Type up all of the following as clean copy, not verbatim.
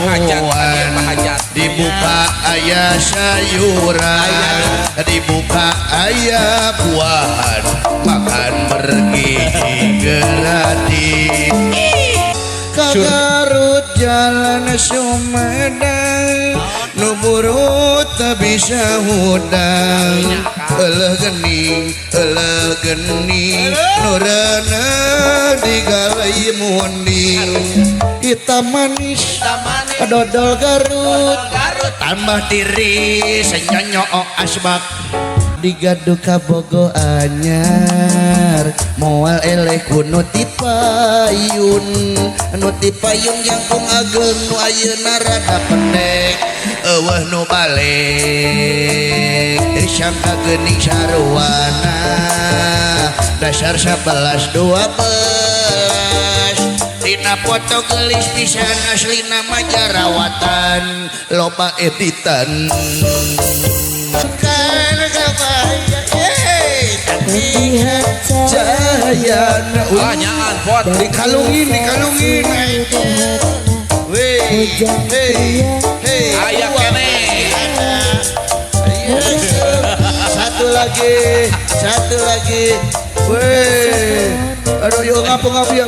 Jamuan. Dibuka aya sayuran, dibuka aya buahan, makan bergizi gratis. Ka Garut jalan Sumedang, nu burut teu bisa hudang. Eleuh geuning, eleuh geuning, nu reuneuh digalai munding. Hitam manis, dodol Garut, tambah tiris nyonyok asbak. Digadu kabogo anyar, moal eleh ku nu ti payun, nu ti payun jangkung ageng, nu ayeuna rada pendek eueuh nu balik. Sangka geuning saruana, dasar 11 12. Dina foto geulis pisan, aslina mah jarawatan, loba editan. Kan kabaya, jayana. Ah, nyaan pot. Dikalungin, dikalungin. Weh, hey, hey. Aya keneh. Satu lagi, satu lagi. Weh, aduh, yuk ngapa ngapa ya.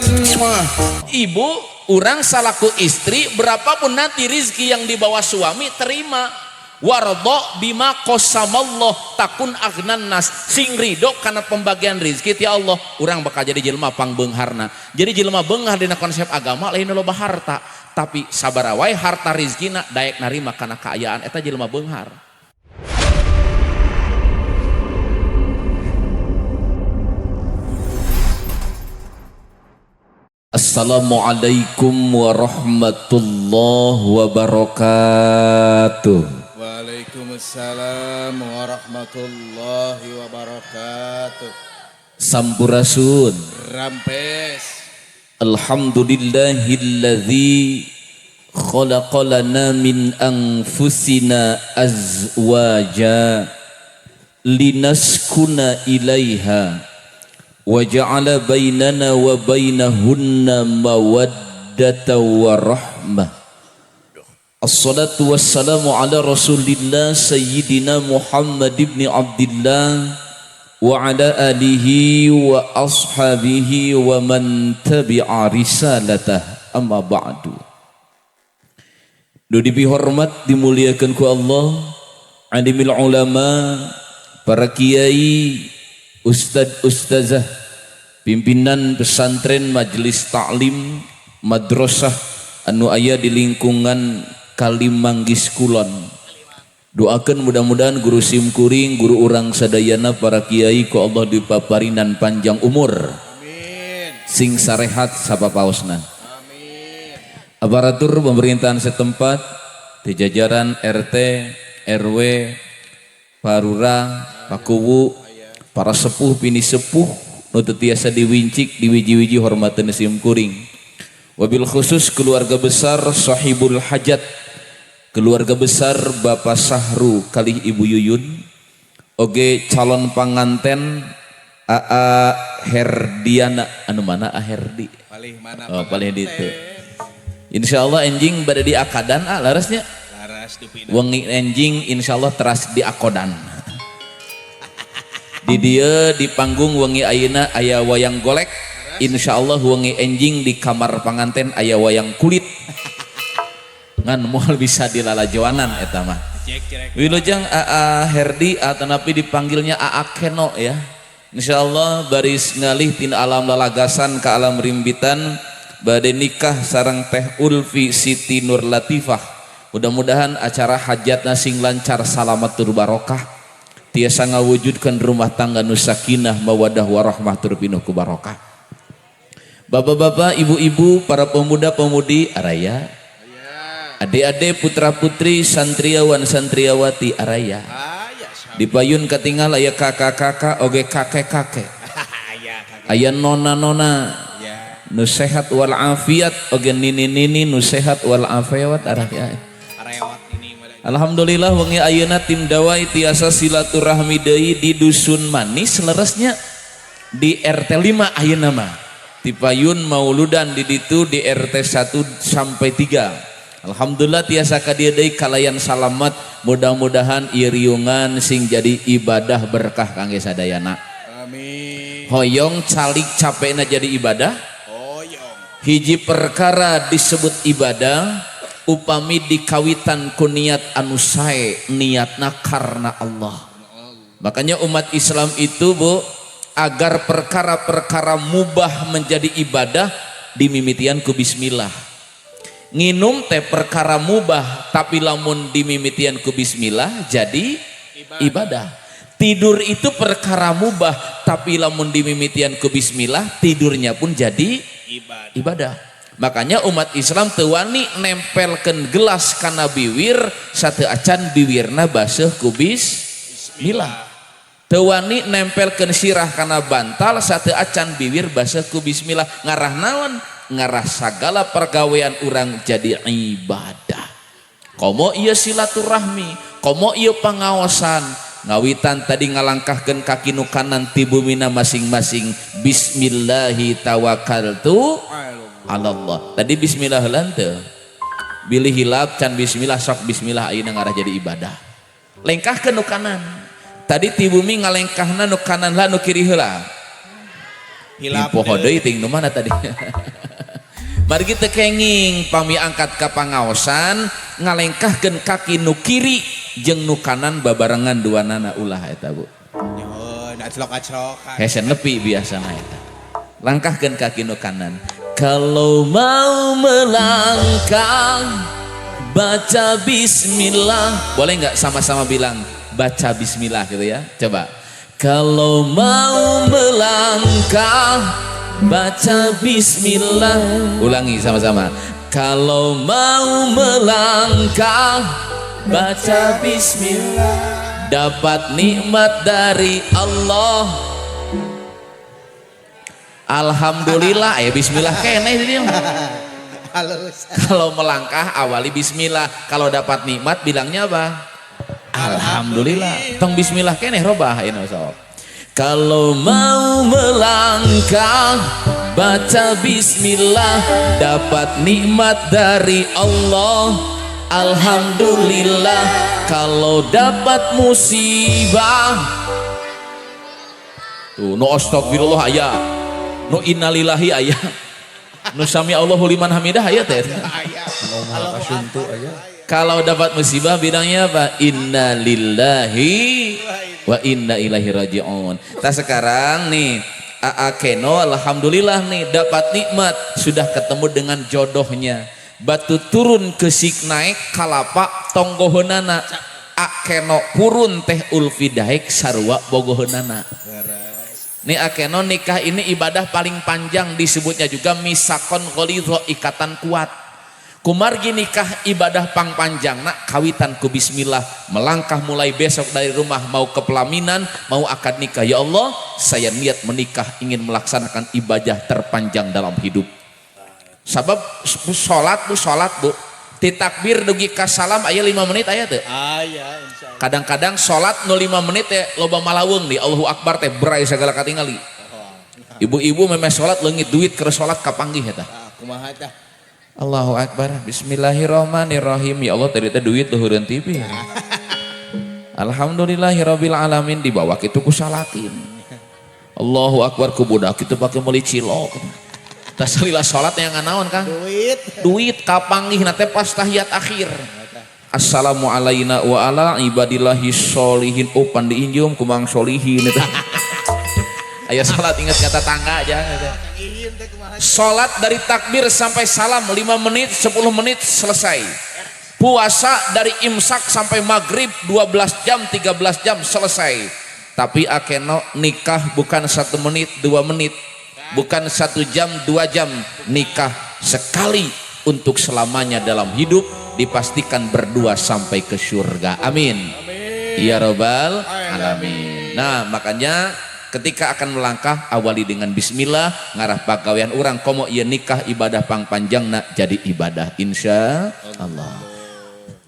Ibu, orang salaku istri, berapapun nanti rizki yang dibawa suami, terima. Wardo bima qasamallah takun aghnan nas. Sing ridho karena pembagian rizki ti Allah, urang bakal jadi jelema pangbeungharna. Jadi jelema beunghar dina konsep agama lain loba harta, tapi sabaraha wae harta rizkina daek narima kana kaayaan eta jelema beunghar. Assalamualaikum warahmatullahi wabarakatuh. Waalaikumsalam warahmatullahi wabarakatuh. Sampurasun. Rampes. Alhamdulillahilladzi khalaqalana min anfusina azwaja linaskuna ilaiha wa ja'ala bainana wa bainahunna mawaddata wa rahmah. Assalatu wassalamu ala rasulillah sayyidina Muhammad ibn Abdillah wa ala alihi wa ashabihi wa man tabi'a risalatah, amma ba'du. Nu dipihormat dimuliakan ku Allah, alimil ulama, para kiai, ustad ustazah, pimpinan pesantren, majelis taklim, madrasah anu aya di lingkungan Kalimanggis Kulon. Doakan mudah-mudahan guru simkuring, guru urang sadayana, para kiai ku Allah dipaparinan panjang umur. Amin. Sing sarehat sapapaosna. Amin. Aparatur pemerintahan setempat di jajaran RT, RW, Parura, Pakuwu, para sepuh pini sepuh nu teu tiasa diwincik diwiji-wiji hormateun simkuring. Wabil khusus keluarga besar Sahibul Hajat, keluarga besar Bapak Sahru kalih Ibu Yuyun, oge calon panganten AA Herdiana, anu mana A Herdi? Palih mana? Oh, palih ditu. Insyaallah enjing bade di akadan ah larasnya. Laras dupina. Wengi enjing insyaallah teras di akodan. Di dieu di panggung wengi ayeuna aya wayang golek. Insyaallah wengi enjing di kamar panganten aya wayang kulit. Ngan moal bisa dilalajoanan eta mah. Wilujeng AA Herdi atanapi dipanggilnya AA Keno ya. Insyaallah baris ngalih tina alam lalagasan ke alam rimbitan bade nikah sareng Teh Ulfi Siti Nur Latifah. Mudah-mudahan acara hajatna sing lancar, salamat tur barokah. Tiasa ngawujudkeun rumah tangga nu sakinah mawadah warahmah tur pinuh ku barokah. Bapak-bapak, ibu-ibu, para pemuda-pemudi araya. Adik-adik, putra-putri, santriawan, santriawati araya. Di payun katingal aya kakak-kakak oge kakek-kakek. Aya nona-nona nu sehat wal afiat oge nini-nini nu sehat wal afiat araya. Alhamdulillah wengi ayeuna tim dawai tiasa silaturahmi deui di Dusun Manis leresnya di RT 5 ayeuna mah. Di payun mauludan di ditu di RT 1 sampai 3. Alhamdulillah tiasa ka dieu deui kalayan salamet. Mudah-mudahan ieu riungan sing jadi ibadah berkah kangge sadayana. Amin. Hoyong calik capekna jadi ibadah. Hoyong. Hiji perkara disebut ibadah upami dikawitan ku niat anu sae, niatna karena Allah. Makanya umat Islam itu, Bu, agar perkara-perkara mubah menjadi ibadah dimimitian ku bismillah. Nginum teh perkara mubah, tapi lamun dimimitian ku bismillah jadi ibadah. Tidur itu perkara mubah, tapi lamun dimimitian ku bismillah tidurnya pun jadi ibadah. Ibadah. Makanya umat Islam teu wani nempelkeun gelas kana biwir sateuacan biwirna baseuh ku bismillah. Teu wani nempelkeun sirah kana bantal sateuacan biwir baseuh ku bismillah. Ngarah naon? Ngarah sagala pergawean urang jadi ibadah. Komo ieu silaturahmi, komo ieu pangaosan. Ngawitan tadi ngalangkahkeun kaki nu kanan ti bumina masing-masing. Bismillahi tawakkaltu alallah. Tadi bismillah heula teu? Bilih hilap can bismillah, sok bismillah ayeuna ngarah jadi ibadah. Lengkahkeun nu kanan. Tadi ti bumi ngalengkahna nu kanan lah nu kiri heula. Hilap Poho deui ting nu mana tadi. Margi teu kenging pami angkat ka pangaosan ngalengkahkeun kaki nu kiri jeung nu kanan babarengan duanana, ulah eta, Bu. Nyuhun, aclok-aclokan. Hese nepi biasana eta. Langkahkeun kaki nu kanan. Kalau mau melangkah baca bismillah. Boleh nggak sama-sama bilang baca bismillah gitu ya? Coba. Kalau mau melangkah baca bismillah. Ulangi sama-sama. Kalau mau melangkah baca bismillah. Dapat nikmat dari Allah. Alhamdulillah ya, bismillah keneh ini. Halus. Kalau melangkah awali bismillah. Kalau dapat nikmat bilangnya apa? Alhamdulillah. Tong bismillah keneh, robah ini sok. Kalau mau melangkah baca bismillah, dapat nikmat dari Allah. Alhamdulillah. Kalau dapat musibah tuh nu astagfirullah aya, nu innalillahi aya, nu sami Allahu liman hamidah aya teh. Nu maha kasuntu aya. Kalau dapat musibah bilangnya apa? Inna lillahi wa inna ilaihi raji'un. Nah sekarang nih Aa Keno alhamdulillah nih dapat nikmat, sudah ketemu dengan jodohnya. Batu turun keusik naek kalapa tonggoheunana. A Keno purun teh Ulfi daek sarua bogoheunana. Nih Akeno nikah ini ibadah paling panjang, disebutnya juga mitsaqon ghalidho, ikatan kuat. Kumargi nikah ibadah pang panjang nak kawitan ku bismillah, melangkah mulai besok dari rumah mau ke pelaminan, mau akad nikah. Ya Allah, saya niat menikah, ingin melaksanakan ibadah terpanjang dalam hidup. Sabab sholat, Bu, sholat, Bu, ti takbir dugi ka salam aya 5 menit aya teu? Aya, insyaallah. Kadang-kadang sholat nu 5 menit teh loba malaweng di Allahu Akbar teh berai segala katingali. Ibu-ibu memeh sholat leungit duit keur sholat kapanggih eta. Ah, kumaha tah? Allahu Akbar. Bismillahirrahmanirrahim. Ya Allah, tadi teh duit luhureun TV. Alhamdulillahirabbil alamin, dibawa kitu ku salakin. Allahu Akbar, ku budak kitu pake meuli cilok. Tas lila salat yang nganaon, Kang? Duit. Duit kapanggih na teh pas tahiyat akhir. Assalamu alayna wa ala ibadillahi sholihin. Oh, pan diinjum ku Mang Solihin eta. Ayo salat ingat kata tangga aja. Salat dari takbir sampai salam 5 menit, 10 menit selesai. Puasa dari imsak sampai maghrib 12 jam, 13 jam selesai. Tapi akeno nikah bukan 1 menit, 2 menit, bukan 1 jam, 2 jam. Nikah sekali untuk selamanya dalam hidup, dipastikan berdua sampai ke surga. Amin. Ya robbal alamin. Nah makanya ketika akan melangkah awali dengan bismillah, ngarah pagawean urang komo ieu nikah ibadah pang panjangna jadi ibadah insya Allah.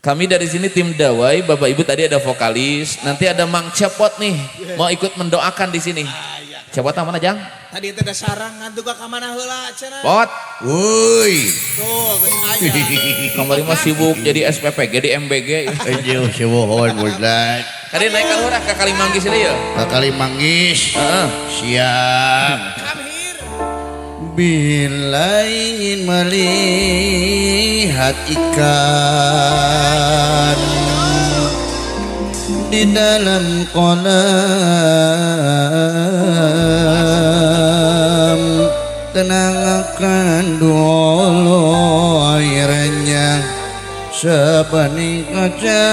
Kami dari sini tim Dawai, Bapak Ibu tadi ada vokalis, nanti ada Mang Cepot nih, mau ikut mendoakan di sini. Cepot mana, Jang? Tadi teh da sarang ngantuk ka mana heula cenah. Pot. Woi. Tuh geus aya. Kamari mah sibuk jadi SPPG di MBG. Anjir siwohon Ustad. Tadi naik ka lurah ka Kalimanggis ini ya? Ka Kalimanggis. Heeh. Siap. Come here. Bila ingin melihat ikan di dalam kolam, tenangkan dulu airnya sebening kaca.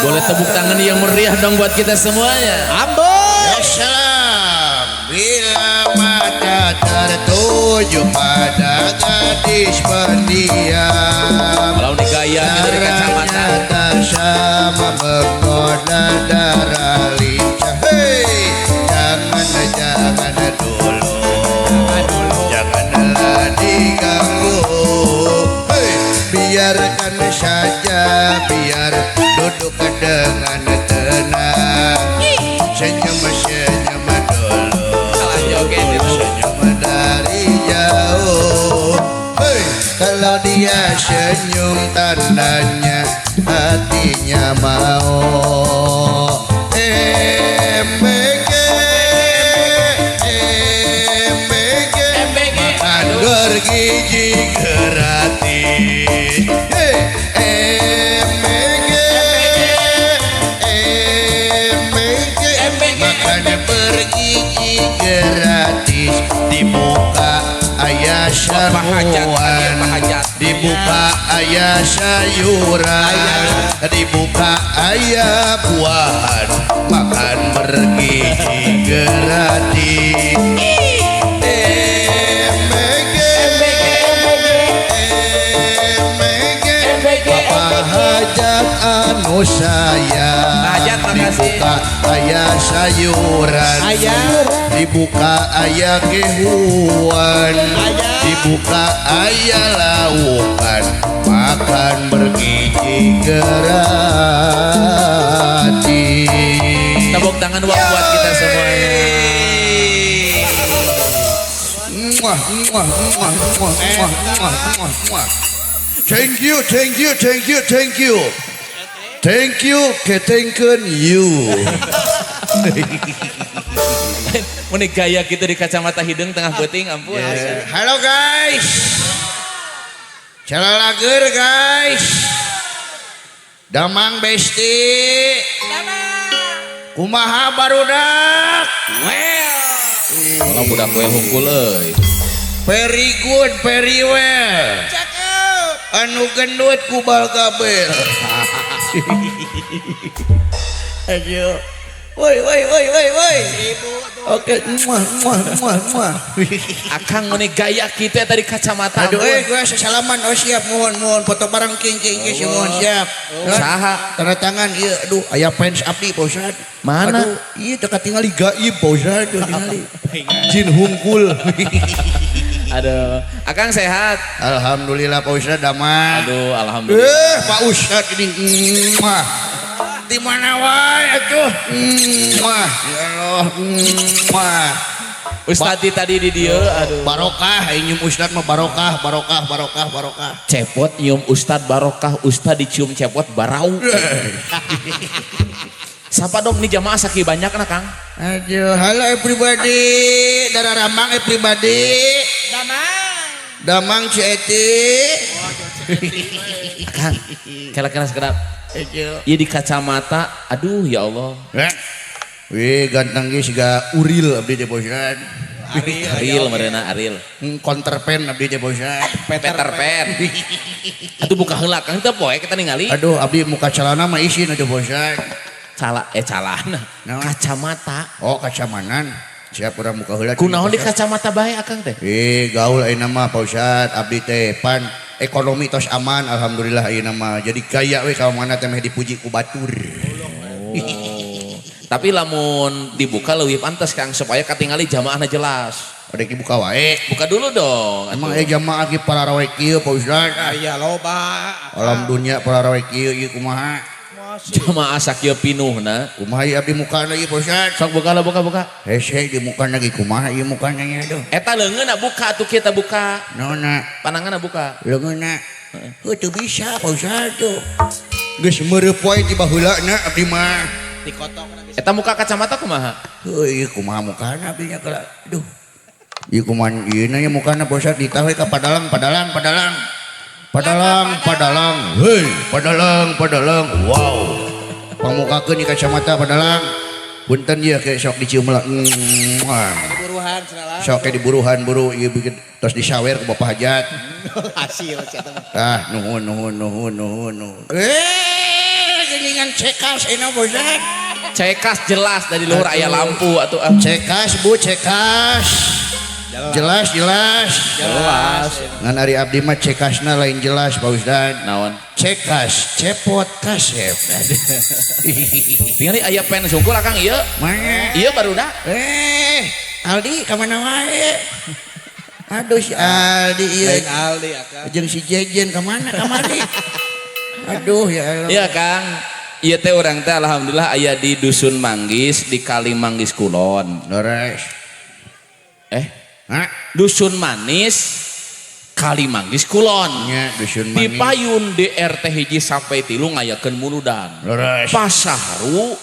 Boleh tepuk tangan yang meriah dong buat kita semuanya. Ambon. Ya salam. Bila mata tertuju pada gadis pendiam, kalau ini gaya dari kacamata tak sama menggoda darah lincah. Hei, jangan jangan dulu, janganlah diganggu. Hei, biarkan saja, biar duduk dengan tenang. Senyum senyum dulu, senyum dari jauh. Hei, kalau dia senyum tandanya hatinya mau. MBG, MBG, makan bergizi gratis. Hei, MBG, MBG, makan bergizi gratis. Dibuka ayah saruan, dibuka ayah sayuran, dibuka ayah buahan, makan bergizi gratis. MBG, MBG, Bapak hajat anu sayang, dibuka ayah sayuran, dibuka ayah kehuan, dibuka ayah laukan, makan bergizi gratis. Tepuk tangan buat kita semuanya. Muah, muah, muah, muah, muah, muah, muah. Thank you, thank you, thank you, thank you. Thank you, ketengken you. Meni gaya gitu di kacamata hidung tengah beuting, ampun. Yeah. Halo guys. Calalager guys. Damang besti. Damang. Kumaha barudak? Well. Kalau budak we hungkul euy. Very good, very well. Cakep. Anu gendut kubal kabel. Ayo. Woi woi woi woi woi. Oke, muah muah muah muah. Akang meni gaya kita tadi kacamata. Aduh, gue sesalaman. Oh siap, mohon mohon foto bareng king king king, mohon siap. Saha? Tanda tangan, iya, aduh, aya fans abdi Pak Ustad. Mana? Aduh, iya teu katingali gaib Pak Ustad, teu tingali. Jin hungkul. Aduh, Akang sehat? Alhamdulillah Pak Ustad damai. Aduh, alhamdulillah. Pak Ustad ini muah. Di mana wae atuh? Muah, ya Allah, muah. Ustad tadi di dieu, aduh. Barokah, nyium Ustad mah barokah, barokah, barokah, barokah. Cepot nyium Ustad barokah, Ustad dicium cepot barau. Siapa dong nih jamaah saking banyak nah Kang? Aduh, halo everybody, darah ramang everybody. Damang. Damang Cieti. Kang, kira-kira sekedap. Iya di kacamata, aduh ya Allah. Wih ganteng ge siga Uril abdi teh bosan. Ariel marena Ariel. Counterpen abdi teh bosan. Peter Pan. Atuh buka heula Kang teu poe kita ningali. Aduh abdi muka celana mah isin atuh bosan. Cala calana. Kacamata. Oh kacamanan. Siap urang muka heula. Kunaon di kacamata bae Akang teh? Gaul ayeuna mah Pak Ustad abdi teh pan ekonomi tos aman alhamdulillah ayeuna mah. Jadi gaya we ka mana teh meh dipuji ku batur. Oh. Tapi lamun dibuka leuwih pantes Kang supaya katingali jamaahna jelas. Ada dibuka wae. Buka dulu dong. Emang aya jamaah ge para rawe kieu Pak Ustad? Aya loba. Alam dunia para rawe kieu ieu kumaha? Masih. Jamaah sakieu pinuhna. Kumaha ieu abdi mukana ieu Pak Ustad? Sok buka lah, buka buka. Hese di mukana ge kumaha ieu mukana nya aduh. Eta leungeunna buka atuh kita buka. Naonna? Pananganna buka. Leungeunna. Heuh teu bisa Pak Ustad tuh. Geus meureup wae ti baheulana abdi mah. Dikotokna geus. Eta muka kacamata kumaha? Heuh ieu kumaha mukana abdi nya kala. Aduh. Ieu kumaha ieu na mukana Pak Ustad ditahu ka padalang padalang padalang. Padalang padalang. Heuy, padalang padalang. Wow. Pamukakeun ieu kacamata padalang. Punten ieu ke sok dicium lah. Diburuhan cenah lah. Sok ke diburuhan buru ieu bikin tos disawer ku Bapak Hajat. Hasil cenah mah. Ah, nuhun nuhun nuhun nuhun nuhun. Eh, geuningan cekas enak Pak Ustad. Cekas jelas dari luhur aya lampu atuh ah. Cekas Bu, cekas. Jelas jelas. Jelas. Ngan ari abdi mah cekasna lain jelas Pak Ustad. Naon? Cekas, cepot kasep. Tingali aya pen sungkul akang ieu. Mana? Ieu barudak. Eh, Aldi ka mana wae? Aduh si Aldi ieu. Lain Aldi akang. Jeung si Jejen ka mana kamari? Aduh ya Allah. Iya Kang. Ieu teh urang teh alhamdulillah aya di Dusun Manggis di Kali Manggis Kulon. Leres. Eh, Hah? Dusun Manis Kali Manggis Kulon. Nya Dusun Di Manis. payun di RT hiji sampai tilu ngayakeun muludan. Leres. Pasaharu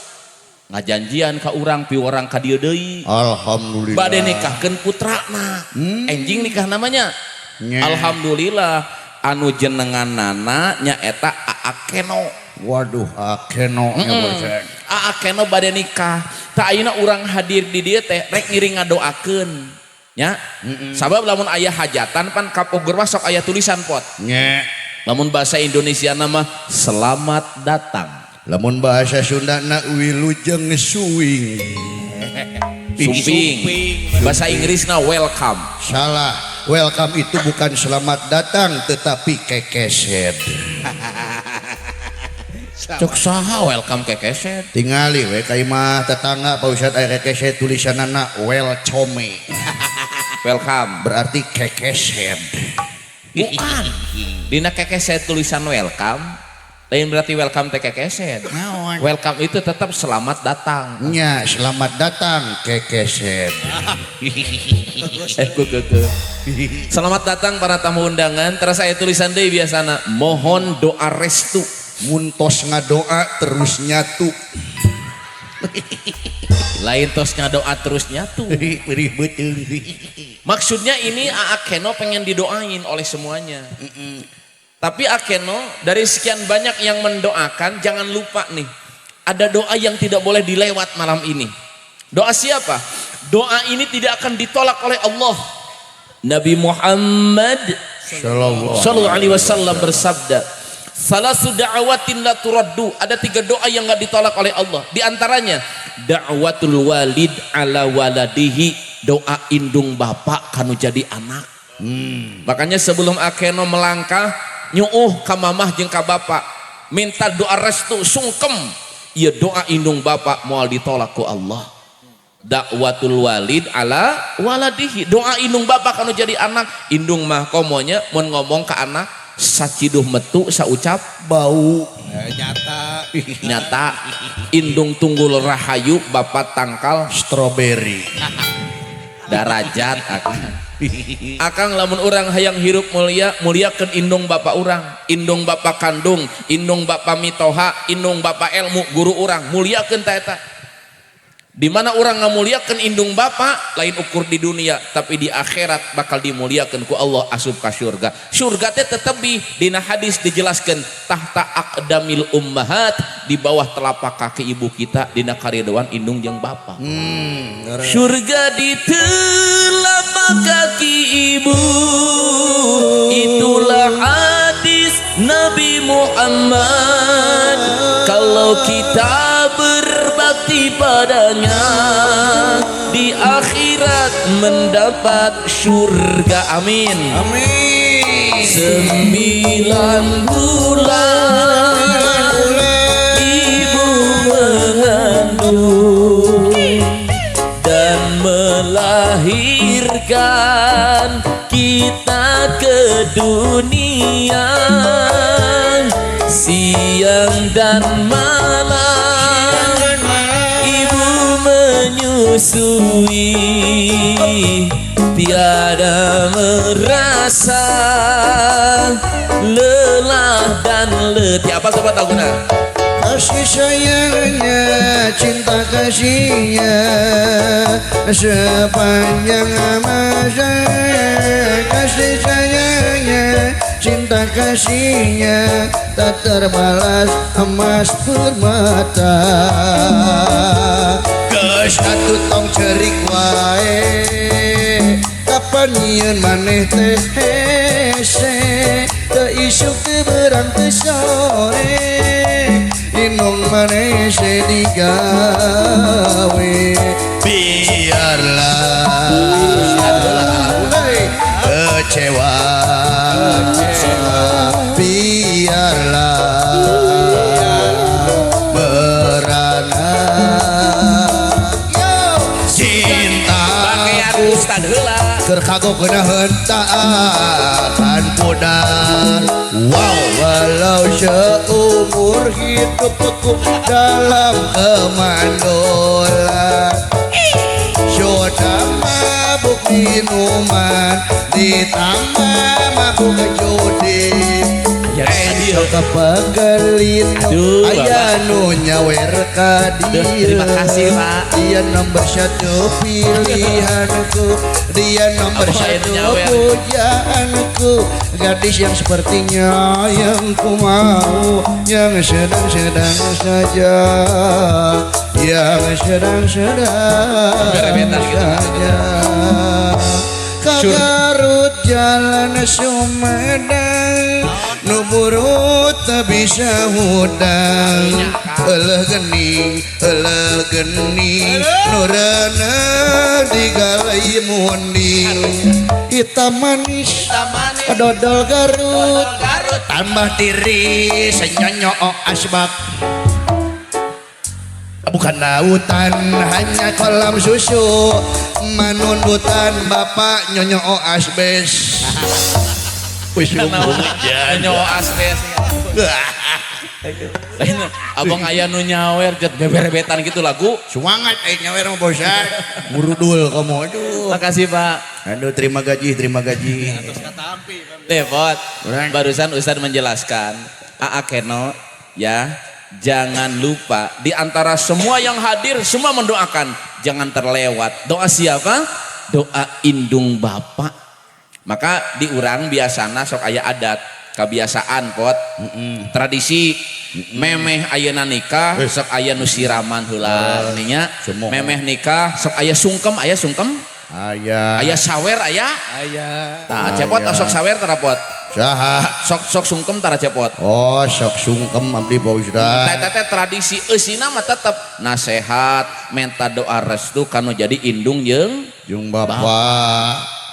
ngajanjian ka urang piwarang ka dieu deui. Alhamdulillah. Bade nikahkeun putrana. Enjing nikah namanya. Nya. Alhamdulillah anu jenenganana nyaeta Aa Keno. Waduh, Akeno nya Pak Ustad. Aa Keno bade nikah. Tah ayeuna urang hadir di dieu teh rek ngiring ngadoakeun. Nya. Sabab lamun aya hajatan pan kapogor mah sok aya tulisan pot. Nya. Lamun bahasa Indonesia nama selamat datang. Lamun bahasa Sunda na wilujeng suwing. Sumping. Bahasa Inggrisna welcome. Salah. Welcome itu bukan selamat datang tetapi kekeset. Cok saha welcome kekeset. Tingali we ka imah tetangga Pak Ustad aya kekeset tulisanana welcome. Welcome. Berarti kekeset. Bukan. Dina kekeset tulisan welcome, lain berarti welcome teh kekeset. Naon? Welcome itu tetap selamat datang. Nya, selamat datang kekeset. Selamat datang para tamu undangan. Terus saya tulisan deui biasana, mohon doa restu. Mun tos ngadoa terus nyatu. Lain tos ngadoa terus nyatu. Perih beuteung. Maksudnya ini Aa Keno pengen didoain oleh semuanya. Tapi Akeno dari sekian banyak yang mendoakan, jangan lupa nih, ada doa yang tidak boleh dilewat malam ini. Doa siapa? Doa ini tidak akan ditolak oleh Allah. Nabi Muhammad Sallallahu Shallallahu alaihi wasallam bersabda, "Salasu da'awatin la turaddu." Ada tiga doa yang enggak ditolak oleh Allah. Di antaranya da'watul walid ala waladihi, doa indung bapak kanu jadi anak. Makanya sebelum Akeno melangkah, nyuuh ka mamah jeung ka bapak, minta doa restu sungkem. Ieu doa indung bapak moal ditolak ku Allah. Dakwatul walid ala waladihi, doa indung bapak kanu jadi anak. Indung mah komonya mun ngomong ke anak saciduh metu saucap bau. Nyata. Nyata. Indung tunggul rahayu bapak tangkal stroberi. Darajat akang. Akang lamun urang hayang hirup mulia, muliakeun indung bapak urang, indung bapak kandung, indung bapak mitoha, indung bapak ilmu guru urang, muliakeun ta eta. Di mana orang ngamuliakeun indung bapak, lain ukur di dunia, tapi di akhirat bakal dimuliakeun ku Allah asup ka surga. Surga teh tetebi dina hadis dijelaskeun tahta aqdamil ummahat, di bawah telapak kaki ibu kita dina karidoan indung jeung bapak. Surga di telapak kaki ibu, itulah hadis Nabi Muhammad. Kalau kita berbakti padanya, di akhirat mendapat surga. Amin. Amin. 9 bulan ibu mengandung dan melahirkan kita ke dunia. Siang dan malam malam ibu menyusui, tiada merasa lelah dan letih. Apa sobat laguna? Kasih sayangnya, cinta kasihnya sepanjang masa. Kasih sayangnya, cinta kasihnya tak terbalas emas permata. Geus atuh tong cerik wae, kapan nyieun maneh teh hese, teu isuk teu berang teu sore, inung maneh digawe. Biarlah kecewa, biarlah merana cinta. Bagean ustad heula. Keur kagok geunaheun tak akan pudar. Wow, walau seumur hidupku dalam kemandolan, sudah mabuk minuman ditambah mabuk judi. Aduh, Aya nu nyawer ka Duh, dia. Terima kasih, Pak. Dia nomor satu pilihanku, dia nomor Apa aya nu satu nyawer? Pujaanku. Gadis yang sepertinya yang ku mau, yang sedang-sedang saja, yang sedang-sedang Berebetan gitu. Saja. Ka Garut jalan Sumedang, nu burut teu bisa hudang. Eleuh geuning, eleuh geuning, nu reuneuh digalai munding. Hitam manis, dodol Garut, tambah tiris nyonyo asbak. Bukan lautan, hanya kolam susu, manundutan bapak nyonyo asbes. Wis. Nyonyo asbes. Lain abang aya nu nyawer jet beberebetan gitu lagu. Semangat eh nyawer mah bosan. Murudul kamu, aduh. Makasih, Pak. Aduh, terima gaji, terima gaji. Depot. Kurang. Barusan Ustadz menjelaskan, Aa Keno ya, jangan lupa di antara semua yang hadir semua mendoakan, jangan terlewat. Doa siapa? Doa indung bapak. Maka di urang biasana sok aya adat, kebiasaan pot, tradisi memeh ayeuna nikah sok aya nu siraman heula nya. Semua. Memeh nikah sok aya sungkem, aya sungkem, Aya. Aya sawer aya. Aya. Tah, cepot Aya. sok sawer tara, Pot? Saha? Sok sok sungkem tara, cepot? Oh, sok sungkem abdi, Pak Ustad. Teh teh tradisi eusina mah tetep nasehat, minta doa restu kanu jadi indung jeung Jung bapak.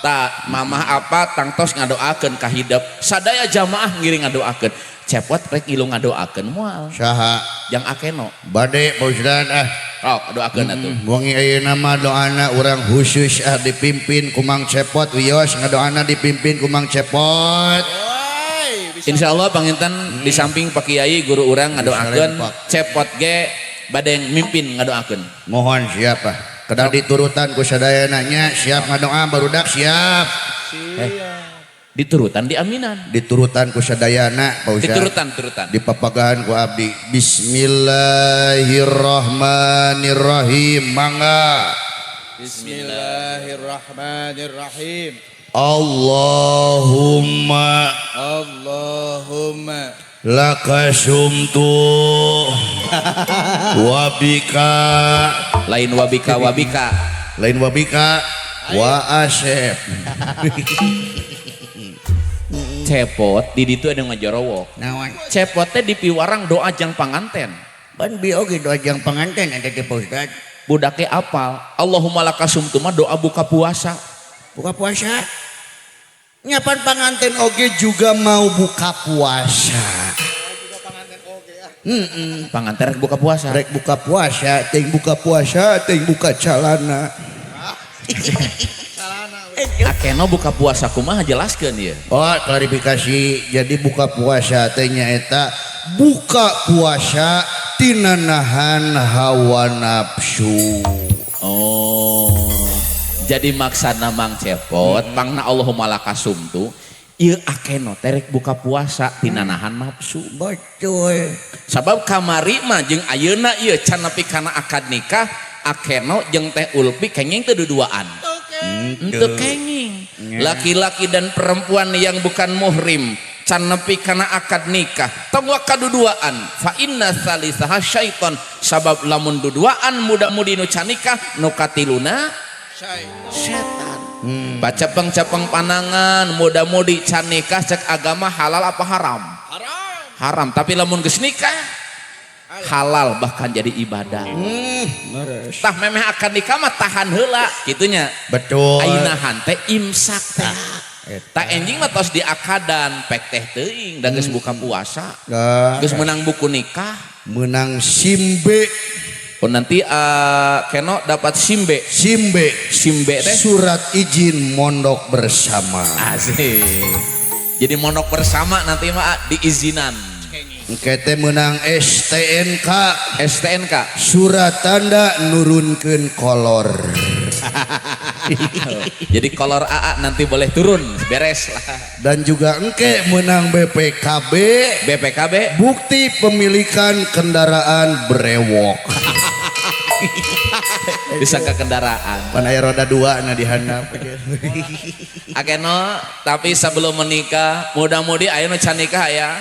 Tak mamah apa tangtos ngadoakeun ka hidep. Sadaya jamaah ngiring ngadoakeun. Cepot rek ngilu ngadoakeun moal? Saha? Jang Akeno. Bade, Pak Ustad, ah. Oh, doakeun atuh. Wengi ayeuna mah doana urang khusus ah dipimpin ku Mang Cepot, wios ngadoana dipimpin ku Mang Cepot. Woi, bisa. Insya Allah panginten di samping Pak Kiai guru urang ngadoakeun, Serempak. Cepot ge bade mimpin ngadoakeun. Mohon siapa? Kedah diturutan ku sadayana nya, siap ngadoa barudak, siap. Siap. Diturutan diaminan. Diturutan ku sadayana, Pak Ustad. Diturutan turutan. Dipapagahan ku abdi. Bismillahirrahmanirrahim. Mangga. Bismillahirrahmanirrahim. Allahumma Allahumma laka sumtu wabika Lain wabika wabika. Lain wabika wa asep. Cepot di ditu ada ngajorowok. Naon? Cepot teh dipiwarang doa jang panganten. Ban bi oge doa jang panganten eta teh, Pak Ustad. Budaknya apal. Allahumma laka sumtu mah doa buka puasa. Buka puasa. Nyapan panganten oge juga mau buka puasa. Panganten rek buka puasa. Rek buka puasa, ting buka puasa, ting buka calana. Akeno buka puasa kumaha, jelaskeun ieu. Oh, klarifikasi. Jadi buka puasa teh nyaeta buka puasa tina nahan hawa nafsu. Oh, jadi maksana Mang Cepot, pangna Allahumma laka sumtu, ieu Akeno teh rek buka puasa tina nahan nafsu. Betul. Sabab kamari mah jeung ayeuna ieu can nepi kana akad nikah, Akeno jeung Teh Ulfi kenging teu duduaan. Henteu kenging. Laki-laki dan perempuan yang bukan muhrim can nepi kana akad nikah tong waka duduaan, fa inna salisaha syaiton, sabab lamun duduaan muda-mudi nu can nikah nu katiluna setan. Pacepeng-cepeng panangan muda-mudi can nikah cek agama halal apa haram? Haram. Haram, tapi lamun geus nikah halal, bahkan jadi ibadah. Leres. Tah memeh akad nikah mah tahan heula kitunya. Betul. Ayeuna teh imsak teh. Eta. Tah enjing mah tos diakadan pek teh teuing da geus buka puasa. Dah. Geus menang buku nikah. Menang simbe. Oh nanti Keno dapat simbe. Simbe. Simbe teh surat izin mondok bersama. Asik. Jadi mondok bersama nanti mah diizinan. Engke teh menang STNK. STNK. Surat tanda nurunkeun kolor. Jadi kolor AA nanti boleh turun, beres lah. Dan juga engke menang BPKB. BPKB. Bukti pemilikan kendaraan brewok. Bisa ke kendaraan. Pan aya roda dua na di handap. Akeno, tapi sebelum menikah, mudah-mudi aya nu can nikah ya.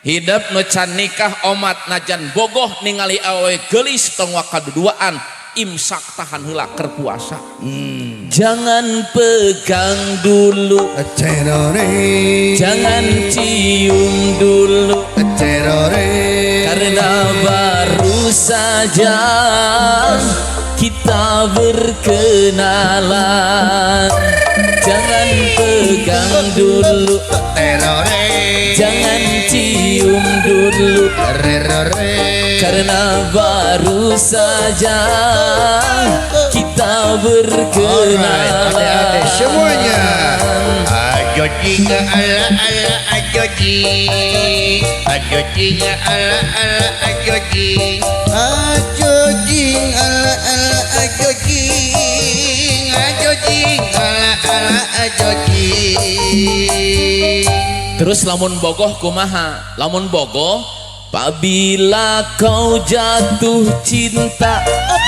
Hidup nu can nikah omat najan bogoh ningali awewe geulis tong waka duduaan, imsak tahan heula keur puasa. Jangan pegang dulu, Cerore. jangan cium dulu, Cerore. karena baru saja kita berkenalan. Jangan pegang dulu, Terore. jangan cium dulu, Rerore. karena baru saja kita berkenalan. Alright, adik-adik semuanya. Ajo jing ala ala ajo jing. Ajo jing ala ala ajo jing. Ajo jing ala ala ajo jing. Ajo jing ala ala ajo jing. Terus lamun bogoh kumaha? Lamun bogoh, apabila kau jatuh cinta,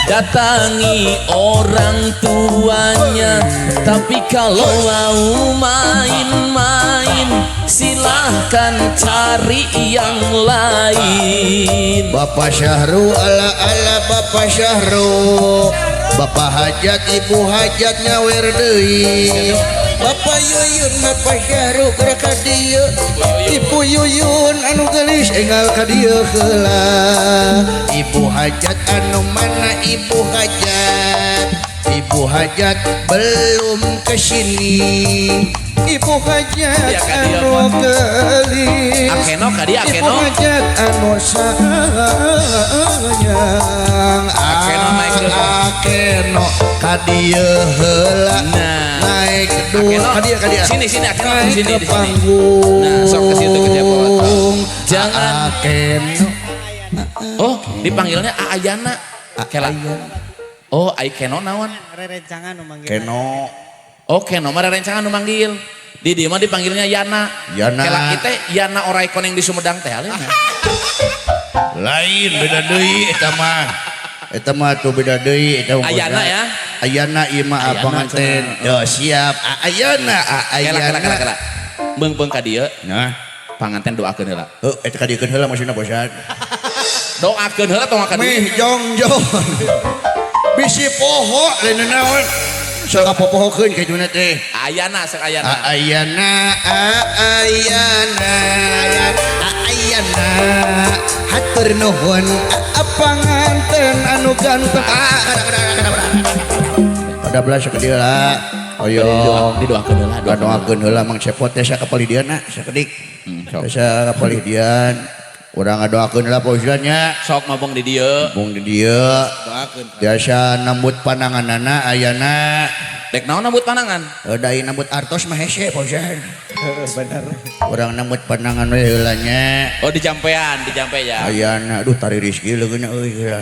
datangi orang tuanya. Tapi kalau mau main-main, silahkan cari yang lain. Bapak Syahru ala ala Bapak Syahru. Bapak hajat ibu hajat nyawer deui. Bapak Yuyun Bapak Syahru geura ka dieu. Ibu Yuyun anu geulis enggal ka dieu heula. Ibu hajat anu mana ibu hajat? Ibu hajat belum kesini. Ibu hajat Ya, ka dieu, anu Pak. geulis. Akeno ka dieu Ibu Akeno. hajat anu sayang. Akeno naik ke- Akeno ka dieu heula. Nah. Naik dua Akeno. ka dieu ka dieu. Sini sini Akeno Naik di sini ke di sini. panggung. Nah, sok ke situ ke Cepot. Jangan. Akeno. Oh, dipanggilnya Aayana. Kela. Oh, ai Keno naon? Rerencangan nu manggil. Keno. Oh, Keno mah rerencangan nu manggil. Di dieu mah dipanggilnya Yana. Yana. Kela kita Yana orai koneng di Sumedang teh alin. Lain beda deui eta mah. Eta mah tuh beda deui eta mah. Ayana ya. Ayana ieu mah Ayana panganten. Yo siap. Ayana, Kela Ayana. kela kela kela. Beung-beung ka dieu, Nah, panganten doakeun heula. heuh eta ka dieukeun heula maksudna bosan. Doakeun heula tong ka Mih dieu. jong jong. Bisi poho lain naon. Sok kapopohokeun ka dituna teh. Ayana sok Ayana. Ayana, Ayana, Ayana, hatur nuhun panganten anu ganteng. Pada belas ke dieu lah. Oyong. Didoakeun heula, Doakeun heula Mang Cepot teh sakapalih dieu na, sakedik. Sok. Sakapalih dieu. Urang ngadoakeun heula Pak Ustad nya. Sok mabong di dieu. Mung di dieu. Doakeun. Biasa nambut pananganana ayana. Dek naon nambut panangan? Dai nambut artos mah hese Pak Ustad. Bener. Urang nemut pandangan we heula nya. Oh dijampean, dijampe ya. Ayana aduh tariris kieu leungeunna euy.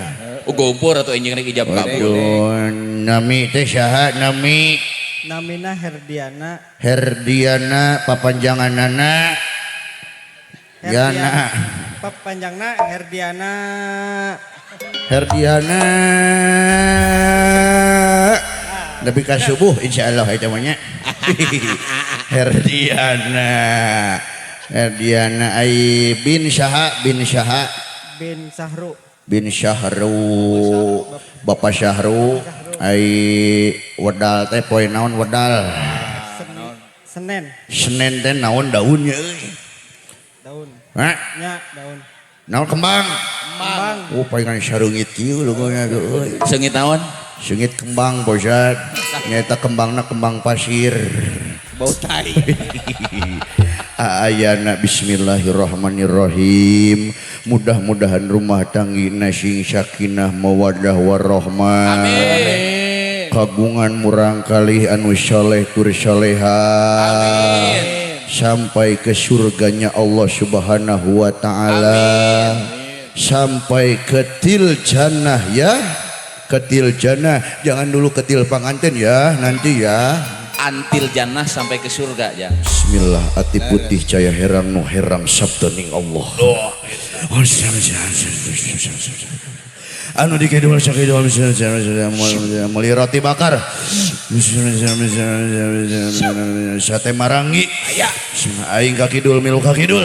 Oh gompor atuh enjing rek ijab kabul. Aduh, nami teh saha nami? Namina Herdiana. Herdiana papanjanganana. Yana. Papanjangna Herdiana. Herdiana. Nepi ka subuh insyaallah eta mah nya. Herdiana. Herdiana ai bin saha bin saha? Bin Sahru. Bin Syahru. Bapak Syahru ai wedal teh poe naon wedal? Senen. Senen teh naon daunnya euy? Daun. Hah? Nya daun. Naon kembang? Kembang. Oh palingan sareungit kieu leuweungna euy. Seungit naon? Seungit kembang bosat. Nyaeta kembangna kembang pasir. Bau tai. Ayana bismillahirrahmanirrahim. Mudah-mudahan rumah tanggina sing sakinah mawaddah warahmah. Amin. Kagungan murang kalih anu soleh tur soleha. Amin. Sampai ke surganya Allah Subhanahu wa taala. Sampai ke til jannah ya. Ketil jannah, jangan dulu ketil panganten ya, nanti ya. Antil jannah sampai ke surga ya. Bismillah, ati putih caya herang nu herang sabdaning Allah. Anu dikidul sakidul meuli roti bakar. Sate marangi. Aing ka kidul milu ka kidul.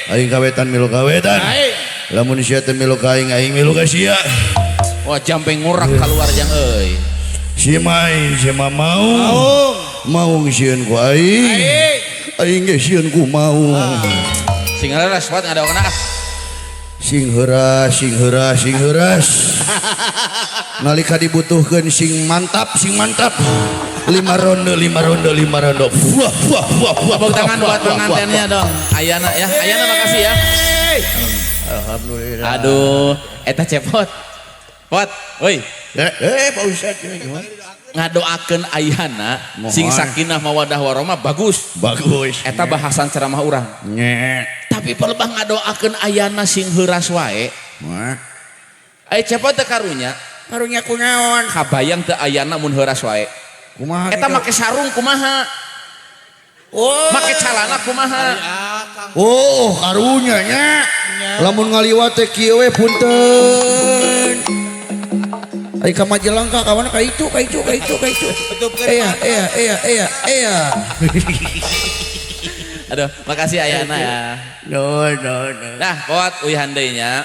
Aing ka wetan milu ka wetan. Lamun sia teh milu ka aing, aing milu ka sia. Wah jampe ngurak keluar jang euy. Si mai si mau. Maung sieun ku aing. Aing ge sieun ku maung. Sing heuras wat ngadaokna ah. Sing heuras, sing heuras, sing heuras. Nalika dibutuhkeun sing mantap, sing mantap. 5 ronde, 5 ronde, 5 ronde. Wah, wah, wah, wah. Tepuk tangan buat pengantinnya dong. Ayana ya, Ayana makasih ya. Alhamdulillah. Aduh, eta cepot. Pot, woi. Pak Ustad gimana? Ngadoakeun ayana sing sakinah mawadah warahmah bagus. Bagus. Eta bahasan ceramah urang. Nye. Tapi pelebah ngadoakeun ayana sing heuras wae. Wah. Aya cepot teh karunya. Karunya kunaon? Kabayang teu ayana mun heuras wae. Kumaha? Eta make sarung kumaha? Oh. Make calana kumaha? Oh, karunya nya. Lamun ngaliwat teh kieu we punten. Ai ka Majalengka kawan ka itu, ka itu, ka itu, ka itu. Iya, iya, iya, iya, iya. Aduh, makasih ayana ya. No, no, no. Nah, buat uihan deui nya.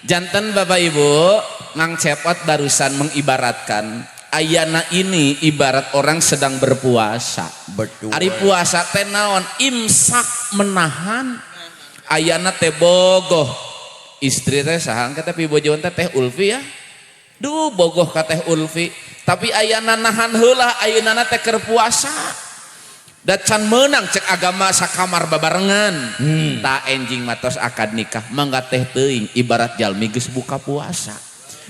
Janten Bapak Ibu, Mang Cepot barusan mengibaratkan ayana ini ibarat orang sedang berpuasa. Betul. Ari puasa teh naon? Imsak menahan. Ayana teh bogoh. Istri teh saha engke teh pibojoan teh Teh Ulfi ya. Duh bogoh ka Teh Ulfi, tapi ayana nahan heula ayeuna teh keur puasa. Da can meunang cek agama sakamar babarengan. Ta enjing matos akad nikah mangga teh teuing ibarat jalmi geus buka puasa.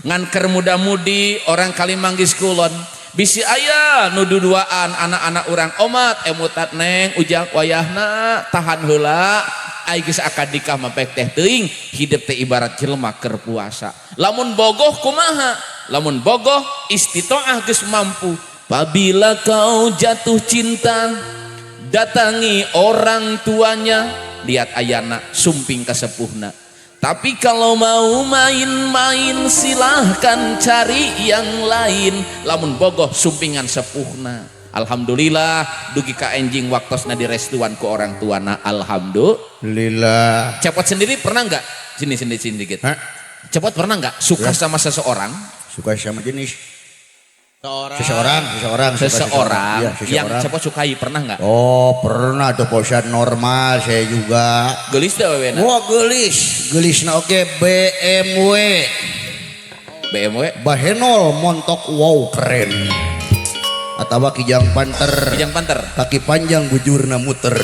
Ngan keur muda-mudi orang Kalimanggis Kulon bisi aya nu duduaan anak-anak urang omat emutat neng ujang wayahna tahan heula ai geus akad nikah mah pek teh teuing hidup teh ibarat jelema keur puasa. Lamun bogoh kumaha? Lamun bogoh istitoah geus mampu. Apabila kau jatuh cinta datangi orang tuanya, lihat ayana sumping kasepuhna. Tapi kalau mau main-main silahkan cari yang lain. Lamun bogoh sumpingan sepuhna. Alhamdulillah dugi ka enjing waktosna direstuan ku orang tuana. Alhamdulillah. Cepot sendiri pernah nggak? Sini sini sini dikit. Hah? Cepot pernah nggak suka ya sama seseorang? Suka sama jenis. Seseorang, seseorang, seseorang, ya, seseorang yang Cepot sukai pernah nggak? Oh pernah tuh Posat normal saya juga. Gelis deh wewena. Wah gelis, gelis na oke BMW. BMW. Bahenol montok wow keren. Atau kijang panter. Kijang panter. Kaki panjang bujurna muter.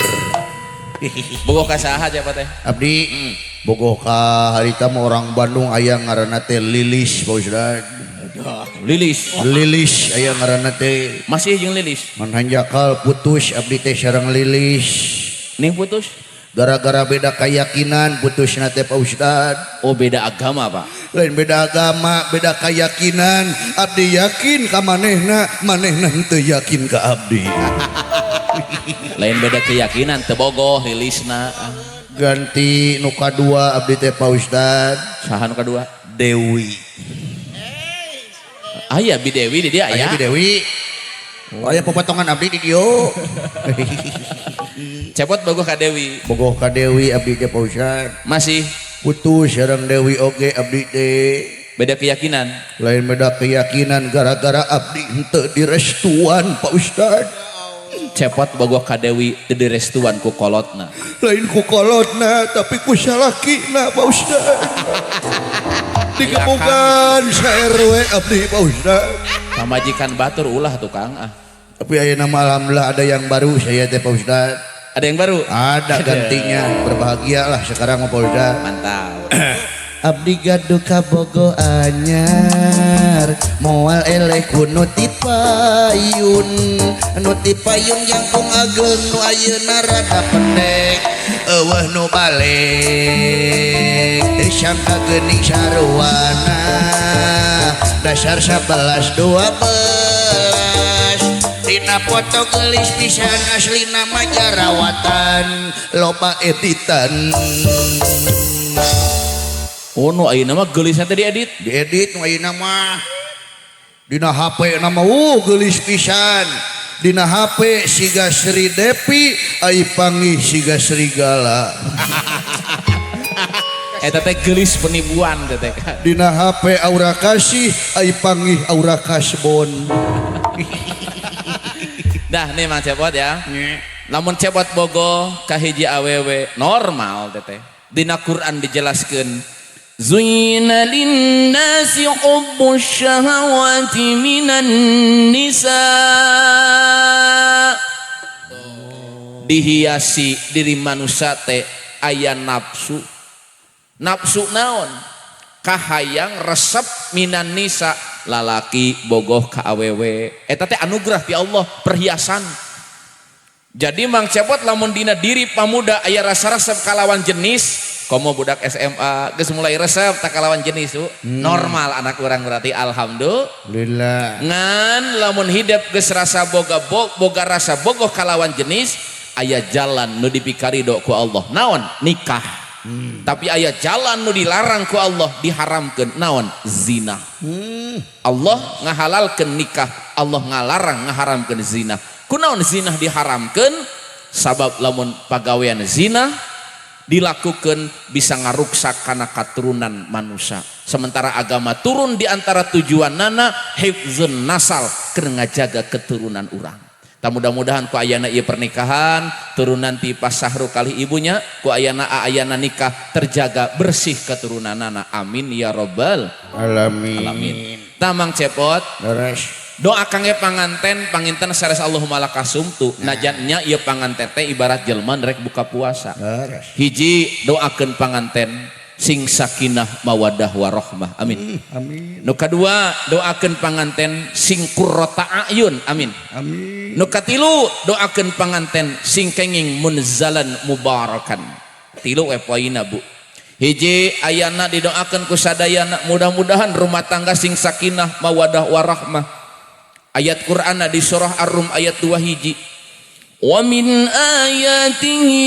Bogoh ka saha Cepot teh? Abdi bogoh ka harita mah orang Bandung aya ngaranna teh Lilis Pak Ustad. Lilis. Lilis aya ngaranna teh. Masih jeung Lilis. Ngan hanjakal putus abdi teh sareng Lilis. Ning putus? Gara-gara beda keyakinan putusna teh Pak Ustad. Oh, beda agama, Pak. Lain beda agama, beda keyakinan. Abdi yakin ka manehna, manehna henteu yakin ka abdi. Lain beda keyakinan, teu bogoh Lilisna. Ganti nu kadua abdi teh Pak Ustad. Saha nu kadua? Dewi. Aya Bi Dewi di dia Aya aya. Bi Dewi. Oh, aya popotongan abdi di dieu. Cepot bogoh ka Dewi. Bogoh ka Dewi abdi teh Pak Ustad. Masih Putus sareng Dewi oge abdi teh. Beda keyakinan. Lain beda keyakinan, gara-gara abdi henteu direstuan Pak Ustad. Cepot bogoh ka Dewi teu direstuan ku kolotna. Lain ku kolotna, tapi ku salakina, Pak Ustad. Digebukan sa RW abdi, Pak Ustad. Pamajikan batur ulah tukang ah. Tapi ayeuna mah alhamdulillah ada yang baru saya teh, Pak Ustad. Ada yang baru? Ada gantinya, berbahagialah sekarang mah, Pak Ustad. Mantap. Abdi gaduh kabogo anyar, moal eleh ku nu ti payun, nu ti payun jangkung ageng, nu ayeuna rada pendek, euweuh nu balik, teu sangka geuning saruana, dasar 11-12. Dina foto geulis pisan, aslina mah jarawatan, loba editan. Oh, nu ayeuna mah geulisna teh diedit. Diedit nu ayeuna mah. Dina HP na mah geulis pisan. Dina HP siga Sri Depi, ai panggih siga serigala. Eta teh geulis penipuan teh teh. Dina HP aura kasih, ai panggih aura kasbon. Dah nih Mang Cepot ya. Lamun Cepot bogoh ka hiji awewe normal teh teh. Dina Quran dijelaskeun, Zuyina linnasi hubbu syahawati minan nisa. Dihiasi diri manusia teh aya nafsu. Nafsu naon? Kahayang resep minan nisa, lalaki bogoh ka awewe. Eta teh anugerah ti Allah, perhiasan. Jadi Mang Cepot lamun dina diri pamuda aya rasa resep kalawan jenis, komo budak SMA geus mulai resep tak kalawan jenis bu. Normal anak urang berarti alhamdulillah. Lillah. Ngan lamun hidup geus rasa boga boga rasa bogoh kalawan jenis, aya jalan nu dipikarido ku Allah. Naon? Nikah. Tapi aya jalan nu dilarang ku Allah, diharamkeun. Naon? Zina. Allah ngahalalkeun nikah, Allah ngalarang ngaharamkeun zina. Kunaon zina diharamkeun? Sabab lamun pagawean zina dilakukan bisa ngaruksak kana katurunan manusia. Sementara agama turun di antara tujuan nana hifzun nasal, keur ngajaga keturunan urang. Tah mudah-mudahan ku ayana ieu pernikahan turunan ti pasahru kali ibunya, ku ayana ayana nikah terjaga bersih keturunanana. Amin ya robbal alamin. Alamin. Tah Mang Cepot. Leres. Doa kangge panganten panginten sares Allahumma lakasumtu. Najan nya ieu panganten teh ibarat jelema rek buka puasa. Leres. Hiji, doakeun panganten sing sakinah mawadah warohmah. Amin. Amin. Nu kadua, doakeun panganten sing qurrata ayun. Amin. Amin. Nu katilu, doakeun panganten sing kenging munzalan mubarakan. Tilu we poinna, Bu. Hiji, ayana didoakeun ku sadayana mudah-mudahan rumah tangga sing sakinah mawadah warahmah. Ayat Qur'an di surah Ar-Rum ayat 2 hiji. Wa min ayatihi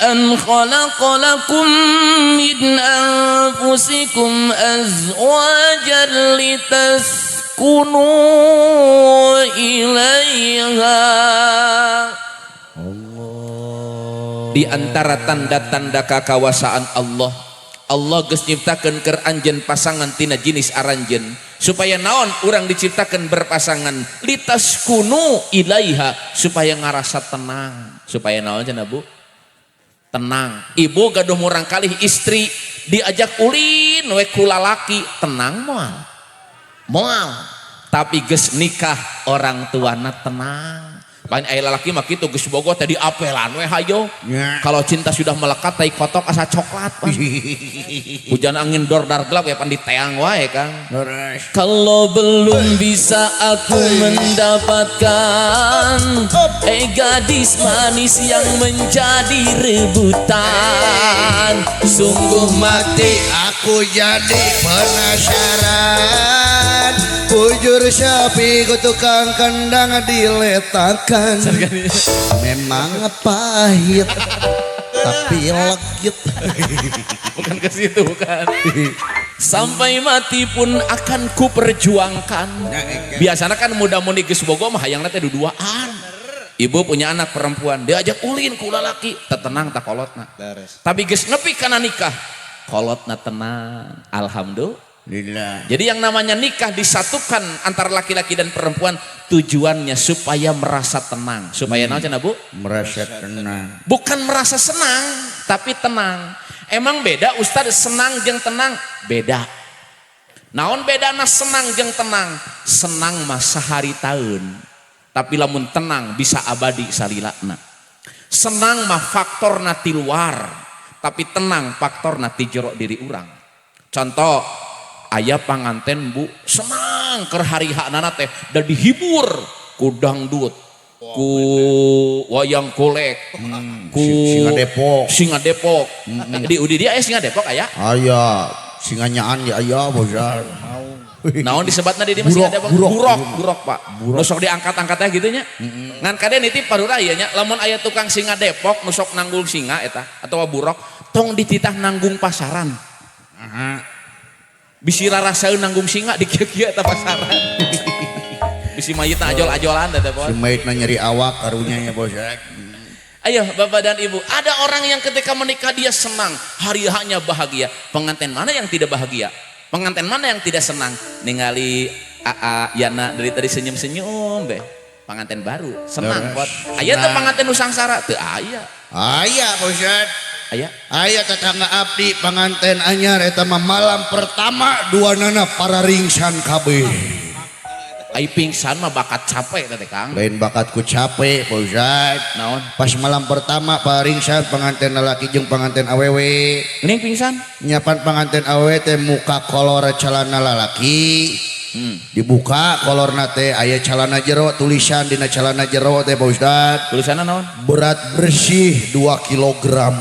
an khalaqa lakum min anfusikum azwajan litaskunu ilaiha. Allah. Di antara tanda-tanda kakawasaan Allah, Allah geus nyiptakeun keur anjeun pasangan tina jenis aranjeun, supaya naon urang diciptakeun berpasangan, litaskunu ilaiha, supaya ngarasa tenang, supaya naon cenah Bu? Tenang. Ibu gaduh murang kalih istri diajak ulin we ku lalaki, tenang moal? Moal. Tapi geus nikah orang tuana tenang. Pan aya lalaki mah kitu geus bogoh teh diapelan we hayo. Nya. Kalau cinta sudah melekat tai kotok asa coklat pan. Hujan angin dor dar gelap ya pan diteang wae Kang. Leres. Kalau belum bisa aku mendapatkan gadis manis yang menjadi rebutan. Sungguh mati Aku jadi penasaran. Bujur sapi ku tukang kandang diletakan. Memang pahit tapi legit. Bukan ke situ, bukan. Sampai mati pun akan ku perjuangkan. Biasanya kan muda-mudi geus bogo mah hayangna teh duduaan. Ibu punya anak perempuan, diajak ulin ku lalaki, tetenang tak kolotna. Leres. Tapi geus nepi kana nikah, kolotna tenang. Alhamdulillah. Lillah. Jadi yang namanya nikah disatukan antara laki-laki dan perempuan tujuannya supaya merasa tenang. Supaya naon cenah, Bu? Merasa tenang. Bukan merasa senang, tapi tenang. Emang beda Ustaz senang jeung tenang? Beda. Naon bedana senang jeung tenang? Senang mah sehari tahun. Tapi lamun tenang bisa abadi salilana. Senang mah faktorna ti luar, tapi tenang faktorna ti jero diri urang. Contoh, aya panganten Bu, senang keur hari haknana teh da dihibur ku dangdut, ku wayang golek, ku Singa Depok. Singa Depok. Di udi dia aya Singa Depok aya? Aya, singanyaan ya aya bosar. Naon disebatna di dieu mah Singa Burok, Depok? burok. Burok, burok, Pak. Nu sok diangkat-angkat teh gitu nya. Ngan kade nitip parura ieu nya, lamun aya tukang Singa Depok nu sok nanggung singa eta atawa burok, tong dititah nanggung pasaran. Bisi rarasaeun nanggung singa di kieu-kieu eta pasaran. Bisi mayitna ajol-ajolan teh, Pak. Si mayitna nyeri awak karunya ya bosar. Ayo Bapak dan Ibu, ada orang yang ketika menikah dia senang, hari hanya bahagia. Pengantin mana yang tidak bahagia? Pengantin mana yang tidak senang? Ningali AA Yana dari tadi senyum-senyum be. Pengantin baru, senang Leres. buat. Aya teh pengantin nu sangsara? Teu aya. Aya bosar. Aya. Aya tetangga abdi pengantin anyar eta mah malam pertama dua nana para ringsan kabeh. Ai pingsan mah bakat capek teh Kang. Lain bakatku capek Pak Ustad. Naon? Pas malam pertama paringsan pengantin lalaki jeung pengantin awewe. Geuning pingsan? Nyapan pengantin awewe teh muka kolor celana lalaki. Dibuka kolorna teh aya celana jero, tulisan dina celana jero teh Pak Ustad. Tulisanna naon? Berat bersih 2 kilogram.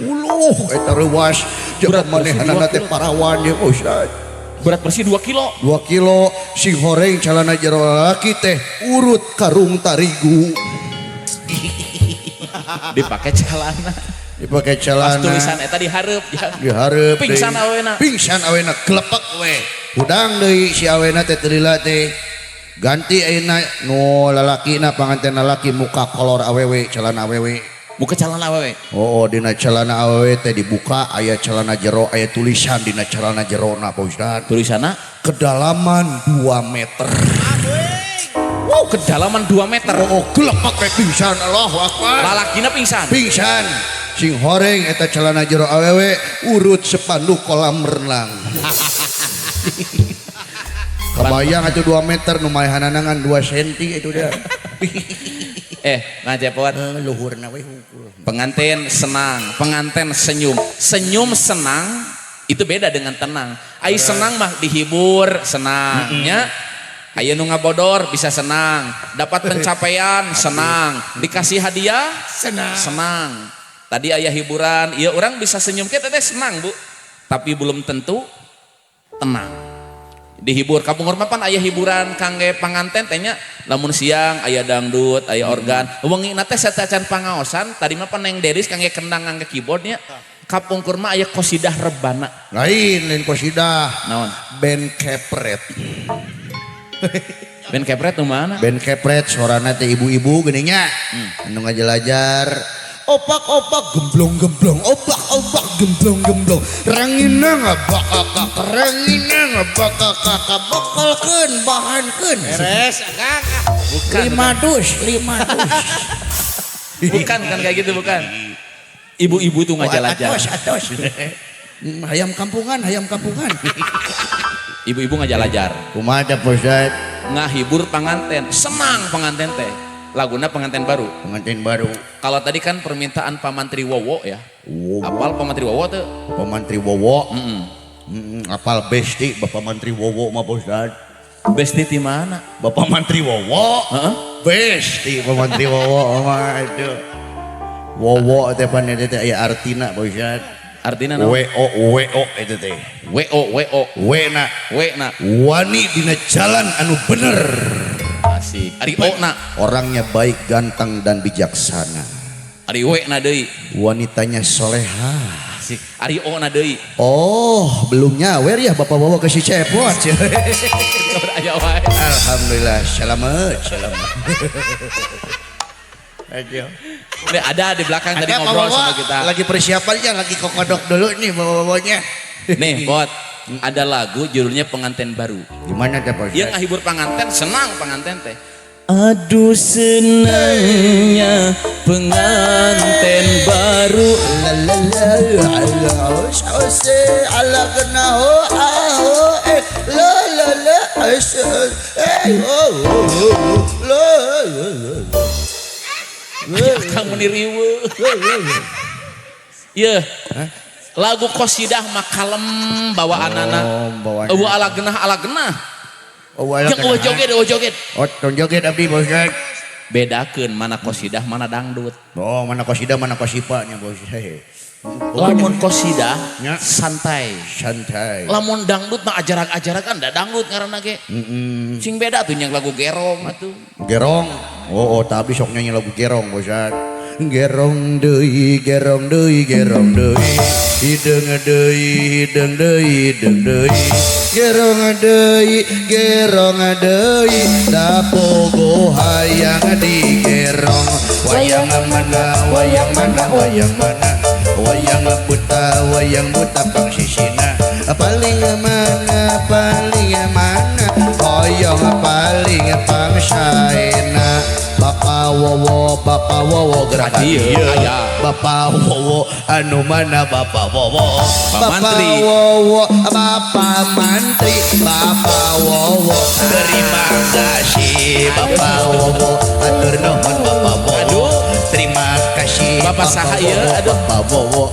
Uluh eta reuas Berat jaga bersih manehanana 2 teh parawan ya Pak Ustad. Berat bersih 2 kilo. 2 kilo sing horeng celana jero lalaki teh urut karung tarigu. Dipakai celana. Dipakai Pas celana. tulisan eta dihareup ya. Dihareup deui. Pingsan awena. Pingsan awena kelepak we. Hudang deui si awena teh teu lila teh. Ganti ayeuna nu lalakina panganten lalaki muka kolor awewe celana awewe. Muka celana awewe. Oh, dina celana awewe teh dibuka aya celana jero aya tulisan dina celana jerona Pak Ustad. Tulisanna kedalaman 2 meter. Wow, kedalaman 2 meter. Oh, gelepak we pingsan Allahu Akbar. Lalakina pingsan. Pingsan. Sing horeng eta celana jero awewe urut sepanduk kolam renang. Kebayang atuh 2 meter nu maehanana ngan 2 senti itu dia. Mang Cepot. Luhurna we hungkul. Pengantin senang, pengantin senyum. Senyum senang itu beda dengan tenang. Ai senang mah dihibur, senang nya. Aya nu ngabodor bisa senang, dapat pencapaian senang, dikasih hadiah Senang. senang. Tadi aya hiburan, ya orang bisa senyum kita teh senang, Bu. Tapi belum tentu tenang. Dihibur kapungkur mah pan aya hiburan kangge panganten teh nya, lamun siang aya dangdut, aya organ. Wengi na teh satacan pangaosan, tadi mah pan neng deris kangge kendang kangge keyboardnya. Kapungkur mah aya kosidah rebana. Lain lain kosidah. Naon? Band kepret. Band kepret nu mana? Band kepret suarana teh ibu-ibu geuning nya. Anu ngajelajar. Opak-opak gemblong-gemblong, opak-opak gemblong-gemblong. Ranginang bakakak, ranginang bakakak, bakalkeun, bahankeun. Beres, Kang. Bukan. 5 dus, 5 dus. Bukan kan kayak gitu bukan. Ibu-ibu tuh ngajalajar. Atos, atos. Hayam kampungan, hayam kampungan. Ibu-ibu ngajalajar. Kumaha teh Pak Ustad? Ngahibur panganten, senang panganten teh. Laguna pengantin baru. Pengantin baru. Kalau tadi kan permintaan Pak Mantri Wowo ya. Wowo. Apal Pak Mantri Wowo tuh? Bapak Mantri Wowo. Apal besti Bapak Mantri Wowo mah Pak Ustad. Besti di mana? Bapak Mantri Wowo. Heeh. Besti Bapak Mantri Wowo mah itu. Wowo teh pan eta teh aya artina Pak Ustad. Artina naon? W O W O itu teh. W O W O. W na. W na. Wani dina jalan anu bener. Asik. Ari O na. Orangnya baik, ganteng dan bijaksana. Ari W na deui. Wanitanya soleha. Asik. Ari O na deui. Oh, belum nyawer ya Bapak Wowo ke si Cepot. Aya wae. Alhamdulillah, selamat, selamat. Ayo. Nih, ada di belakang tadi Ada Pak ngobrol Wowo, sama kita. lagi persiapannya, lagi kokodok dulu nih Bapak Wowonya. Nih, Bot. Ada lagu judulnya Pengantin Baru. Gimana teh Pak Dia Ustadz? ngahibur pengantin, senang pengantin teh. Aduh senangnya pengantin baru. La la la ala us ala kenahu ahu eh la la la us eh oh oh, la la la. Akang meni riweuh. Yeuh. Lagu qosidah mah kalem bawaanana. Oh, bawaan. Eueuh ala genah ala genah. Oh, ala Jeung eueuh genah. joget eueuh joget. Oh, tong joget abdi Pak Ustadz. Bedakeun mana qosidah mana dangdut. Oh, mana qosidah mana qosipa nya Pak Ustadz. Lamun qosidah Nya. santai. Santai. Lamun dangdut mah ajarak-ajarakan da dangdut ngaranna ge. Sing beda tuh yang lagu gerong atuh. Gerong. Oh, oh, tapi sok nyanyi lagu gerong Pak Ustadz. Gerong deui, gerong deui, gerong deui. Hideung deui, hideung deui, hideung deui. Gerong deui, gerong deui. Dapogo hayang digerong. Wayang mana, wayang mana, wayang mana. Wayang buta, wayang buta pangsisina. Paling mana, paling mana. Hoyong paling pangsaena. Bapak Wowo, Bapak Wowo gerak Ieu, ieu. aya. Bapak Wowo anu mana Bapak Wowo? Pak Bapak Mantri. Wowo, Bapak Mantri, Bapak Wowo. Terima kasih Bapak Wowo, atur nuhun Bapak Wowo. Aduh. Terima kasih Bapak saha ieu, Wowo, aduh. Bapak Wowo.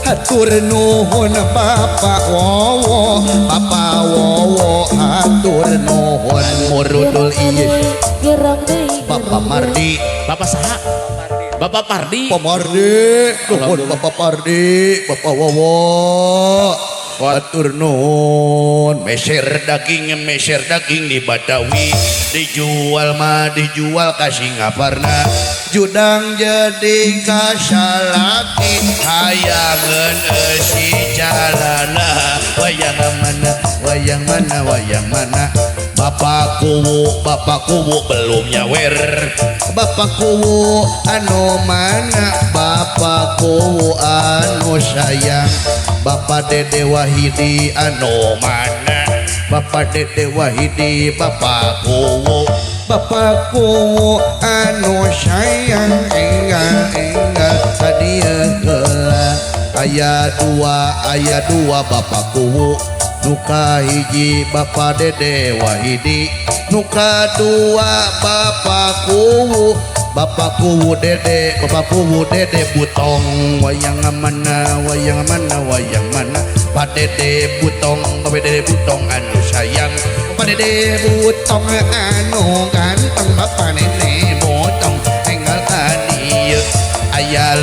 Atur nuhun Bapak Wowo, Bapak Wowo, atur nuhun murudul ieu. Gerong deui. Bapak Mardi. Bapak saha? Bapak Pardi. Bapak Mardi, nuhun Bapak Pardi, Bapak Wowo. Atur nuhun, meser daging di Batawi, dijual mah dijual ka Singaparna. Judang jadi kasalaki, hayangeun eusi calana. Wayang mana, wayang mana, wayang mana. Bapak kuwu belum nyawer. Bapak kuwu anu mana, Bapak kuwu anu sayang. Bapak Dede Wahidi anu mana, Bapak Dede Wahidi, Bapak kuwu. Bapak kuwu anu sayang. Enggal enggal kadieu heula. Aya dua Bapak kuwu. Nuka hiji Bapak Dede Wahidi, nuka dua Bapak kuwu. Bapak kuwu Dede, Bapak kuwu Dede Butong. Wayang mana, wayang mana, wayang mana. Pak Dede Butong, Bapak Dede Butong anu sayang. Pak Dede Butong anu ganteng, Bapak Dede Butong enggal kadieu. Aya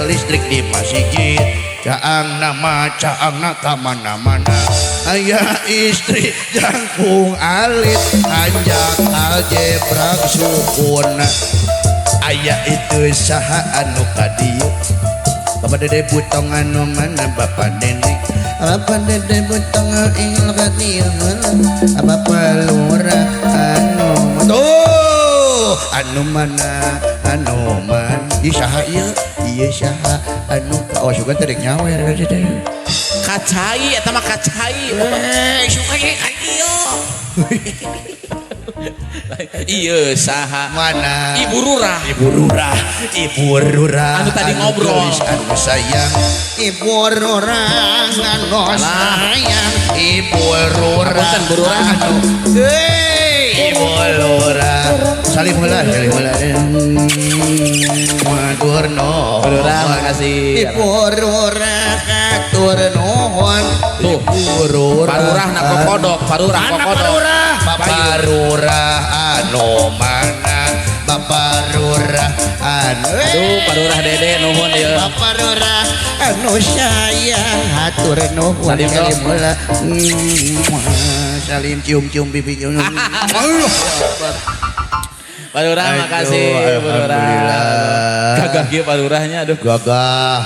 listrik di masjid. Caang nama, caang na ka mana-mana. Aya istri jangkung alit, anjak aljebrak sukuna. Aya itu saha anu kadieu. Bapak Dede Butong anu mana, Bapak Dede. Bapak Dede Butong ingil kadieu. Bapak Lurah anu tuh anu mana, anu mana. Ih saha ieu, ieu saha anu. Oh sugan teh rek nyawer teh. Kacai eta mah kacai. Eh, suka ge ka ieu. Ieu saha? Mana? Ibu Rurah. Ibu Rurah, Ibu Rurah. Anu tadi ngobrol. Geulis anu sayang. Ibu Rurah anu sayang. Ibu Rurah. Punten, Bu Rurah. Anu. Hei, Ibu Lurah. Salim heula, salim heula. Matur nuhun. Parurah, makasih. Parurah katur nuhun. Tuh. Parurah. Parurah na kokodok, parurah Mana kokodok. parurah? Parurah anu mana? Baparurah anu. Aduh, parurah Dede nuhun ieu. Baparurah anu sayang hatur nuhun. Salim dong. Salim heula. Salim cium-cium pipi. Allah. Parurah Aduh, makasih, parurah. alhamdulillah. Gagah kieu parurahnya aduh. Gagah.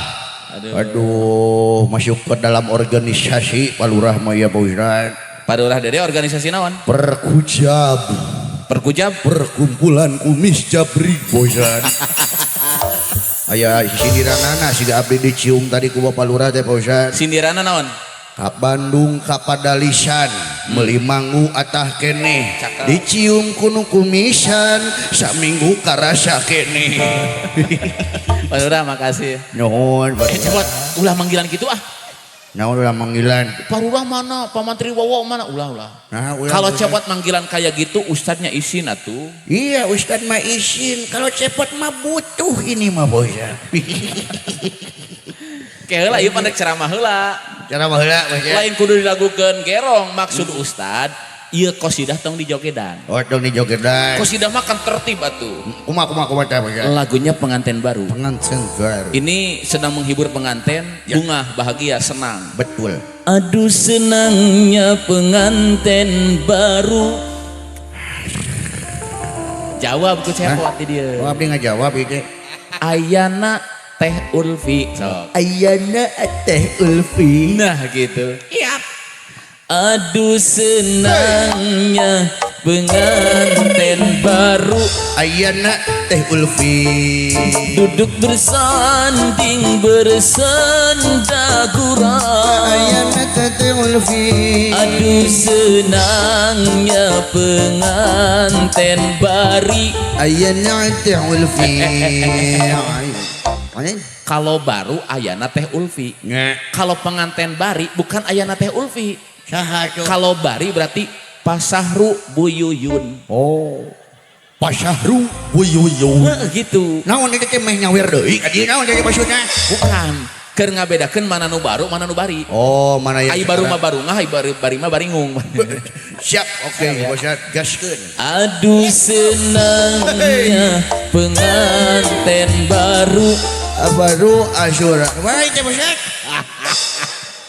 Aduh. Aduh, masuk ke dalam organisasi Palurah mah ya Pak Ustad. Parurah Dede organisasi naon? Perkujab, Perkujab. perkumpulan kumis jabri Pak Ustad. Aya sindiranana siga abdi dicium tadi ku Bapak Lurah teh Pak Ustad. Sindirana naon? Ka Bandung ka Padalisan meuli manggu atah keneh Cakep. dicium ku nu kumisan saminggu karasa keneh. Parurah makasih. Nuhun Pak Eh Lurah. cepot, ulah manggilan gitu ah. Naon ulah manggilan? Parurah mana? Pak Mantri Wowo mana? Ulah ulah. Nah, ulah Kalau manggilan. cepot manggilan kayak gitu ustadznya isin atuh. Iya Ustadz mah isin, kalau cepot mah butuh ini mah bosnya. Kayak heula ieu pandek ceramah heula. Cara mah heula bosnya. Lain kudu dilagukeun gerong maksud ustad ieu qosidah tong dijogedan. Oh dong dijogedan. Qosidah mah kan tertib atuh. Kumaha kumaha kumaha teh bosnya. Lagunya pengantin baru. Pengantin baru. Ini sedang menghibur pengantin, Ya. bungah, bahagia, senang. Betul. Aduh senangnya pengantin baru. Jawab ku cepot di dia. Oh abdi ngajawab ieu. Ayana Teh Ulfi. Sok. Ayana Teh Ulfi. Nah gitu. Iya. Aduh senangnya pengantin baru Ayana Teh Ulfi. duduk bersanding bersenda gurau. Ayana Teh Ulfi. Aduh senangnya pengantin bari. Ayana Teh Ulfi. Mana? Kalau baru Ayana Teh Ulfi. Nggak. Kalau pengantin bari bukan Ayana Teh Ulfi. Saha tuh? Kalau bari berarti Pasahru Buyuyun. Oh. Pasahru Buyuyun. Heuh, gitu. Naon itu teh meh nyawer deui ka dieu naon jadi maksudna? Bukan. Keur ngabedakeun mana nu baru, mana nu bari. Oh, mana yang Ai baru mah barungah, ai bari, bari mah baringung. Siap, oke, bosnya gaskeun. Aduh senangnya pengantin baru. Baru Asyura. Wah, itu bosnya.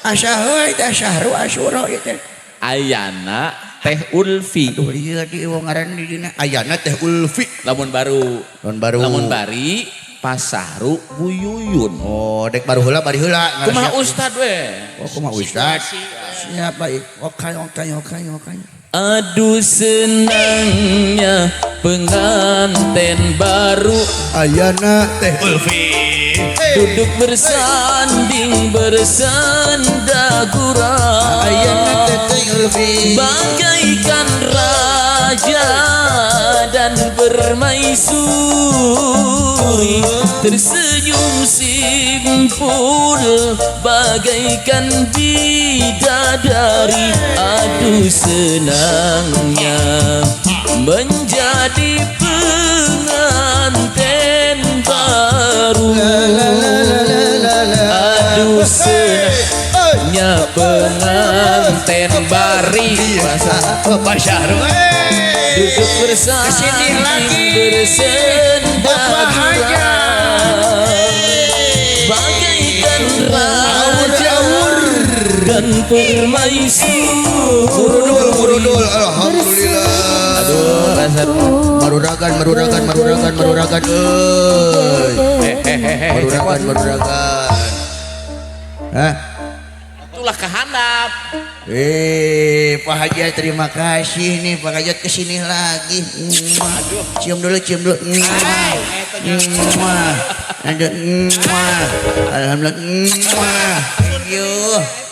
Asyahru, itu Asyahru, Asyura itu. Ayana Teh Ulfi. Aduh, iya di wong ngaran di dina. Ayana Teh Ulfi. Lamun baru. Lamun baru. Lamun bari Pasahru Buyuyun. Oh, dek baru heula bari heula. Kumaha ustad we? Oh, kumaha ustad? Siap, baik. Oke, oke, oke, oke. Aduh senangnya pengantin baru Ayana Teh Ulfi. duduk bersanding bersenda gurau. Ayana Teh Ulfi. Bagaikan raja dan permaisuri tersenyum simpul bagaikan bidadari. Aduh senangnya menjadi pengantin baru. Aduh senangnya pengantin bari. Pasahru. Duduk bersanding lagi. bersenda Bapak Hajar. bagaikan raja dan permaisuri. Murudul, murudul. Alhamdulillah. Aduh, rasa Maruragan, maruragan, maruragan, maruragan. Euy. Maruragan, maruragan. Hah? Itulah kehandap. Pak Hajat terima kasih nih Pak Hajat kesini lagi. Mwah. Cium dulu, cium dulu. Mwah. Mwah. Lanjut. Mwah. Alhamdulillah. Mwah. Thank you.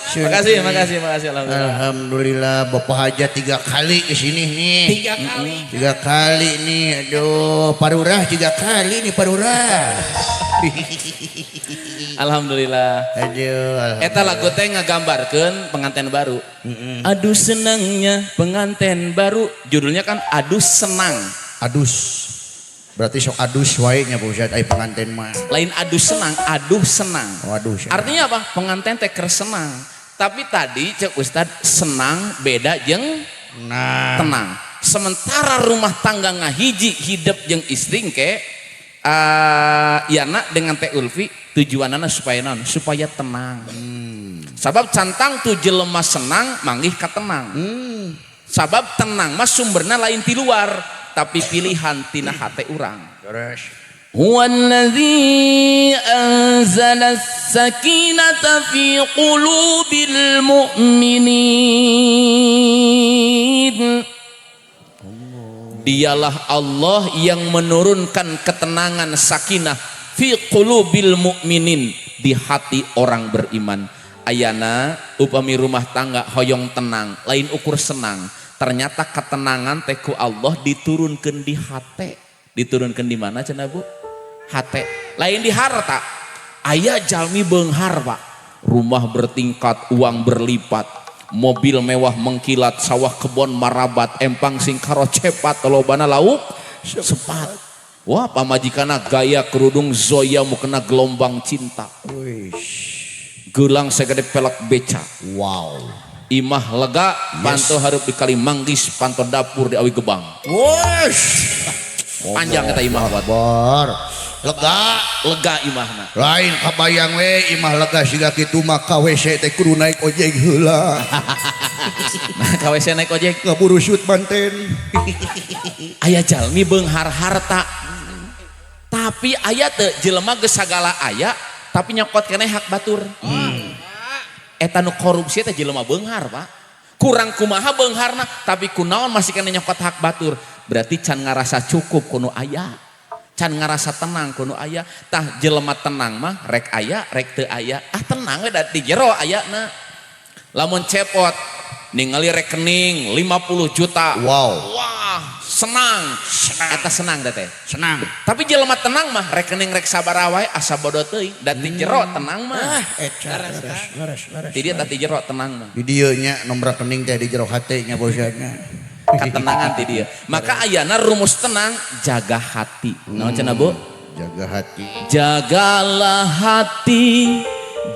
Makasih, makasih, makasih alhamdulillah. Alhamdulillah Bapak Hajat 3 kali kesini nih. 3 kali. 3 kali nih. Aduh, Parurah 3 kali nih Parurah. Alhamdulillah. Aduh. Eta lagu teh ngagambarkeun pengantin baru. Aduh senangnya pengantin baru. Judulnya kan Aduh Senang. Adus. Berarti sok adus wae nya Pak Ustad ai pengantin mah. Lain adus senang, aduh senang. Oh, aduh senang. Artinya apa? Pengantin teh keur senang. Tapi tadi cek Ustad senang beda jeung nah tenang. Sementara rumah tangga ngahiji hidup jeung istri ke Yana dengan Teh Ulfi tujuanana supaya naon? Supaya tenang. Sabab cantang tu jelema senang manggih katenang. Sabab tenang mah sumberna lain ti luar tapi pilihan tina hate urang. Terus Huwallazi anzala as-sakinata fi qulubil mu'minin. Dialah Allah yang menurunkan ketenangan sakinah fi qulubil mu'minin, di hati orang beriman. Ayana upami rumah tangga hoyong tenang, lain ukur senang. Ternyata ketenangan teh ku Allah diturunkan di hati. Diturunkan di mana cenah Bu? Hate. Lain di harta. Aya jalmi beunghar Pak. Rumah bertingkat, uang berlipat, mobil mewah mengkilat, sawah kebon marabat, empang singkaro cepat, lobana lauk sepat. Wah, pamajikana gaya kerudung zoya mukena gelombang cinta. Gelang segede pelek beca. Wow. Imah lega, panto hareup di kali manggis, panto dapur di awi gebang. Wush. Panjang eta imah buat. Bar. Lega, lega imahna. Lain kabayang we imah lega siga kitu mah ka WC teh kudu naik ojek heula. Nah, ka WC naik ojek ngaburusut manten. Aya jalmi beunghar harta. Tapi aya teu jelema geus sagala aya tapi nyokot keneh hak batur. Eta nu korupsi teh jelema beunghar, Pak. Kurang kumaha beungharna tapi kunaon masih keneh nyokot hak batur. Berarti can ngarasa cukup kuno aya. Can ngarasa tenang kuno aya. Tah jelema tenang mah rek aya rek teu aya. Ah tenang we da di jero ayana. Lamun cepot ningali rekening 50 juta. Wow. Wah, senang. Eta senang da teh. Senang. Tapi jelema tenang mah rekening rek sabaraha wae asa bodoh teuing da di jero tenang mah. Ah, eta leres leres leres. Di dieu tah di jero tenang mah. Di dieu nya nomor rekening teh di jero hate nya bosnya. Ketenangan ti dia. Maka ayana rumus tenang jaga hati. Naon cenah Bu? Jaga hati. Jagalah hati,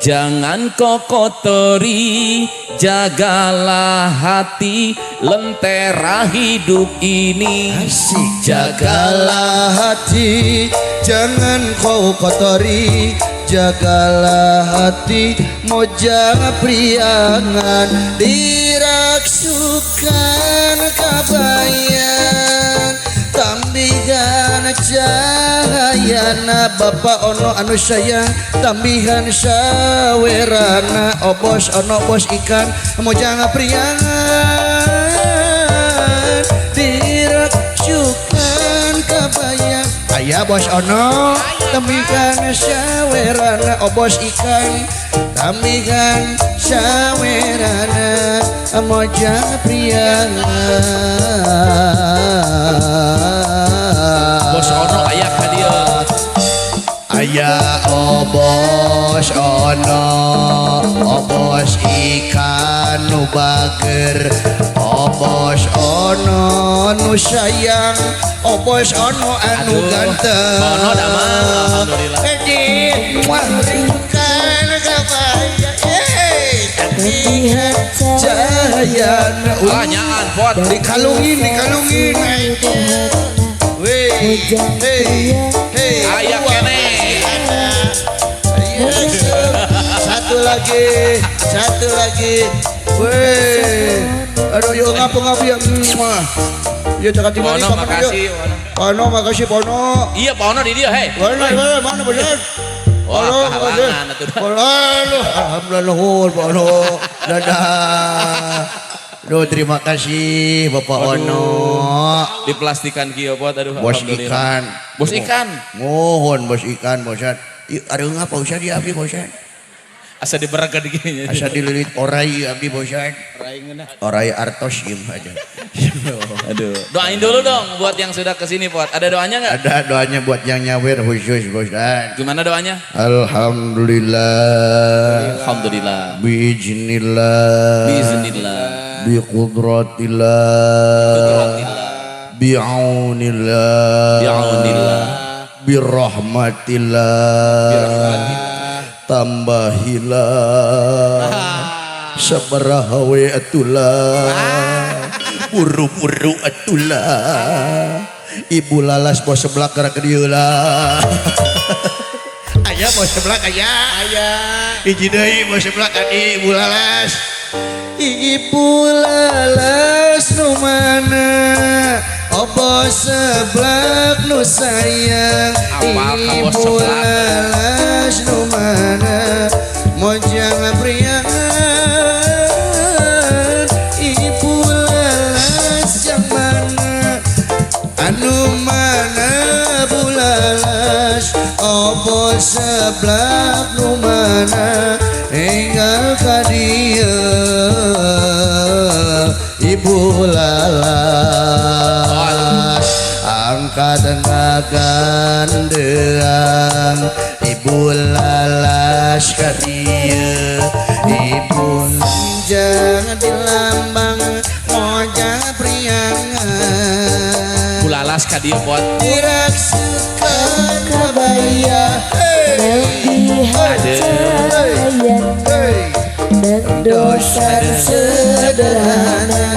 jangan kau kotori. Jagalah hati, lentera hidup ini. Asik. Jagalah hati, jangan kau kotori. Jagalah hati, moja priangan. Diraksukan kabayan, tambihan cahayana. Bapak ono anu sayang, tambihan sawerana. Obos ono bos ikan, moja priangan. Diraksukan kabayan. Aya bos ono, tambihan sawerana. Obos ikan, tambihan sawerana. Moja priangan. Bos ono aya ka dieu. Aya obos ono, obos ikan nu bager, obos ono nu sayang, obos ono anu ganteng. Ono damang, alhamdulillah. Bukan kabaya, tambihan cahayana. Ah, nyaan pot. Dikalungin, dikalungin. Weh, hey, hey. Aya keneh. Satu lagi, satu lagi. Weh, aduh yuk ngapu-ngapu ya. Ya jangan tinggal. Ono makasih, Ono makasih Ono. Iya Pak Ono di dia, hei. Mana mana mana bener. Wah, kahalangan atuh. Alhamdulillah nuhun Pak Ono. Dadah. Duh, terima kasih Bapak Ono. Diplastikan kieu pot aduh. Bos ikan. Bos ikan. Mohon bos ikan, bos. Aduh ngapa usah di abdi bos. Asa diberagad gini. Asa dililit orai abdi bos. Orai artos ieu aja. Aduh. Doain dulu dong buat yang sudah kesini Pot. Ada doanya nggak? Ada doanya buat yang nyawer khusus bos. Gimana doanya? Alhamdulillah. Alhamdulillah. Biiznillah. Biiznillah. Biqudratillah. Biqudratillah. Bi'aunillah. Bi'aunillah. Birahmatillah. Birahmatillah. Tambahilah. Sabaraha we atulah. Buru-buru atulah. Ibu Lalas bos seblak gerak ke dieu lah. Aya bos seblak aya. Aya. Hiji deui bos seblak adi Ibu Lalas. Ibu Lalas nu mana? Obos seblak nu sayang. Apal ka bos Ibu seblak? Lalas nu mana? Mojang priangan. Ibu Lalas yang mana? Anu mana Bu Lalas? Obos seblak nu mana? Enggal ka dieu Ibu Lalas. Angkat ngagandeang Ibu Lalas ka dieu. Ibu jangan dilambang mojang priangan. Bu Lalas ka dieu pot. Diraksukan kabaya. Aduh. Dosa sederhana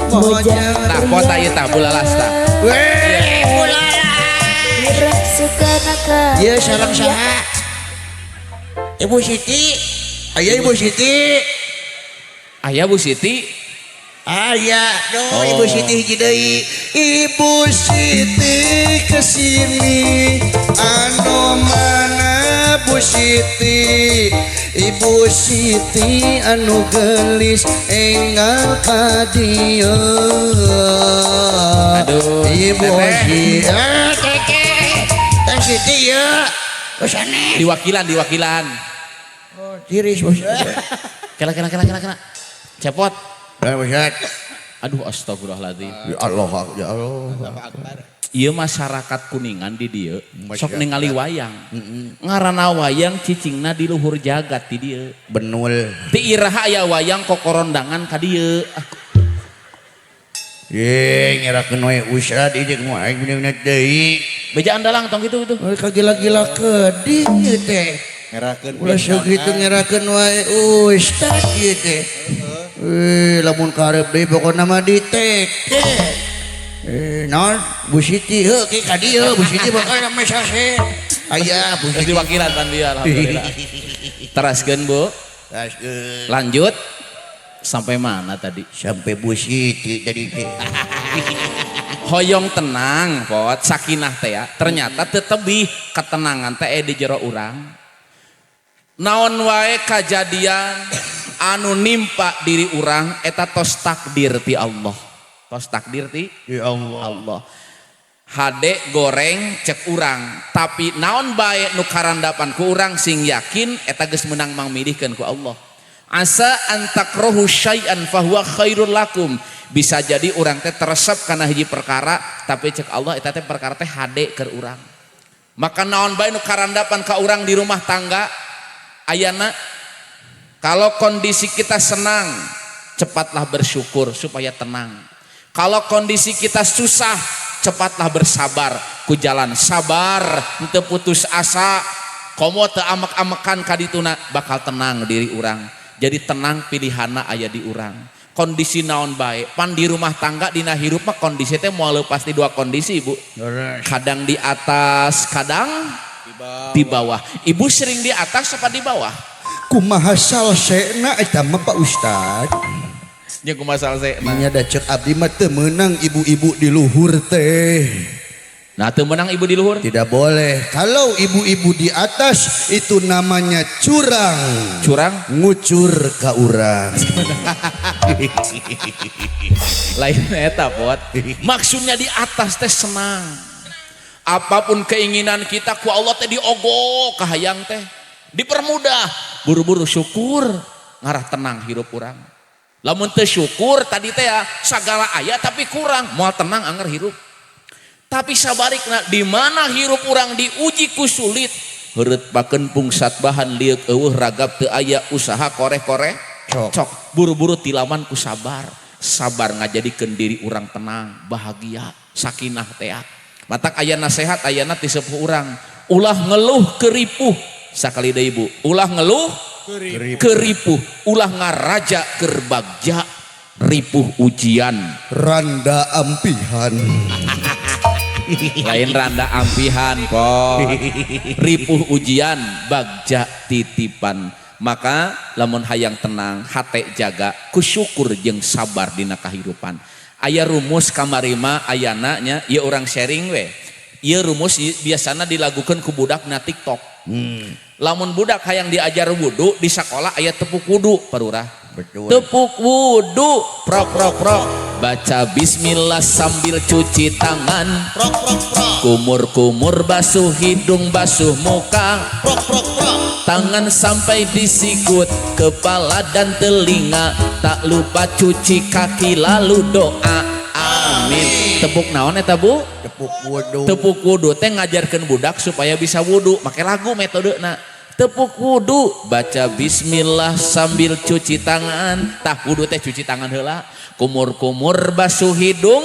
mojang. Tah pot ieu tah Bu Lalas tah. Weh, Ibu Lalas. Ieu sareng saha? Ibu Siti. Aya Ibu Siti. Aya Bu Siti. Aya, duh Oh. Ibu Siti hiji deui. Ibu Siti kesini, anu mana Bu Siti? Ibu Siti anu gelis enggal ka dieu. Aduh, Ibu Teteh. Siti. Eh, Teteh. Teh Siti ya. Terus aneh. Diwakilan, diwakilan. Oh, tiris bos. Kela kela kela kela kela. Cepot. Eh, Ustaz. Aduh astagfirullahaladzim. Ya Allah, ya Allah. Ieu masyarakat Kuningan di dieu sok ningali wayang. Ngaranna wayang cicingna di luhur jagat di dieu. Benul. Ti iraha aya wayang kokorondangan ka dieu. Ah, Ye, ngerakeun we Ustad ieu jeung aing bener-bener deui. bejaan dalang tong kitu itu. Kagila-gila keding ieu teh. Ngerakeun Ulah sakitu ngerakeun wae Ustad ieu teh. Eh, lamun karep deui pokona mah ditek. Eh, naon Bu Siti heuh ke ka dieu Bu Siti bakal mah sase. Aya Bu Terus Siti. diwakilan pan dia alhamdulillah. Teraskeun Bu. Teraskeun. Lanjut. Sampai mana tadi? Sampai Bu Siti tadi teh. Hoyong tenang pot sakinah teh ya. Ternyata tetebih ketenangan teh di jero urang. Naon wae kajadian anu nimpa diri urang eta tos takdir ti Allah. Tos takdir ti Ya Allah. Allah. Hade goreng cek urang, tapi naon bae nu karandapan ku urang sing yakin eta geus meunang mangmidihkeun ku Allah. Asa an takrohu syai'an fahuwa khairul lakum. Bisa jadi urang teh teresep kana hiji perkara, tapi cek Allah eta teh perkara teh hade keur urang. Maka naon bae nu karandapan ka urang di rumah tangga ayana kalau kondisi kita senang, cepatlah bersyukur supaya tenang. Kalau kondisi kita susah, cepatlah bersabar. Ku jalan sabar, henteu putus asa, komo teu amek-amekan kadituna bakal tenang diri urang. Jadi tenang pilihana aya di urang. Kondisi naon bae, pan di rumah tangga dina hirup mah kondisi teh moal leupas di dua kondisi, Ibu. Kadang di atas, kadang di bawah. Ibu sering di atas apa di bawah? Kumaha salsena eta mah Pak Ustad? Nya kumaha salsena? Nya da cek abdi mah teu meunang ibu-ibu di luhur teh. Nah, teu meunang ibu di luhur? Tidak boleh. Kalau ibu-ibu di atas itu namanya curang. Curang? Ngucur ka urang. Lain eta pot. Maksudnya di atas teh senang. Apapun keinginan kita ku Allah teh diogo kahayang teh. Dipermudah, buru-buru syukur ngarah tenang hirup urang. Lamun teu syukur tadi teh ya sagala aya tapi kurang, moal tenang anger hirup. Tapi sabalikna di mana hirup urang diuji ku sulit, heureut pakeun pungsat bahan lieuk eueuh ragap teu aya usaha koreh-koreh Cok. cok, buru-buru tilaman ku sabar. Sabar ngajadikeun diri urang tenang, bahagia, Sakinah teh. Matak aya nasehat ayana ti sepuh urang. Ulah ngeluh keripuh sakali deui ibu. Ulah ngeluh keripuh, ulah ngaraja keur bagja, ripuh ujian. Randa ampihan. Lain randa ampihan kok. Ripuh ujian bagja titipan. Maka lamun hayang tenang hate jaga ku syukur jeung sabar dina kahirupan. Aya rumus kamarima ayana nya ieu urang sharing we. Ieu rumus biasana dilakukan ku budak na TikTok. Lamun budak hayang diajar wudu di sekolah aya tepuk wudu parurah. Betul. Tepuk wudu prok prok prok. Baca bismillah sambil cuci tangan. Prok prok prok. Kumur-kumur basuh hidung basuh muka. Prok prok prok. Tangan sampai di sikut, kepala dan telinga. Tak lupa cuci kaki lalu doa. Amin. Tepuk naon eta Bu? Tepuk wudu. Tepuk wudu teh ngajarkeun budak supaya bisa wudu. Make lagu metodena. Tepuk wudu, baca bismillah sambil cuci tangan. Tah wudu teh cuci tangan heula. Kumur-kumur basuh hidung,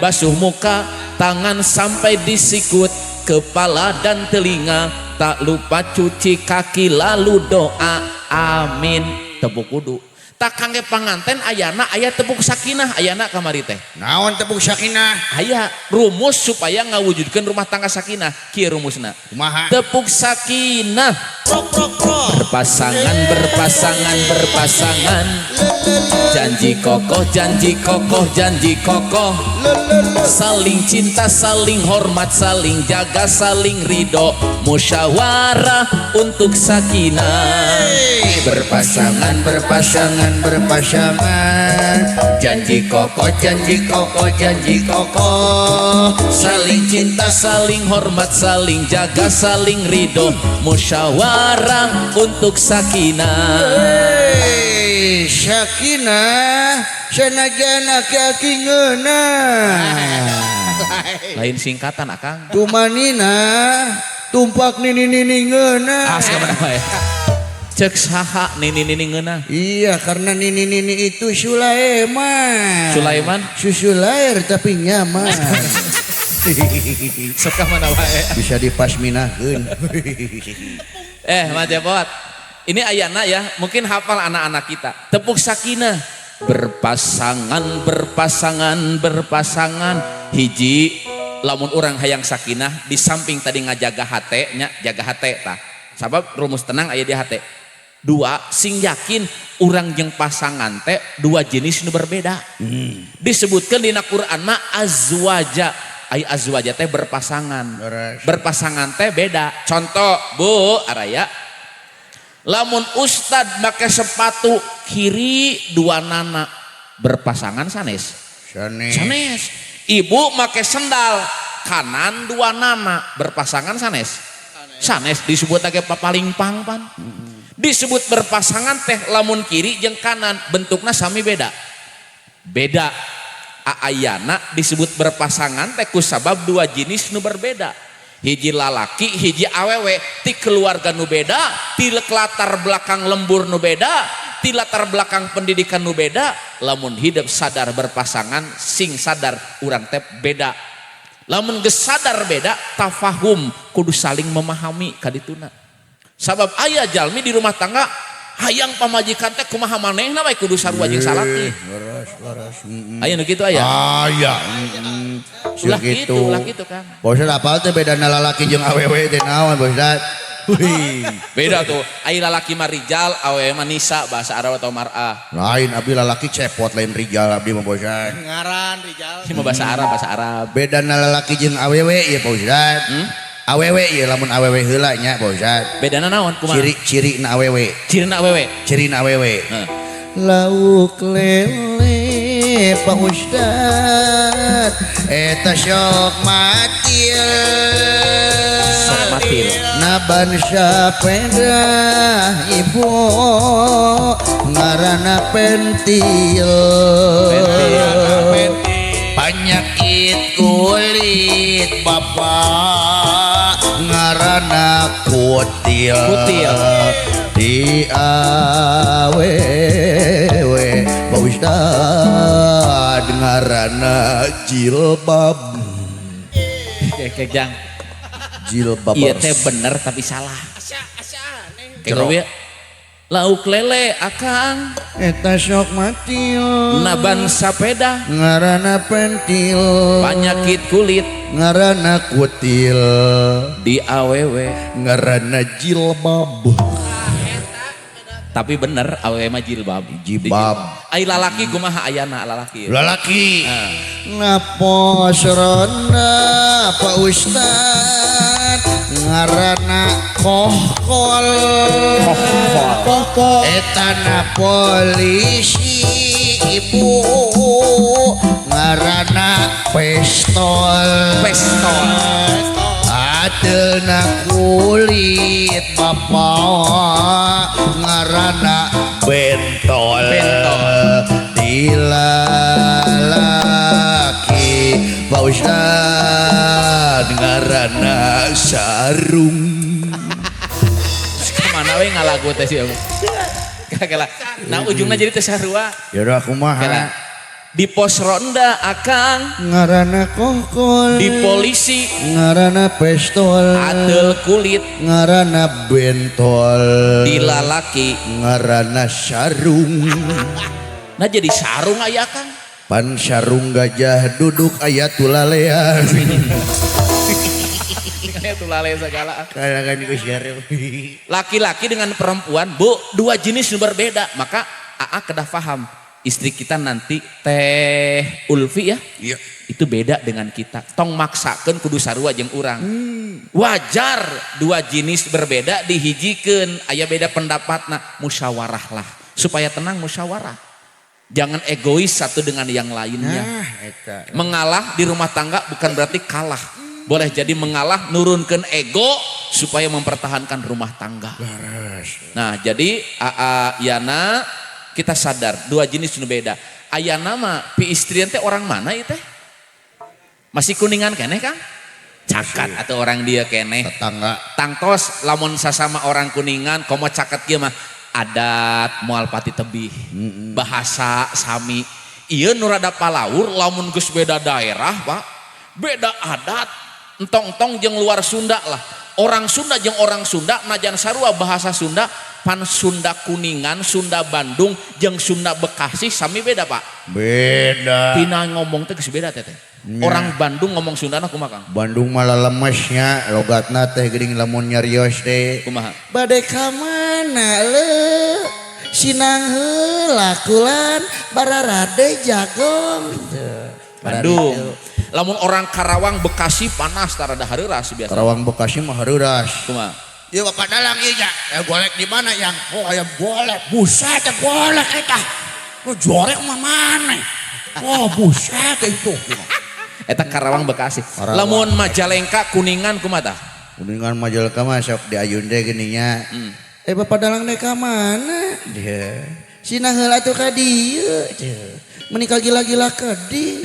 basuh muka, tangan sampai di sikut, kepala dan telinga. Tak lupa cuci kaki lalu doa. Amin. Tepuk wudu. Tak kangge panganten ayana aya tepuk sakinah ayana kamari teh. Naon tepuk sakinah? Aya rumus supaya ngawujudkeun rumah tangga sakinah. Kieu rumusna. Kumaha? Tepuk sakinah. Prok prok prok. Berpasangan berpasangan berpasangan. Janji kokoh janji kokoh janji kokoh. Saling cinta saling hormat saling jaga saling ridho. Musyawarah untuk sakinah. Berpasangan berpasangan berpasangan. Janji kokoh janji kokoh janji kokoh. Saling cinta saling hormat saling jaga saling ridho. Musyawarah untuk sakinah. Hei, sakinah sanajan aki-aki ngeunah. Lain singkatan akang. Tumanina tumpak nini-nini ngeunah. Ah, sakamana wae. Cek saha nini-nini ngeunah. Iya, karena nini-nini itu Sulaiman. Sulaiman? Susu lahir tapi nyaman. Sok mana wae. Bisa dipasminahkeun. Mas Jepot. Ini ayana ya, mungkin hafal anak-anak kita. Tepuk sakinah. Berpasangan, berpasangan, berpasangan. Hiji, lamun urang hayang sakinah, di samping tadi ngajaga hate nya, jaga hate tah. Sabab rumus tenang aya di hate. Dua, sing yakin urang jeung pasangan teh dua jenis nu berbeda. Disebutkan dina Quran mah azwaja. Ai azwaja teh berpasangan. Beres. Berpasangan teh beda. Contoh, Bu, araya. Lamun ustad make sepatu kiri dua nana berpasangan sanes. Sanes. Sanes. Ibu make sendal kanan dua nana berpasangan sanes. Sanes disebut lagi papaling pangpan. Disebut berpasangan teh lamun kiri jeung kanan bentukna sami beda. Beda. Aayana disebut berpasangan teh kusabab dua jenis nu berbeda. Hiji lalaki, hiji awewe, ti keluarga nu beda, ti latar belakang lembur nu beda, ti latar belakang pendidikan nu beda. Lamun hidup sadar berpasangan, sing sadar urang teh beda. Lamun geus sadar beda, tafahum kudu saling memahami kadituna. Sabab aya jalmi di rumah tangga hayang pamajikan teh kumaha manehna we kudu sarua jeung salaki. Leres, leres. Aya nu kitu aya. Aya. Ulah kitu, ulah kitu kan. Bosat apal teh bedana lalaki jeung awewe teh naon bosat? Wih. Beda tuh. Ai lalaki mah rijal, awewe mah nisa bahasa Arab atau mar'ah. Lain abdi lalaki cepot lain rijal abdi mah bosat. Ngaran rijal. Ini mah bahasa Arab, bahasa Arab. Bedana lalaki jeung awewe ieu Pak Ustad. Awewe ieu lamun awewe heula nya Pak Ustad. Bedana naon kumaha? Ciri-ciri na awewe. Cirina awewe. Ciri na awewe. Heeh. Lauk lele Pak Ustad eta sok matil. Sok matil. Naban sapeda ibu ngaranna pentil. Pentil. Penyakit kulit bapak ngaranna kutil. Kutil. Di awewe Pak Ustad Ustad ngaranna jilbab. Kayak jang. Jilbab. Iya teh bener tapi salah. Kayak lauk lele akang eta sok matil naban sapeda ngaranna pentil penyakit kulit ngaranna kutil di awewe ngaranna jilbab. Tapi bener awewe mah jilbab. Jilbab. Ai lalaki kumaha ayana lalaki? Lalaki. Napos ronda Pak Ustad ngaranna kohkol. Kohkol. Etana polisi ibu ngaranna pestol. Pestol. Ateuna kulit bapak ngaranna bentol. Bentol. Dilalaki Pak Ustad ngaranna sarung. Kemana we ngalagu teh sih Kela. Nah ujungnya jadi teh sarua. Ya udah kumaha. Di pos ronda akang ngaranna kohkol. Di polisi ngaranna pestol. Ateul kulit ngaranna bentol. Dilalaki ngaranna sarung. Nah jadi sarung aya kang. Pan sarung gajah duduk aya tulalean. Aya tulale segala. Kalangan ku sarung. Laki-laki dengan perempuan, Bu, dua jenis berbeda. Maka AA kedah paham. Istri kita nanti Teh Ulfi ya. Iya. Itu beda dengan kita. Tong maksakeun kudu sarua jeung urang. Wajar dua jenis berbeda dihijikeun, aya beda pendapatna, musyawarah lah. Supaya tenang musyawarah. Jangan egois satu dengan yang lainnya. Nah, eta. Mengalah di rumah tangga bukan berarti kalah. Boleh jadi mengalah nurunkan ego supaya mempertahankan rumah tangga. Laras. Nah, jadi AA Yana kita sadar dua jenis nu beda. Ayana mah pi istrian teh orang mana ieu teh? Masih kuningan keneh Kang? Cakat atau orang dia keneh. Tetangga. Tangtos lamun sasama orang kuningan komo caket kieu mah adat moal pati tebih. Bahasa sami. Ieu nu rada palaur lamun geus beda daerah, Pak. Beda adat. Entong-entong jeung luar Sunda lah. Orang Sunda jeung orang Sunda najan sarua bahasa Sunda pan Sunda Kuningan, Sunda Bandung jeung Sunda Bekasi sami beda, Pak. Beda. Tina ngomong teh geus beda teh. Orang Bandung ngomong Sundana kumaha Kang? Bandung malah lemesnya logatna teh geuning lamun nyarios teh. Kumaha? Bade ka mana le? Sinang heula kulan bararade jagong. Bandung. Lamun orang Karawang Bekasi panas tarada hareuras biasa. Karawang Bekasi mah hareuras. Kumaha? Ieu Bapak dalang ieu nya. Ya golek di mana yang? Oh aya golek. Buset ya golek eta. Nu jorek mah maneh. Oh buset itu. Eta Karawang Bekasi. Karawang. Lamun Majalengka Kuningan kumaha tah? Kuningan Majalengka mah sok diayun teh geuning nya. Bapak dalang teh ka mana? Dia. Sinang heula atuh ka dieu. Menikah gila-gila kedi.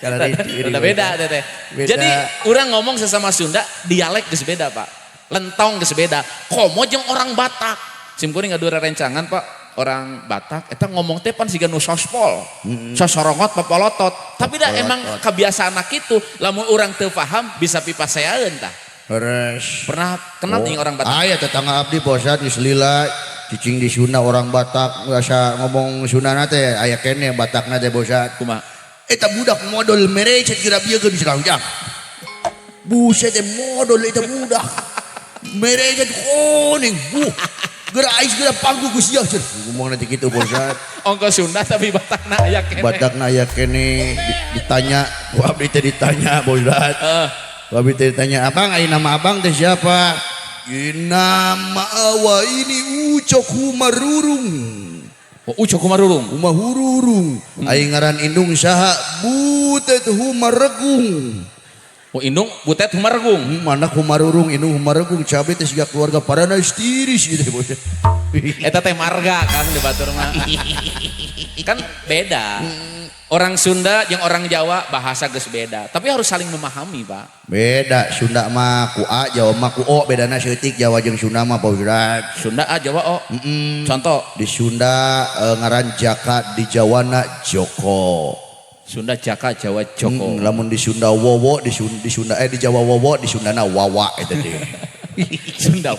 Udah beda teh. Jadi orang ngomong sesama Sunda dialek geus beda, Pak. Lentong geus beda. Komo jeung orang Batak. Sim kuring ngadu rerencangan, Pak. Orang Batak eta ngomong teh pan siga nu sospol. Sosorongot papolotot. Tapi dah emang kebiasaan kitu, lamun urang teu paham bisa pipaseaeun tah. Beres. Pernah kenal jeung orang Batak? Aya tetangga abdi bosat geus lila cicing di Sunda orang Batak asa ngomong Sundana teh aya keneh Batakna teh bosat. Kumaha? Eta budak modal merecet geura bieu geus raujang. Buset teh modal eta budak. Merecet kuning. Buh. Geura ais geura pangku geus sia. Ngomong nanti kitu bosat. Ongko Sunda tapi Batakna aya keneh. Batakna aya keneh ditanya, ku abdi teh ditanya bosat. Ku abdi teh ditanya, "Abang, ai nama abang teh siapa?" Nama awa ini Ucok Humarurung. Oh, Ucok Humarurung. Humahururung. Ai ngaran indung saha? Butet Humaregung. Oh, indung Butet Humaregung. Mana Humarurung, indung Humaregung, cabe teh siga keluarga Paranais tiris gitu bos. Eta teh marga Kang di batur mah. Kan beda. Orang Sunda jeung orang Jawa bahasa geus beda, tapi harus saling memahami, Pak. Beda Sunda mah ku A, Jawa mah ku O, bedana seutik Jawa jeung Sunda mah Pak Ustad. Sunda A, Jawa O. Contoh Di Sunda ngaran Jaka, di Jawana Joko. Sunda Jaka, Jawa Joko. Lamun di Sunda Wowo, di Sunda di Jawa Wowo, di Sundana Wawa eta teh. Sunda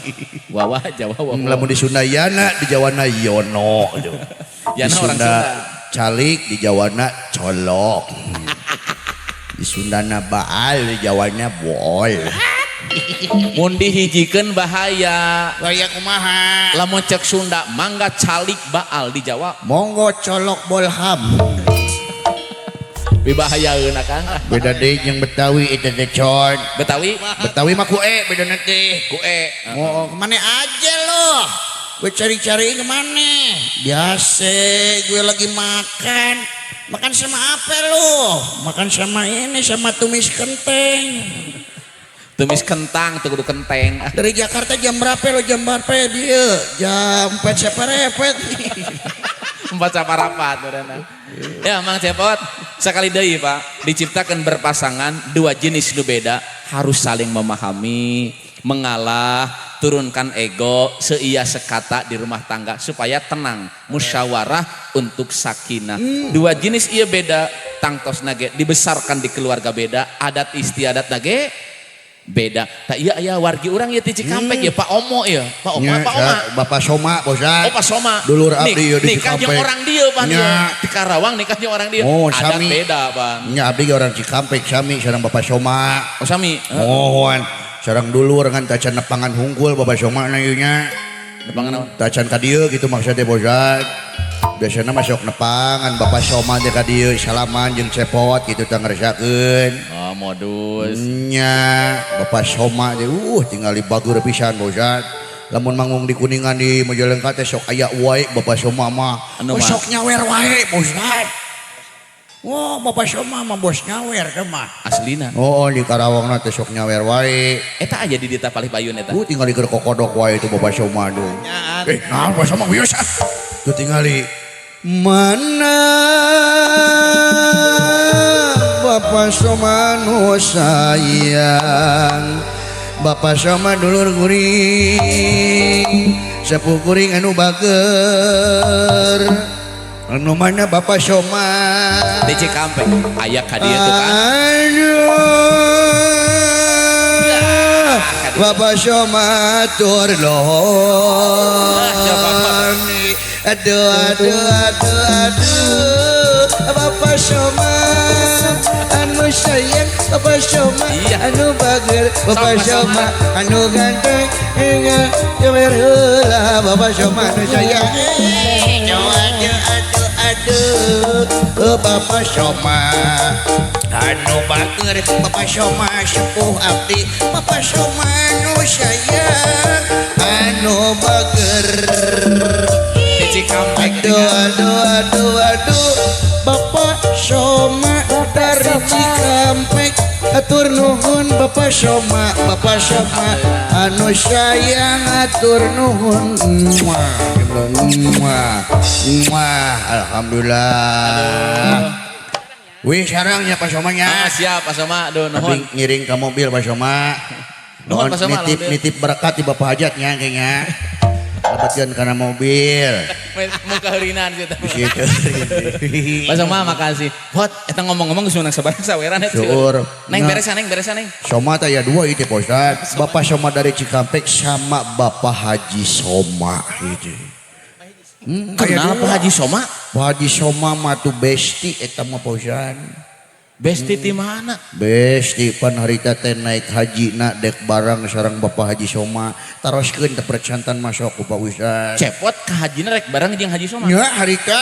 Wawa, Jawa Wowo. Lamun di Sunda Yana, di Jawana Yono gitu. Yana di orang Sunda Sunda. Calik, di Jawana Colok. Di Sundana Baal, di Jawana Bool. Mun dihijikeun bahaya. Bahaya kumaha? Lamun cek Sunda mangga calik Baal, di Jawa monggo colok bolham. Bibahayaeun Kang. Beda deui jeung Betawi eta teh con. Betawi? Betawi mah ku e bedana teh. Ku e. Oh, kemana aja lo? Gue cari-cari kemana? Biasa, gue lagi makan. Makan sama apa lo? Makan sama ini, sama tumis kenteng. Tumis kentang, tuh kudu kenteng. Dari Jakarta jam berapa lo? Jam berapa dia? Jam 4 seperempat. 4 saparapat. Ya Mang Cepot, sekali deui Pak, diciptakan berpasangan dua jenis nu beda, harus saling memahami, mengalah, turunkan ego, seia sekata di rumah tangga supaya tenang, musyawarah untuk sakinah. Dua jenis iya beda, tangtos nage dibesarkan di keluarga beda, adat istiadat nage beda. Tak iya iya wargi orang ya ti Cikampek ya Pak Omo ya, Pak Omo, Pak Oma. Bapak Soma bosan. Oh Pak Soma. Dulur abdi ya di nikah jeung Cikampek. orang dia Pak dia. Di Karawang nikah jeung orang dia. Oh, adat sami. Beda Pak. Nya abdi orang Cikampek sami sareng Bapak Soma. Oh sami. Mohon sareng dulur ngan tacan nepangan hungkul Bapak Soma na ieu nya. Nepangan naon? Tacan ka dieu gitu maksudnya bosan. Biasana mah sok nepangan Bapak Soma teh ka dieu salaman jeung Cepot gitu teh ngeresakeun. Oh modus. Nya Bapak Soma teh tinggali bager pisan bosan. Lamun manggung di Kuningan di Majalengka teh sok aya wae Bapak Soma mah. Anu mah? Sok nyawer wae bosan. Wah, Bapak Soma mah bos nyawer teh mah. Aslina. Oh, di Karawang na teh sok nyawer wae. Eta aja di dieu palih payun eta. Tinggali keur kokodok wae itu Bapak Soma tuh. Nah Bapak Soma wios ah. Tuh tinggali mana Bapak Soma nu sayang, Bapak Soma dulur kuring, sepuh kuring anu bager. Anu mana Bapak Soma? Di Cikampek aya ka dieu tuh kan. Aduh, Bapak Soma tur lohon. Aduh, aduh, aduh, aduh, Bapak Soma anu sayang, Bapak Soma anu bager, Bapak Soma anu ganteng, enggak nyawer heula, Bapak Soma anu sayang. Aduh, aduh, aduh, aduh, Bapak Soma anu bager, Bapak Soma sepuh abdi, Bapak Soma anu sayang, anu bager. Cikampek. Aduh, aduh, aduh, aduh, Bapak Soma dari Cikampek, atur nuhun Bapak Soma, Bapak Soma anu sayang, atur nuhun. Muah, muah, muah, alhamdulillah. Wih, sarangnya Pak Somanya. Ah, siap Pak Soma, aduh nuhun. Tapi ngiring ke mobil Pak Soma. Nuhun Pak Soma, nitip nitip berkat di Bapak hajatnya kayaknya. Dapatkan karena mobil. Muka heurinan sih. Pak Soma makasih. Bot, eta ngomong-ngomong geus meunang sabarang saweran eta. Syukur. Neng beresan, neng beresan, neng. Soma teh aya dua ieu Pak Ustad. Bapak Soma dari Cikampek sama Bapak Haji Soma gitu. Kenal Pak Haji Soma? Pak Haji Soma mah tuh besti eta mah Pak Ustad. Besti ti mana? Besti pan harita teh naik haji na dek barang sareng Bapak Haji Soma taroskeun teh percantan masuk ku Pak Ustad. Cepot ka hajina rek bareng jeung Haji Soma. Nya harita.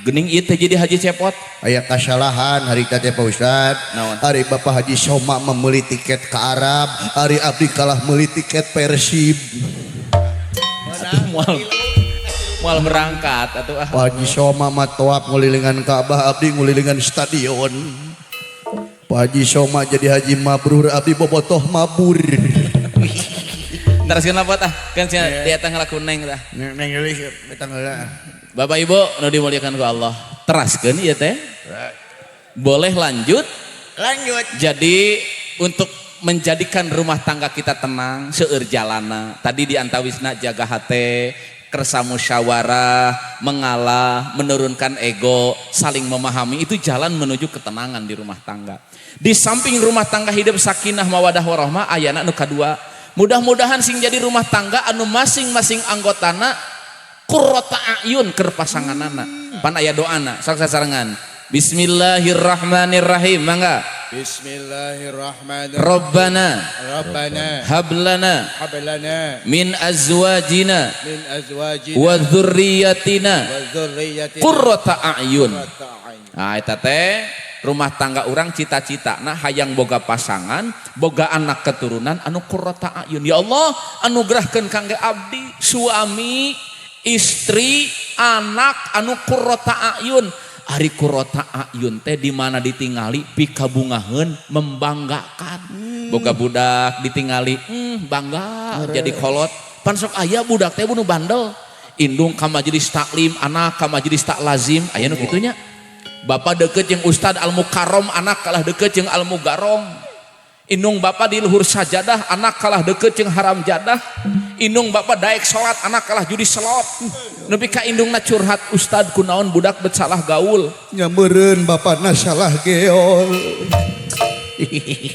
Gening ieu teh jadi Haji Cepot. Aya kasalahan harita teh Pak Ustad. Naon? Ari Bapak Haji Soma memeuli tiket ke Arab, ari abdi kalah meuli tiket Persib. Atuh moal berangkat atuh ah. Pak Haji Soma mah toap ngulilingan Ka'bah, abdi ngulilingan stadion. Pak Haji Soma jadi haji mabrur, abdi bobotoh mabur. Teruskeun lapot ah, kan sia di eta ngalaku neng tah. Neng geulis eta heula. Bapak Ibu nu dimuliakan ku Allah. Teraskeun ieu teh. Boleh lanjut? Lanjut. Jadi untuk menjadikan rumah tangga kita tenang, seueur jalana. Tadi di antawisna jaga hate, kersa musyawarah, mengalah, menurunkan ego, saling memahami, itu jalan menuju ketenangan di rumah tangga. Di samping rumah tangga hidup sakinah mawadah warahmah, ayana nu kadua. Mudah-mudahan sing jadi rumah tangga anu masing-masing anggotana qurrata a'yun keur pasanganana. Pan aya doana, sok sasarengan. Bismillahirrahmanirrahim, mangga. Bismillahirrahmanirrahim. Rabbana Rabbana hablana hab lana min azwajina min azwajina wa dzurriyyatina wa dzurriyyatina qurrata a'yun. qurrata a'yun. Nah, eta teh rumah tangga urang cita-citana hayang boga pasangan, boga anak keturunan anu qurrata a'yun. Ya Allah, anugerahkeun kangge abdi, suami, istri, anak anu qurrata a'yun. Ari qurrata a'yun teh di mana ditingali pikabungaheun membanggakan. Boga budak ditingali, bangga jadi kolot. Pan sok aya budak teh bunuh bandel. Indung ka majelis taklim, anak ka majelis tak lazim, aya nu kitu nya. Bapak deket jeung Ustad Al Mukarrom, anak kalah deket jeung Al Mugarong. Indung bapak di luhur sajadah, anak kalah deket jeung haram jadah. Indung bapak daek salat, anak kalah judi selot. Nepi ka indungna curhat, Ustad kunaon budak bet salah gaul. Nyameureun bapakna salah geol.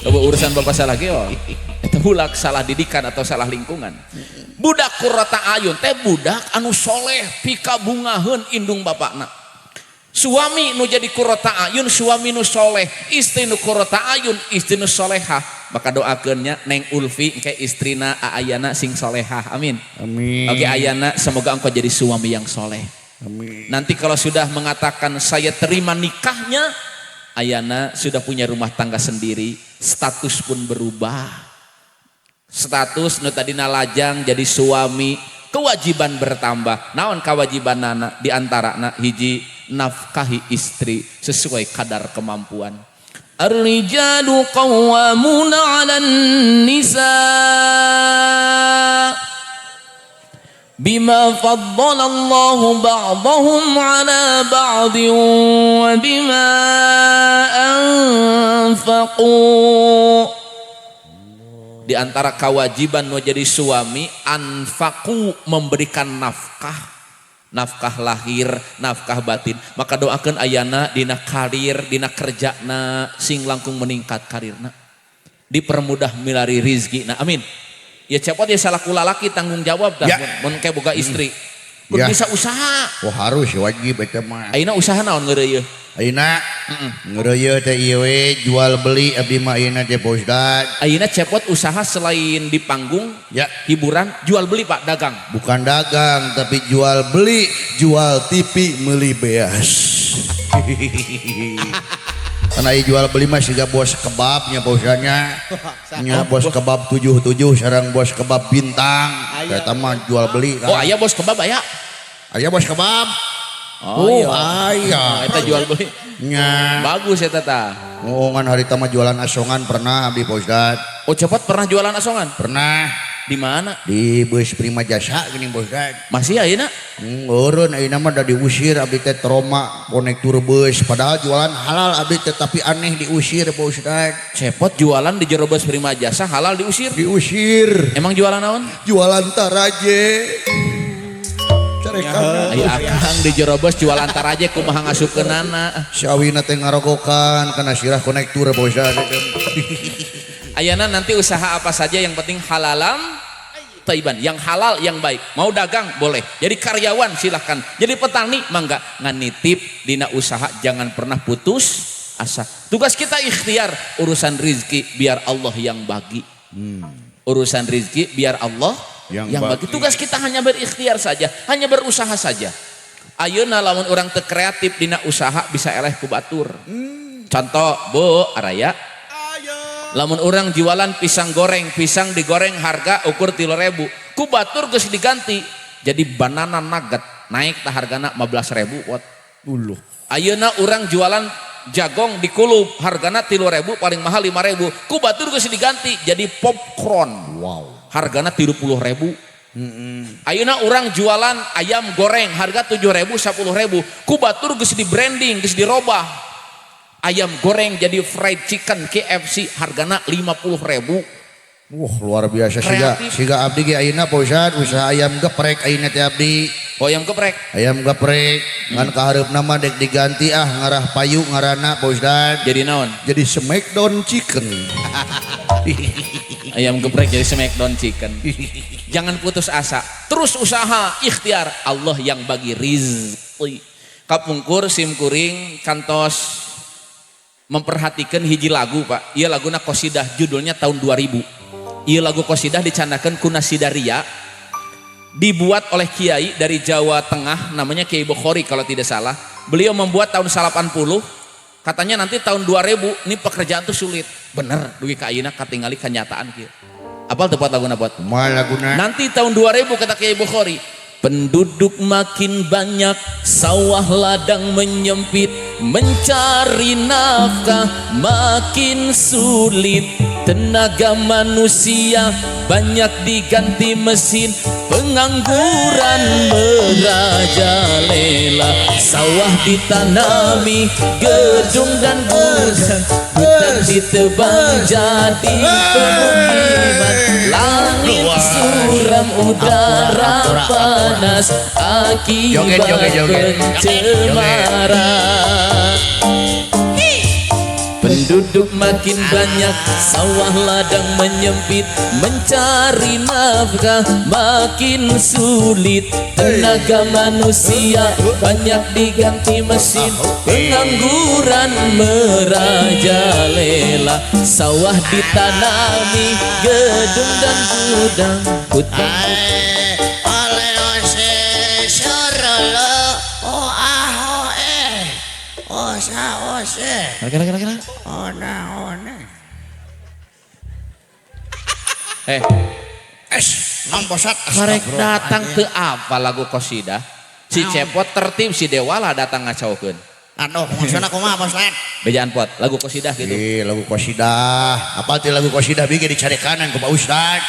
Coba urusan bapak salah geol. Eta bulak salah didikan atau salah lingkungan. Budak qurrata ayun teh budak anu soleh pikabungaheun indung bapakna. Suami nu jadi qurrata ayun, suami nu soleh, istri nu qurrata ayun, istri nu solehah. Maka doakeun nya Neng Ulfi engke istrina aayana sing solehah. Amin. Amin. Oke ayana, semoga engkau jadi suami yang soleh. Amin. Nanti kalau sudah mengatakan saya terima nikahnya, ayana sudah punya rumah tangga sendiri, status pun berubah. Status nu tadina lajang jadi suami, kewajiban bertambah. Naon kewajibanana? Di antarana hiji, nafkahi istri sesuai kadar kemampuan. Ar-rijalu qawwamuna 'alan nisa bima faddala Allahu ba'dahum 'ala ba'din wa bima anfaqu. Di antara kewajiban nu jadi suami, anfaqu, memberikan nafkah. Nafkah lahir, nafkah batin. Maka doakan ayana dina karir, dina kerjana sing langkung meningkat karirna. Dipermudah milari rizkina. Amin. Ya cepot ya salah kula laki tanggung jawab dah. Ya. Mun ke boga istri. Kudu Ya. bisa usaha. Oh harus wajib eta mah. Ayeuna usaha naon ngeureuy? Ayeuna ngeureuy teh ieu we jual beli abdi mah ayeuna teh Pak Ustad. Ayeuna cepot usaha selain di panggung, Ya. hiburan, jual beli Pak, dagang. Bukan dagang tapi jual beli, jual TV meuli beas. Karena ieu jual beli mah siga bos kebabnya Pak Ustadnya. Nya bos kebab 77 sareng bos kebab bintang. Eta mah jual beli kan. Oh aya bos kebab aya. Aya bos kebab. Oh, iya. Aya. Eta jual beli. Nya. Bagus eta tah. Oh ngan harita mah jualan asongan pernah abdi Pak Ustad. Oh cepot pernah jualan asongan? Pernah. Di mana? Di bus Prima Jasa gini Pak Ustad. Masih ayeuna? Eureun ayeuna mah da diusir abdi teh trauma konektur bus, padahal jualan halal abdi teh tapi aneh diusir Pak Ustad. Cepot jualan di jero bus Prima Jasa halal diusir. Diusir. Emang jualan naon? Jualan taraje. Carekan. Aya akang di jero bus jualan taraje kumaha ngasupkeunana. Si awina teh ngarogokan kana sirah konektur Pak Ustad. Ayana nanti usaha apa saja yang penting halalam taiban, yang halal yang baik. Mau dagang boleh, jadi karyawan silahkan, jadi petani mangga, ngan nitip dina usaha jangan pernah putus asa. Tugas kita ikhtiar, urusan rizki biar Allah yang bagi. Urusan rizki biar Allah Yang yang bagi. bagi. Tugas kita hanya berikhtiar saja, hanya berusaha saja. Ayeuna lamun urang teu kreatif dina usaha bisa eleh ku batur. Contoh Bu Araya. Lamun orang jualan pisang goreng, pisang digoreng harga ukur 3.000. Ku batur geus diganti jadi banana nugget, naik tah hargana 15.000 pot. Uluh. Ayeuna orang jualan jagong di kulub hargana 3.000 paling mahal 5.000. Ku batur geus diganti jadi popcorn. Wow. Hargana 30.000. Ayeuna urang jualan ayam goreng harga 7.000 10.000. Ku batur geus di branding, geus dirobah. Ayam goreng jadi fried chicken KFC hargana 50.000. Wah, luar biasa siga Kreatif. siga abdi ge ayeuna Pak Ustad usaha ayam geprek ayeuna teh abdi. Oh, ayam geprek. Ayam geprek ngan kahareupna mah dek diganti ah ngarah payu ngaranna Pak Ustad. Jadi naon? Jadi Smackdown chicken. Ayam geprek jadi Smackdown chicken. Jangan putus asa, terus usaha, ikhtiar. Allah yang bagi rizki. Kapungkur simkuring kantos memperhatikan hiji lagu Pak. Ieu laguna qasidah, judulnya tahun 2000. Ieu lagu qasidah dicandakeun ku Nasidaria, dibuat oleh kiai dari Jawa Tengah namanya Kiai Bukhari kalau tidak salah. Beliau membuat tahun 80, katanya nanti tahun 2000 ini pekerjaan tuh sulit. Bener, dugi ka ayeuna katingali kenyataan kieu. Apal teu Pot laguna Pot? Kumaha laguna? Nanti tahun 2000 kata Kiai Bukhari, penduduk makin banyak, sawah ladang menyempit, mencari nafkah makin sulit, tenaga manusia banyak diganti mesin, pengangguran merajalela, sawah ditanami, gedung dan gudang, hutan ditebang jadi pemukiman, langit suram udara panas Joget, akibat joget, joget. pencemaran. Penduduk makin banyak, sawah ladang menyempit, mencari nafkah makin sulit, tenaga manusia banyak diganti mesin, pengangguran merajalela, sawah ditanami, gedung dan gudang, hutan. Oleh ose sorolo o ah o eh osa ose Kira-kira. ona one. Eh, Es, naon Pak Ustad? karek datang ke apa lagu qasidah? Si Cepot tertib, si Dewala datang ngacaukeun. Aduh, maksudna kumaha Pak Ustad? Bejaan Pot, lagu qasidah gitu. Ih, lagu qasidah. Apa teh lagu qasidah bieu dicarekanan ku Pak Ustad?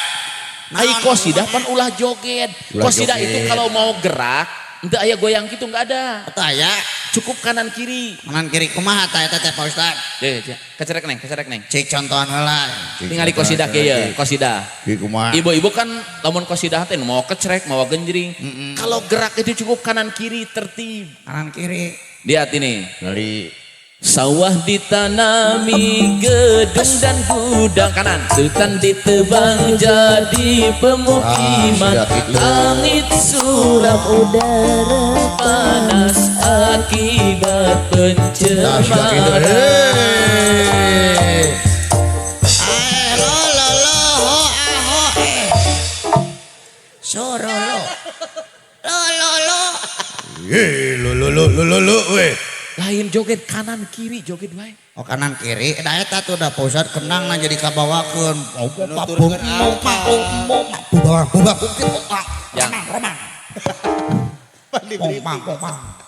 Ai qasidah pan ulah joget. Ulah Qasidah joget. itu kalau mau gerak, ente aya goyang gitu nggak ada. Teu aya Cukup kanan kiri. kanan kiri kumaha tah eta teh Pak Ustad? Deh, kecerek neng, kecerek neng. Cik contohan heula. Tingali qasidah kieu ya, qasidah. Ki kumaha? Ibu-ibu kan lamun qasidah teh mau kecerek, mau genjring. Kalau gerak itu cukup kanan kiri tertib. Kanan kiri. Lihat ini. Dari Sawah ditanami, gedung dan gudang, kanan, hutan ditebang jadi pemukiman, Ah, sudah gitu. langit suram udara panas akibat Nah, sudah gitu. pencemaran. Hei. Eh lo lo lo ho ah ho eh. Sorolo. Lo lo lo. Ye, lo lo lo lo lo lo we. Lain joget kanan kiri joget wae. Oh kanan kiri, da eta tuh da Pak Ustad kendangna jadi kabawakeun. Nuturkeun apa? Yang Romang, Pandi pong pang.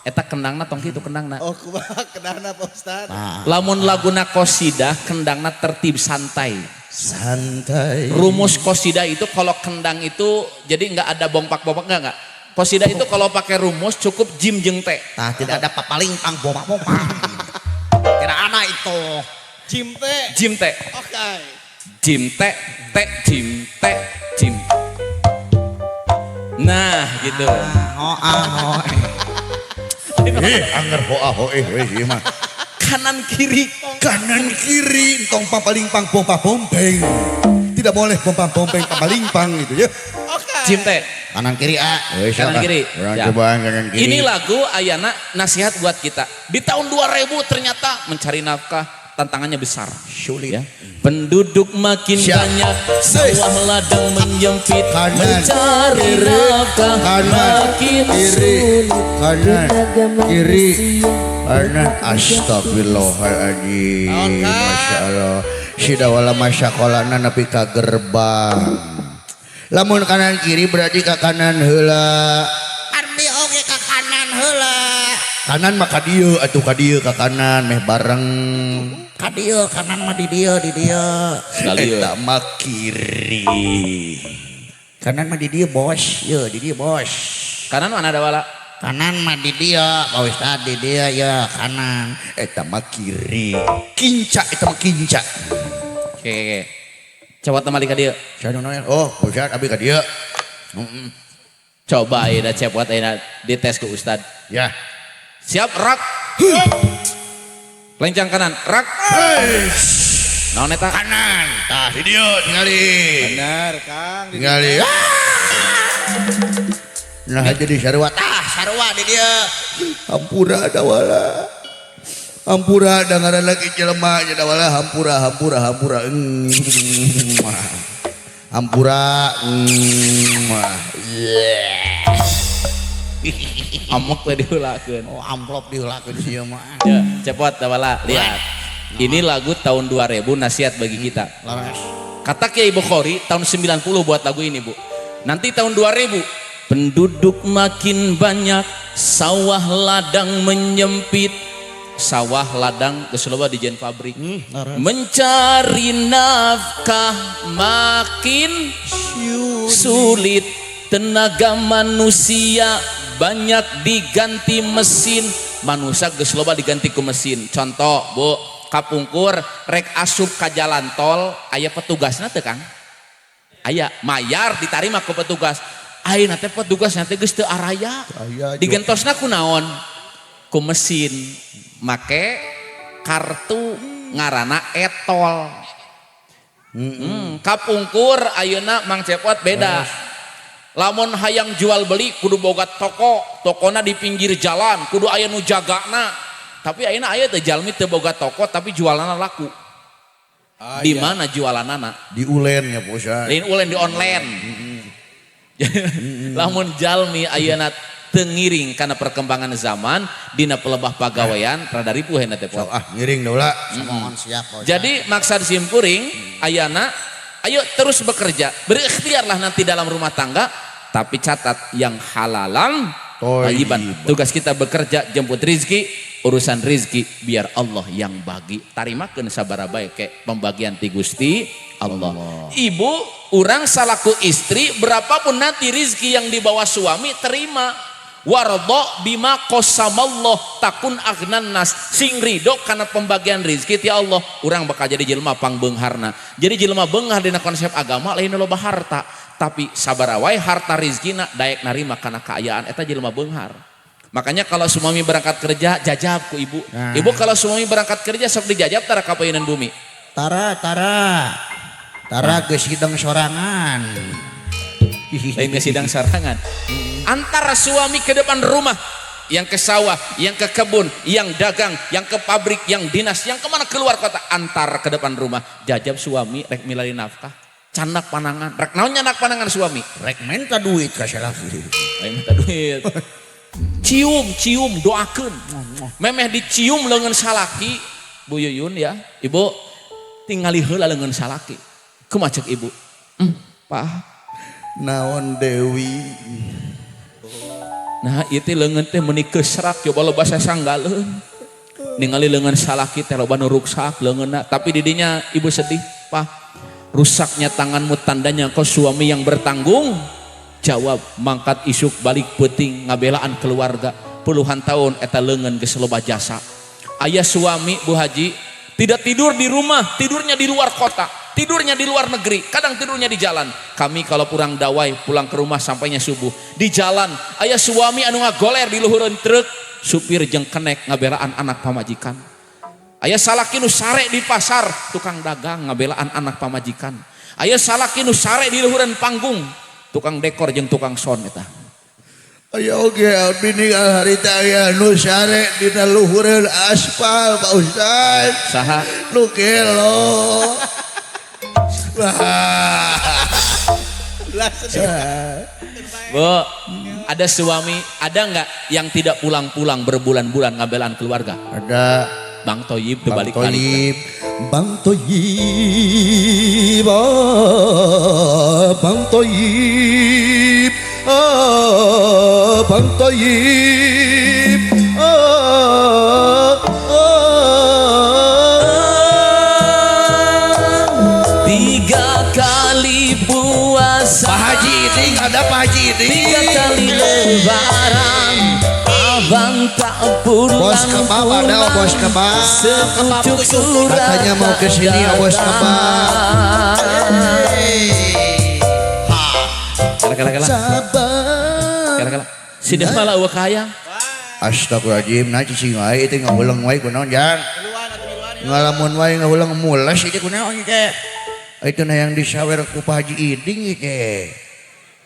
eta kendangna tong kitu kendangna. Oh, kumaha kendangna Pak Ustad? Lamun laguna qasidah kendangna tertib santai. Santai. Rumus qasidah itu kalau kendang itu jadi nggak ada bompak-bompak nggak. Qasidah itu kalau pakai rumus cukup jim jeung te. Nah, tidak ada papaling pang bopak popang. Tidak ada itu. Jim teh. Jim te. Oke. Jim te te jim te jim. Nah, gitu. Oh ah oh. Eh, anger ho ah ho eh we ieu mah. Kanan kiri. Kanan kiri tong papaling pang pompa pompeng. Tidak boleh pompa pompeng papaling pang gitu ya. Oke. Jim te. Kanan kiri ah. Eh, Kanan siapa? kiri. Urang Ya. cobaan kanan kiri. Ini lagu ayana nasihat buat kita. Di tahun 2000 ternyata mencari nafkah tantangannya besar. Sulit. Ya. Penduduk makin Siap. banyak, sawah ladang menyempit, Kanan, mencari kiri, nafkah kanan, makin kiri, sulit. kanan, Tenaga kiri, manusia kanan. Astagfirullahaladzim. Masya Allah. Sidawala masyakolana nepi ka gerbang. Lamun kanan kiri berarti ka kanan heula. Armi oge ka kanan heula. Kanan mah ka dieu atuh, ka dieu, ka kanan meh bareng. Ka dieu kanan mah, di dieu, di dieu. Sekali. Eta mah kiri. Kanan mah di dieu, bos. Ye, di dieu, bos. Kanan mana ada wala? Kanan mah di dieu, Pak Ustad, di dieu ya kanan. Eta mah kiri. Kinca, eta mah kinca. Oke. Coba temali ka dieu. Saya nu? Oh, Pak Ustad, abi ka dieu. Heeh. Coba ayeuna cepot, ayeuna dites ku Ustad. Ya. Siap, rak. Lencang kanan, rak. Naon eta? Kanan. Tah, di dieu tingali. Benar, Kang. Tingali. Ah! Nah, jadi sarua. Tah, sarua di dieu. Hampura dawala. Hampura da ngaran lagi jelema nya dawala, hampura, hampura, hampura. Hampura. Yeah. Amok we diheulakeun. Oh, amplop diheulakeun ieu mah. Ya, cepot dawala, lihat. Ini lagu tahun 2000, nasihat bagi kita. Laras. Kata Kiai Bukhari tahun 90 buat lagu ini, Bu. Nanti tahun 2000 penduduk makin banyak, sawah ladang menyempit. Sawah ladang geus loba dijieun pabrik. Mencari nafkah makin sulit. Tenaga manusia banyak diganti mesin. Manusia geus loba diganti ku mesin. Contoh, Bu, kapungkur rek asup ka jalan tol aya petugasna teu, Kang? Aya, mayar ditarima ku petugas. Ayeuna teh petugasna teh geus teu araya. Aya. Digentosna ku naon? Ku mesin. Make kartu ngarana etol. Kapungkur ayeuna Mang Cepot beda. Lamun hayang jual beli kudu boga toko, tokona di pinggir jalan, kudu aya nu jagana. Tapi ayeuna aya teh jalmi teu boga toko tapi jualanna laku. Di mana jualanana? Di ulen ya, Pak Ustad. Lain ulen, di online. Lamun jalmi ayeuna teu ngiring karena perkembangan zaman dina pelebah pagawean rada ripuh na teh, Sok ah, ngiring daula. Mohon siap, Pak Ustad. Jadi maksud simkuring ayana, ayo terus bekerja, berikhtiarlah nanti dalam rumah tangga, tapi catat yang halalan thayyiban. Tugas kita bekerja jemput rizki, urusan rizki biar Allah yang bagi. Tarimakeun sabaraha bae ke pembagian ti Gusti Allah. Ibu, urang salaku istri, berapapun nanti rizki yang dibawa suami terima. Wardo bima qasamallah takun aghnan nas, sing ridho karena pembagian rizki ti Allah, urang bakal jadi jelema pangbeungharna. Jadi jelema beunghar dina konsep agama lain loba harta, tapi sabaraha wae harta rizkina daek narima kana kaayaan, eta jelema beunghar. Makanya kalau suami berangkat kerja jajab ku ibu. Nah. Ibu, kalau suami berangkat kerja sok dijajab tara ka payunan bumi? Tara, tara. Tara, geus hidang sorangan. Lain ke sidang sarangan. Antara suami ke depan rumah, yang ke sawah, yang ke kebun, yang dagang, yang ke pabrik, yang dinas, yang kemana keluar kota, antar ke depan rumah. Jajab suami rek milari nafkah, candak panangan, rek naon nyandak panangan suami? Rek minta duit ka salaki. Rek minta duit. Cium, cium, doakeun. Memeh dicium leungeun salaki, Bu Yuyun ya, Ibu tingali heula leungeun salaki. Kumaha cek Ibu? Pak. Naon, Dewi? Nah, itu leungeun teh meuni keusrak, coba loba sasanggaleun. Ningali leungeun salaki teh loba nu ruksak leungeunna, tapi didinya ibu sedih, "Pak, rusaknya tanganmu tandanya kau suami yang bertanggung jawab, mangkat isuk balik peuting ngabelaan keluarga puluhan tahun, eta leungeun geus loba jasa." Ayah suami, Bu Haji, tidak tidur di rumah, tidurnya di luar kota, tidurnya di luar negeri, kadang tidurnya di jalan. Kami kalau pulang dawai, pulang ke rumah sampainya subuh. Di jalan, ayah suami anu ngagoler di luhureun truk, supir jeung kenek ngabelaan anak pamajikan. Ayah salaki nu sare di pasar, tukang dagang ngabelaan anak pamajikan. Ayah salaki nu sare di luhureun panggung, tukang dekor jeung tukang sound eta. Aya oge abdi ninggal harita aya nu sare dina luhureun aspal, Pak Ustad. Saha? Nu gelo. Wah. Bu, ada suami, ada nggak yang tidak pulang-pulang berbulan-bulan ngabelaan keluarga? Ada. Bang Toyib tuh Bang balik-balik. Toyib. Bang Toyib, ah, Bang Toyib, ah, Bang Toyib, ah. Bos kebab ada, bos kebab. Sepucuk surat. Katanya mau ke sini ya bos kebab. Kala kala kala. Sabar. Kala kala. Sidah malah eueuh kahayang. Astagfirullahaladzim, nah cicing wae itu ngahuleng wae kunaon jang. Ngalamun wae ngahuleng mules itu kunaon teh. Itu nah yang disawer ku Pak Haji Iding teh.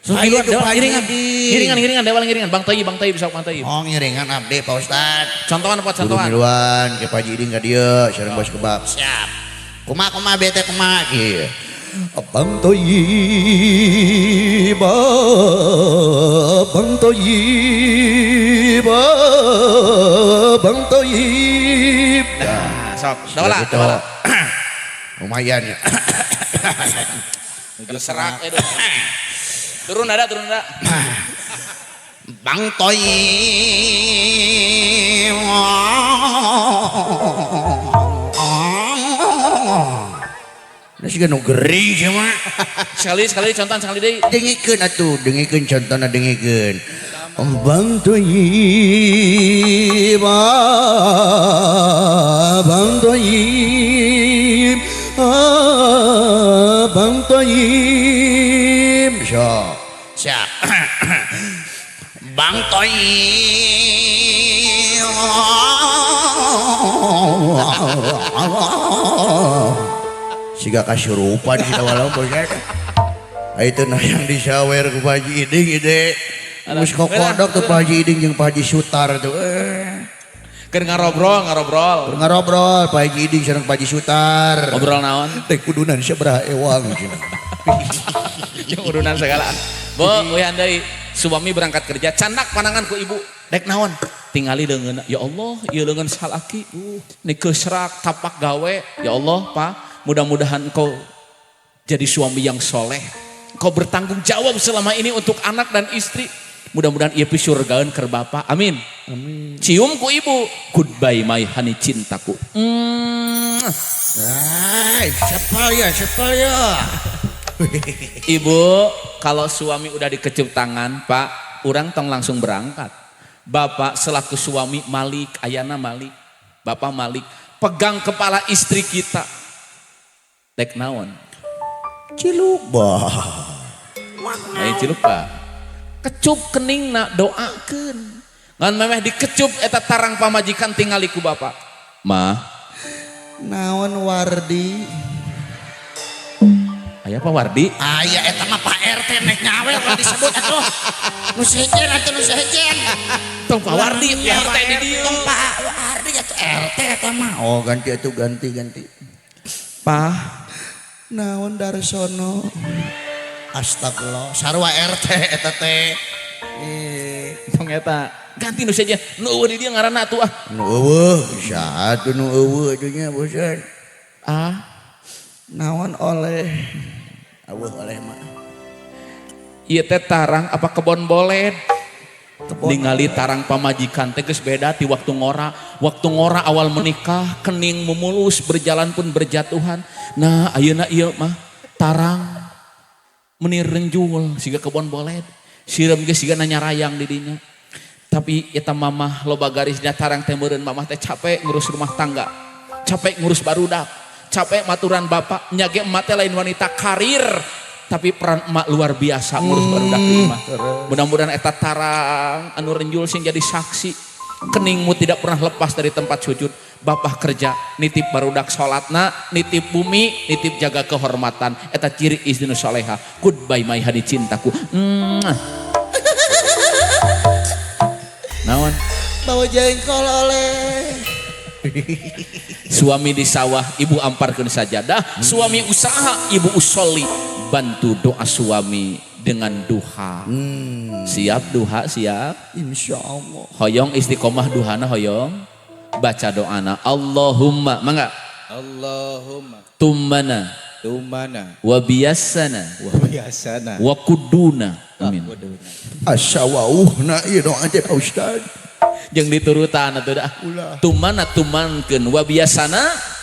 Ayo ngiringan, ngiringan, ngiringan, dewa ngiringan. Bang Toyib, Bang Toyib, bisa Bang Toyib. Oh ngiringan abdi Pak Ustad. Contohan apa contohan? Miluan ke Pak Haji Iding ka dieu sareng bos kebab. Siap. Kumaha kumaha bete kumaha kieu. Bang Toyib, Bang Toyib, Bang Toyib. Nah, sok. Dawala, dawala. Lumayan ya. Serak itu. Turun ada, turun ada. Bang Toyib. Nah, sih nu gering sih mah. Sekali sekali contohan sekali deui. Dengikeun atuh, dengikeun contona dengikeun. Bang Toyib, Bang Toyib, Bang Toyib. So, siap. Bang Toyib. Siga kasurupan si walau bosnya. Itu nah yang disawer ku Pak Haji Iding ide. Geus kokodok tuh Pak Haji Iding jeung Pak Haji Sutar tuh. Keur ngarobrol, ngarobrol. Keur ngarobrol Pak Haji Iding sareng Pak Haji Sutar. Ngobrol naon? Teh kudunan sabaraha ewang cenah. Jeung udunan segala. Bo, uyan deui. Suami berangkat kerja, candak pandangan ku ibu. Dek naon? Tingali leungeun. Ya Allah, ieu leungeun salaki. Ni keusrak tapak gawe. Ya Allah, Pak. Mudah-mudahan engkau jadi suami yang soleh. Engkau bertanggung jawab selama ini untuk anak dan istri. Mudah-mudahan ia pisurgaeun keur bapa. Amin. Amin. Cium ku ibu. Goodbye my honey cintaku. Hai, siapa ya, siapa ya. Ibu, kalau suami udah dikecup tangan, Pak, urang tong langsung berangkat. Bapak selaku suami Malik, ayana Malik, Bapak Malik, pegang kepala istri kita. Dek naon? Ciluba. Ayo ciluba. Kecup keningna doakeun. Ngan memeh dikecup eta tarang pamajikan tingali ku bapak. Mah. Naon Wardi? Aya apa Wardi? Aya eta mah Pak RT nek nyawer lah disebut atuh. Nu sejen atuh nu sejen. Tong Pak Wardi RT di dieu. Tong Pak Wardi atuh RT eta mah. Oh ganti atuh ganti ganti. Pak. Naon Darsono? Astagfirullah, sarua RT eta teh. Tong eta. Ganti nu saja. Nu eueuh di dieu ngaranna atuh ah. Nu eueuh, saha atuh nu eueuh atuh nya bosan. Ah, naon oleh? Eueuh oleh mah. Ieu teh tarang apa kebon boled? Ningali tarang pamajikan teh geus beda ti waktu ngora. Waktu ngora awal menikah kening mumulus berjalan pun berjatuhan. Nah ayeuna ieu mah tarang meni renjul siga kebon boled. Sireum ge siga nanya rayang di dinya. Tapi eta mamah loba garisnya tarang teh meureun mamah teh capek ngurus rumah tangga. Capek ngurus barudak, capek maturan bapak, nya ge emak teh lain wanita karir. Tapi peran emak luar biasa ngurus barudak di rumah. Mudah-mudahan eta tarang anu renjul sing jadi saksi. Keningmu tidak pernah lepas dari tempat sujud. Bapak kerja, nitip barudak salatna, nitip bumi, nitip jaga kehormatan. Eta ciri istri nu soleha. Goodbye my honey cintaku. Naon? Bawa jengkol oleh. Suami di sawah, ibu amparkeun sajadah. Suami usaha, ibu usolli. Bantu doa suami dengan duha. Siap duha, siap. Insya Allah. Hoyong istiqomah duhana hoyong. Baca doana. Allahumma, mangga. Allahumma. Tumana. Tumana. Wa biasana. Wa biasana. Wa kuduna. Amin. Asawauhna ieu doa teh Pak Ustad. Jeung diturutan atuh dah. Tumana tumankeun wa biasana.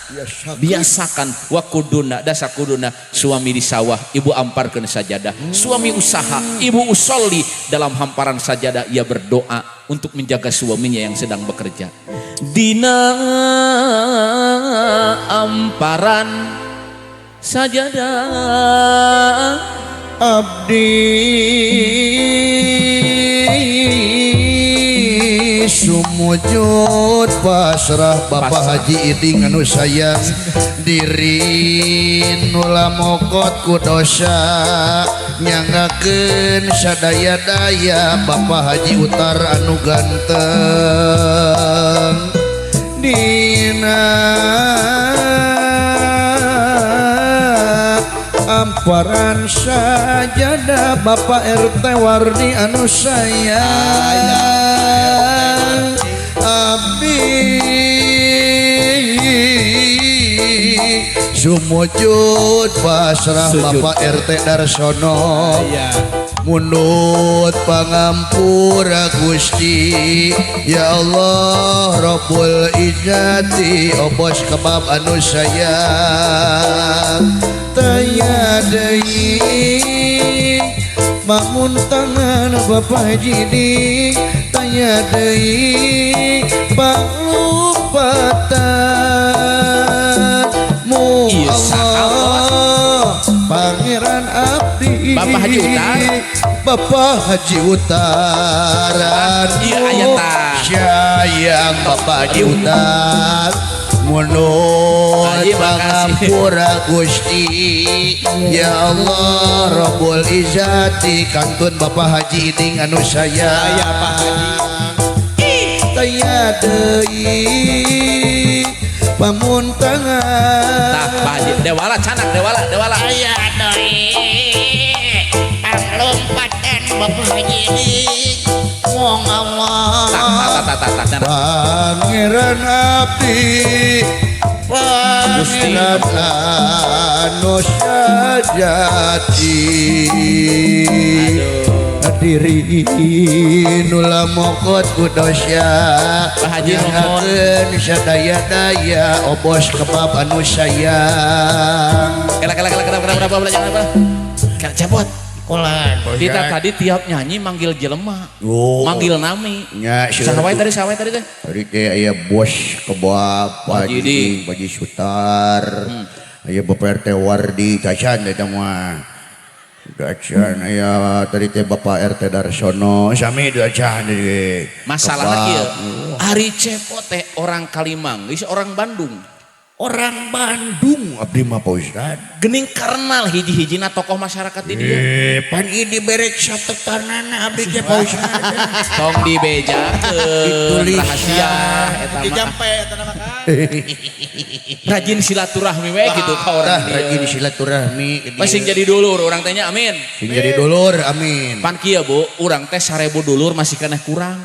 Biasakan wa kuduna dasa kuduna. Suami di sawah, ibu amparkeun sajadah. Suami usaha, ibu usolli. Dalam hamparan sajadah ia berdoa. untuk menjaga suaminya yang sedang bekerja. Dina amparan sajadah abdi sumujud pasrah Bapak Haji Iding anu sayang diri nula mokot ku dosa nyanggakeun sadaya-daya Bapak Haji Utar anu ganteng dina amparan sajadah Bapak RT Wardi anu sayang abdi sumujud pasrah Bapak RT Darsono mundut pangampura Gusti ya Allah Rabbul Izzati obos kebab anu sayang taya deui bangun tangan Bapak Haji Ding taya deui panglumpatan mu Allah Pangeran abdi Bapak Haji Utar Bapak Haji Utaran iya ayata sayang Bapak Haji Utar munut pangampura Gusti ya Allah Rabbul Izzati kantun Bapak Haji Iding anu sayang ya Pak Haji taya deui pamuntangan tah Pak Haji dewala canak dewala dewala aya deui panglumpatan Bapak Haji Iding mong Allah Pangeran abdi Pangeran anu sajati diri nula mokot ku dosa nyangakeun sadaya-daya obos kebab anu sayang kela kela kela kela kela kela kela kela cepot kolan. Kita tadi tiap nyanyi manggil jelema, manggil nami. Nya, sawai tadi teh. Tadi teh aya bos kebab Pak Haji Pak Haji Sutar. Aya Bapak RT Wardi cacan eta mah. Cacan aya tadi teh Bapak RT Darsono sami cacan deui. Masalahna kieu. Ari Cepot teh orang Kalimanggis, orang Bandung. Orang Bandung abdi mah Pak Ustad. Gening karnal hiji-hijina tokoh masyarakat di dieu. Pan ieu dibere catetanana abdi teh Pak Ustad. Tong dibejakeun rahasia eta mah. Dijampe eta mah kan. Rajin silaturahmi we gitu ka orang dieu. Rajin silaturahmi. Sing jadi dulur urang teh nya amin. Sing jadi dulur amin. Pan kieu Bu, urang teh 1000 dulur masih keneh kurang.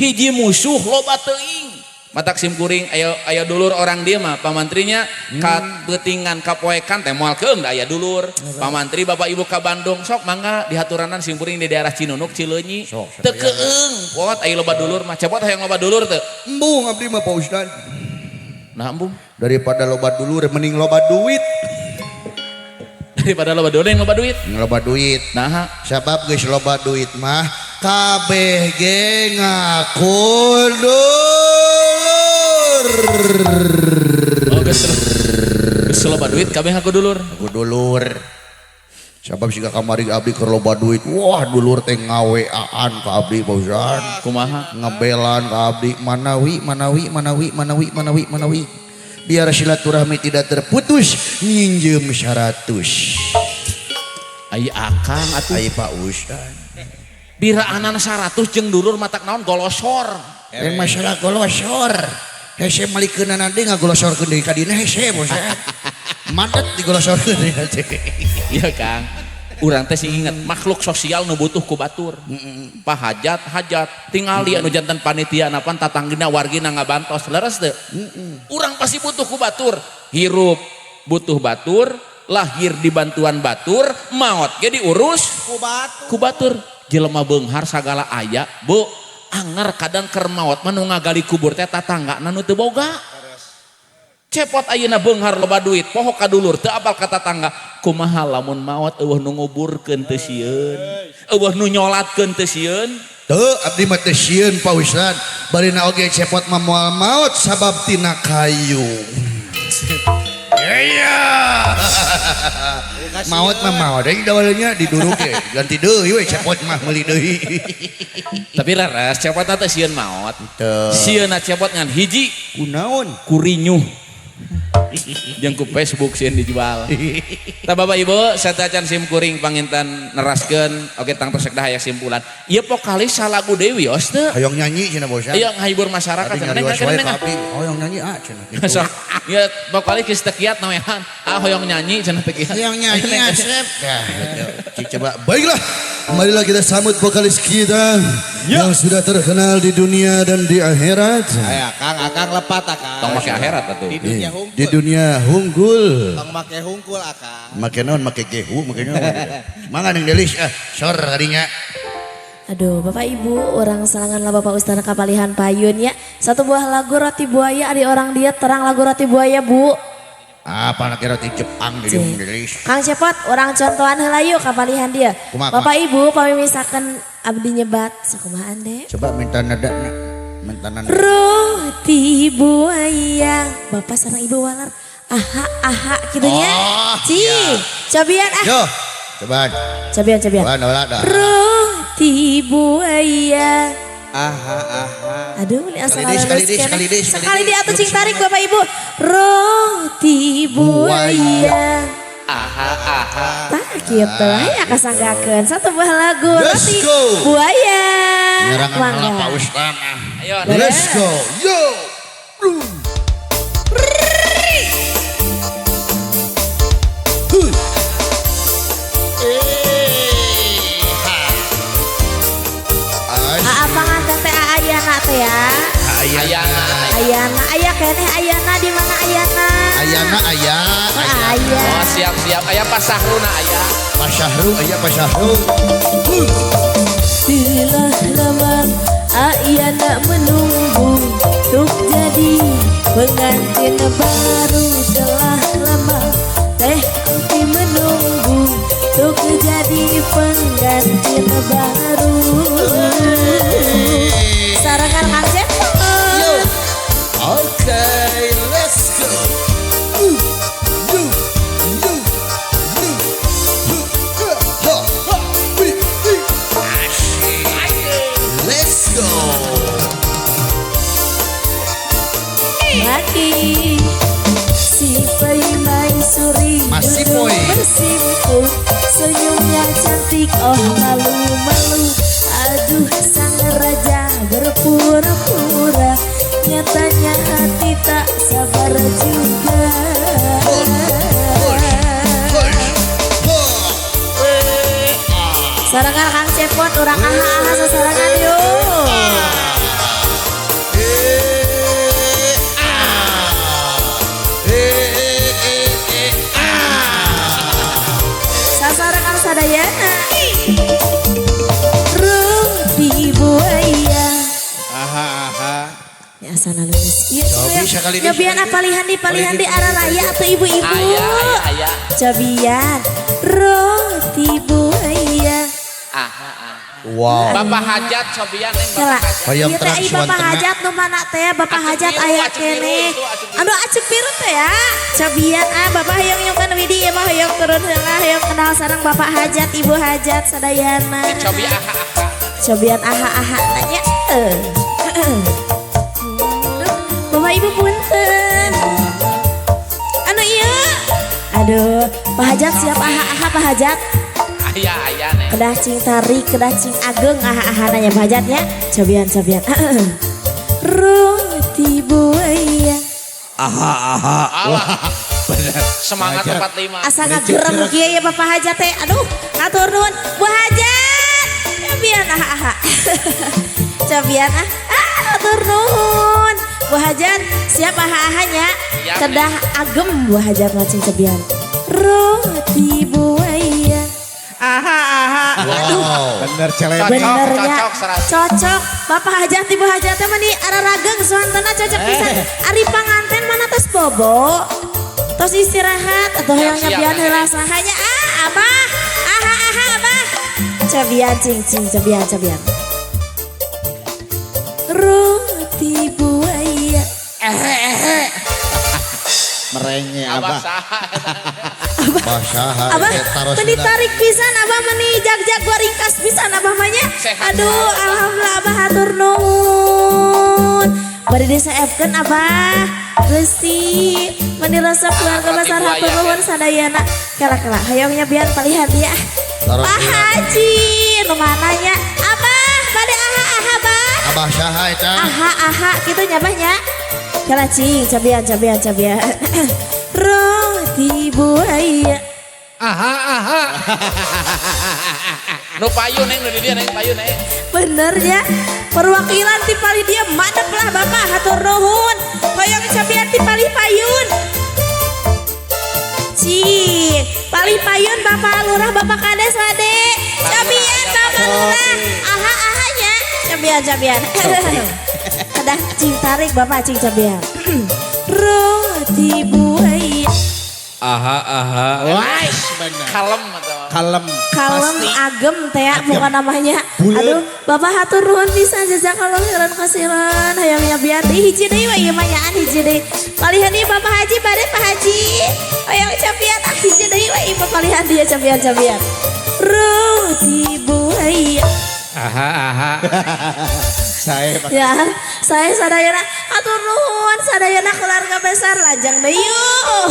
Hiji musuh loba teuing. Matak sim kuring ayo ayo dulur orang dia mah pamantrinya ka peutingan kapoekan teh moal keung da aya dulur. Pamantri bapak ibu ka Bandung sok mangga dihaturanan sim kuring di daerah Cinunuk Cileunyi. Teu keung pot aya loba dulur mah cepot hayang loba dulur teu. Embung abdi mah Pak Ustad. Nah embung daripada loba dulur mending loba duit. Daripada loba dulur yang loba duit. Loba duit. Nah sabab geus loba duit mah kabeh ge ngaku dulur. Oh, geus loba duit kabeh ngaku dulur. Ngaku dulur. Sabab siga kamari abdi keur loba duit, wah dulur teh ngaweaan ka abdi Pak Ustad. Kumaha? Ngebelan ka abdi manawi manawi manawi manawi manawi manawi. Biar silaturahmi tidak terputus, nginjem 100. Ai akang atuh. Ai Pak Ustad. Biraanan 100 jeung dulur matak naon golosor. Eh masalah golosor. Hese malikeunana deui ngagolosorkeun deui ka dina hese Pak Ustad. Madet digolosorkeun deui. Iya Kang. Urang teh sing inget makhluk sosial nu butuh ku batur. Pahajat hajat tingali anu jantan panitia napan tatanggina wargina ngabantos leres teu. Urang pasti butuh ku batur. Hirup butuh batur, lahir dibantuan batur, maot ge diurus ku batur. Ku batur. Jelema beunghar sagala aya, Bu, anger kadang keur maot mah nu ngagali kubur teh tatanggana nu teu boga. Cepot ayeuna beunghar loba duit, poho ka dulur teu apal ka tatangga. Kumaha lamun maot eueuh nu nguburkeun teu sieun, eueuh nu nyolatkeun teu sieun. Teu abdi mah teu sieun Pak Ustad. Barina oge cepot mah moal maot sabab tina kayu. Iya. Maot mah maot deui dawalnya diduruk ge. Ganti deui we cepot mah meuli deui. Tapi leres cepot teh sieun maot. Teu. Sieunna cepot ngan hiji Kunaon? kurinyuh. Jeung ku Facebook sieun dijual. Tah Bapak Ibu, satacan sim kuring panginten neraskeun oge tangtos sekdah aya simpulan. Ieu vokalis salagu deui wios teu. Hayang nyanyi cenah Pak Ustad. Ieu ngahibur masyarakat Tadi cenah. nyarios Neng, wae neng, ka abdi. Hoyong nyanyi ah cenah kitu. Sok, ieu vokalis geus teu kiat nawehan. Ah hoyong nyanyi cenah teu kiat. Hoyong nyanyi asep. Dah gitu. Cik coba. Baiklah, marilah kita sambut vokalis kita yang sudah terkenal di dunia dan di akhirat. Aya Kang, akang lepat akang. Tong make akhirat atuh. Di dunia hungkul. Di dunia hungkul. Tong make hungkul akang. Make naon make gehu make naon. Mangga Neng Delis ah sor tadinya. Aduh, Bapak Ibu, orang salangan lah Bapak Ustana Kapalihan Payun ya. Satu buah lagu Roti Buaya, ada orang dia terang lagu Roti Buaya, Bu. Apa nak roti Jepang di Cih. Delis. Kang Cepot, orang contohan heula yuk kapalihan dia. Kumaha, Bapak Ibu, pami misalkan abdi nyebat, sakumaha ande? Coba minta nada na. Minta nada. Roti buaya. Bapak sareng ibu walar. Aha, aha, gitu nya. Oh, Ci, iya. cobian ah. Yo, coba. Cobian, cobian. Coba nada. Roti buaya. Aha aha. Aduh, ini asal Sekali halus deui, sekali kene. deui, sekali deui, sekali Sekali deui. di atuh cing tarik Bapak Ibu. Roti buaya. Aha aha. Tah kitu aya kasanggakeun satu buah lagu Let's Roti go. Buaya. Nyerangan Mangga. heula Pak Ustad. ah. Ayo. Let's go. Yo. Aa panganten teh Ayana teh ya. Ayana. Ayana, aya keneh Ayana di mana Ayana? Ayana aya, Oh, aya. Oh siap siap. Aya Pak Sahruna aya. Pak Syahru aya Pak Syahru. Telah lama Ayana menunggu untuk jadi pengantin baru. Telah lama Teh Uti menunggu untuk jadi pengantin baru. Sarangan Kang Cepot. Oke, let's go. You, you, you, you. Ha, ha, ha, wi, wi. Let's go. Lagi si Maisuri Masih duduk boy. bersimpuh, senyumnya cantik, oh malu-malu. Aduh sang raja berpura-pura, nyatanya hati tak sabar juga. Sarangan Kang Cepot, orang aha-aha sasarangan yuk. Sasarangan sadayana. Roti buaya. Aha aha. Ya asana lulus. Iya, Cobi sekali deui, nyobian sekali apa lihan di palihan di arah raya atau ibu-ibu. Aya aya aya. Cobian roti buaya. Aha aha. Wow. Bapak Hajat cobian neng Kela. Bapak Hajat. Hayang Ieu teh terang ai Bapak suantena. Hajat nu mana teh Bapak Acep Hajat biru, aya acep biru keneh. itu, acep biru. Aduh acep biru teh ya. Cobian ah Bapak hayang nyungkeun widi ieu mah hayang turun heula hayang kenal sareng Bapak Hajat Ibu Hajat sadayana. Cobi aha aha. Cobian aha aha nanya. Duh, Bapak Ibu punten. Anu iya. Aduh, Pak Hajat siap aha aha Pak Hajat. Aya aya neng. Kedah cing tarik, kedah cing ageng aha aha nanya Pak Hajatnya. Cobian cobian. Roti buaya. Aha, aha. Alah. Semangat 45. Asa ngagerem kieu ya Bapak Hajat teh. Aduh, ngatur nuhun. Bu Hajat. Cobian aha aha. Cobian ah. Ah, hatur nuhun. Bu Hajat, siap aha ahanya. Siap, Kedah agem Bu Hajat macing cobian. Roti buaya. Aha aha. Wow. Bener celebek. Cocok, Benernya cocok, seratus. cocok. Bapak Hajat Ibu Hajat teh mani ararageng suantana cocok pisan. Ari panganten mana tos bobo. Tos istirahat atau Siap, hayang siap, nyapian siap. heula sahanya. Ah, abah. Aha aha abah. Cobian cing cing cobian cobian. Roti buaya. Merengnya abah. Abah, meni tarik pisan abah meni jag-jag gua ringkas pisan abah mah nya. Aduh, alhamdulillah abah hatur nuhun. Bade diseepkeun abah. Gusti, meni resep keluarga besar hatur nuhun sadayana. Kela-kela hoyong nyebian palihan dia. Pak Haji, nu mana nya? Abah, bade aha-aha abah. Abah saha eta? Aha-aha kitu nya abah nya. Kela cing, cabian cabian cabian. Roti buaya. Aha aha. Nu payu neng, nu di dia neng payu neng. Bener ya. Perwakilan ti palih dia madep lah bapak hatur nuhun. Hoyong cabian ti palih payun. Cing, palih payun bapak lurah bapak kades ade. Cabian bapak lurah. Aha aha nya. Cabian cabian. Kedah cing tarik bapak cing cabian. Roti buaya. Aha aha. Wais bener. Kalem atau kalem. Kalem pasti. Agem teh bukan namanya. Bulet. Aduh, bapak hatur nuhun pisan jazakallahu khairan kasiran. Hayang nyabian deui hiji deui we ieu mah nyaan hiji deui. Palihan ieu Bapak Haji bade Pak Haji. Hayang cabian ah hiji deui we ieu palihan dia cabian-cabian. Roti buaya. Aha aha. Saya Pak. Ya, saya sadayana hatur nuhun sadayana keluarga besar lajang deui yuk.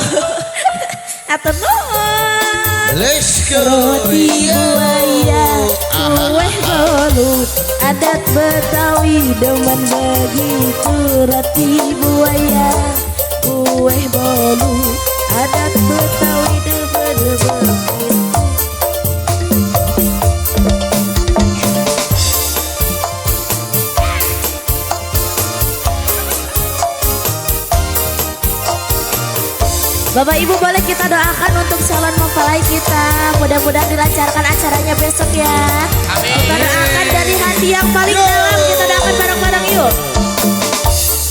Hatur nuhun. Let's go. Roti buaya, kue bolu, adat Betawi demen begitu. Roti buaya, kue bolu, adat Betawi demen begitu. Bapak Ibu boleh kita doakan untuk calon mempelai kita. Mudah-mudahan dilancarkan acaranya besok ya. Amin. Kita doakan dari hati yang paling dalam. Kita doakan bareng-bareng yuk.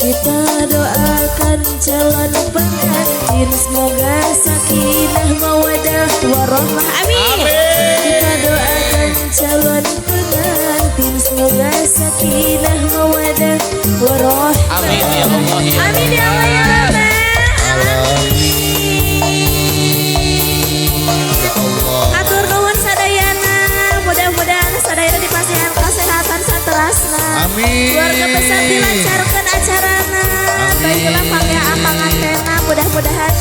Kita doakan calon pengantin semoga sakinah mawadah warahmah. Amin. Kita doakan calon pengantin semoga sakinah mawadah warahmah. Amin ya Allah. Amin ya Allah ya Rabbal alamin. Atur nuhun sadayana, mudah-mudahan sadayana dipasihan kesehatan saterasna. Amin. Keluarga besar dilancarkan acarana. Baiklah pangea pangantena, mudah-mudahan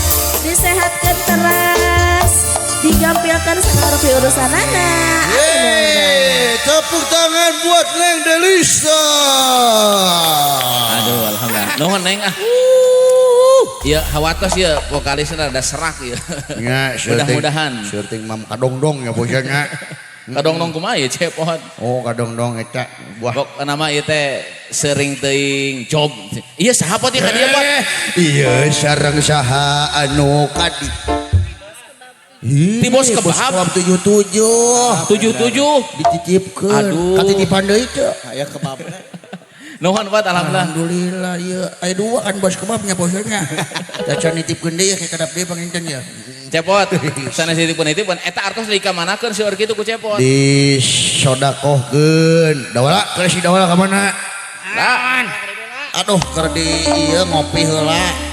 disehatkan teras, digampilkan segala rupi urusanana. Yeay, tepuk tangan buat Neng Delisa. Aduh, alhamdulillah. Nuhun Neng ah. Ya hawatos ya vokalisnya rada serak ya. Ya, mudah-mudahan. Syuting mam kadongdong ya bosnya. Kadongdong kumaha ya cepot. Oh, kadongdong eta buah. Bok nama ieu teh sering teuing job. Iya saha pot ieu ka dieu pot? Iya sareng saha anu kadi. Ti bos kebab 77. 77 dicicipkeun. Katitipan deui teu. Aya kebabna. Nuhun Pak, alhamdulillah. Alhamdulillah ieu aya dua kan bos kebabnya bosnya. Caca nitipkeun deui ka kadap deui panginten ya. Cepot, sanes nitipkeun eta artos deui ka manakeun seueur kitu ku cepot. Disodakohkeun. Dawala keur si Dawala ka mana? Lah. Aduh keur di ieu ngopi heula.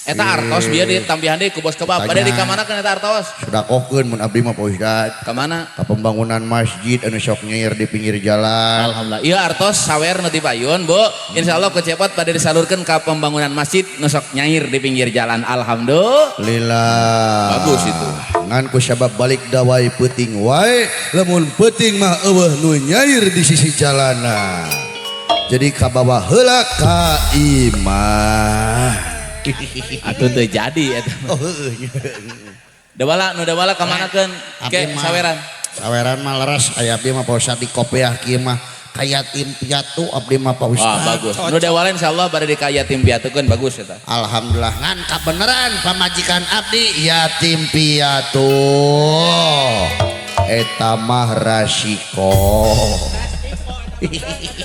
Eta artos bieu ditambihan deui ku bos kebab. Bade di ka manakeun eta artos? Sodakohkeun mun abdi mah Pak Ustad. Ka mana? Ka pembangunan masjid anu sok nyair di pinggir jalan. Alhamdulillah. Ieu artos sawer nu ti payun, Bu. Insyaallah ku cepot bade disalurkeun ka pembangunan masjid nu sok nyair di pinggir jalan. Alhamdulillah. Bagus itu. Ngan ku sabab balik dawai peuting wae, lamun peuting mah eueuh nu nyair di sisi jalana. Jadi kabawa heula ka imah. Atuh teu jadi eta. Oh heueuh. Dawala nu dawala ka manakeun ke saweran. Saweran mah leres aya abdi mah Pak Ustad di kopiah kieu mah ka yatim piatu abdi mah Pak Ustad. Wah bagus. Nu dawala insyaallah bade di ka yatim piatukeun bagus eta. Alhamdulillah ngan kabeneran pamajikan abdi yatim piatu. Eta mah rasiko.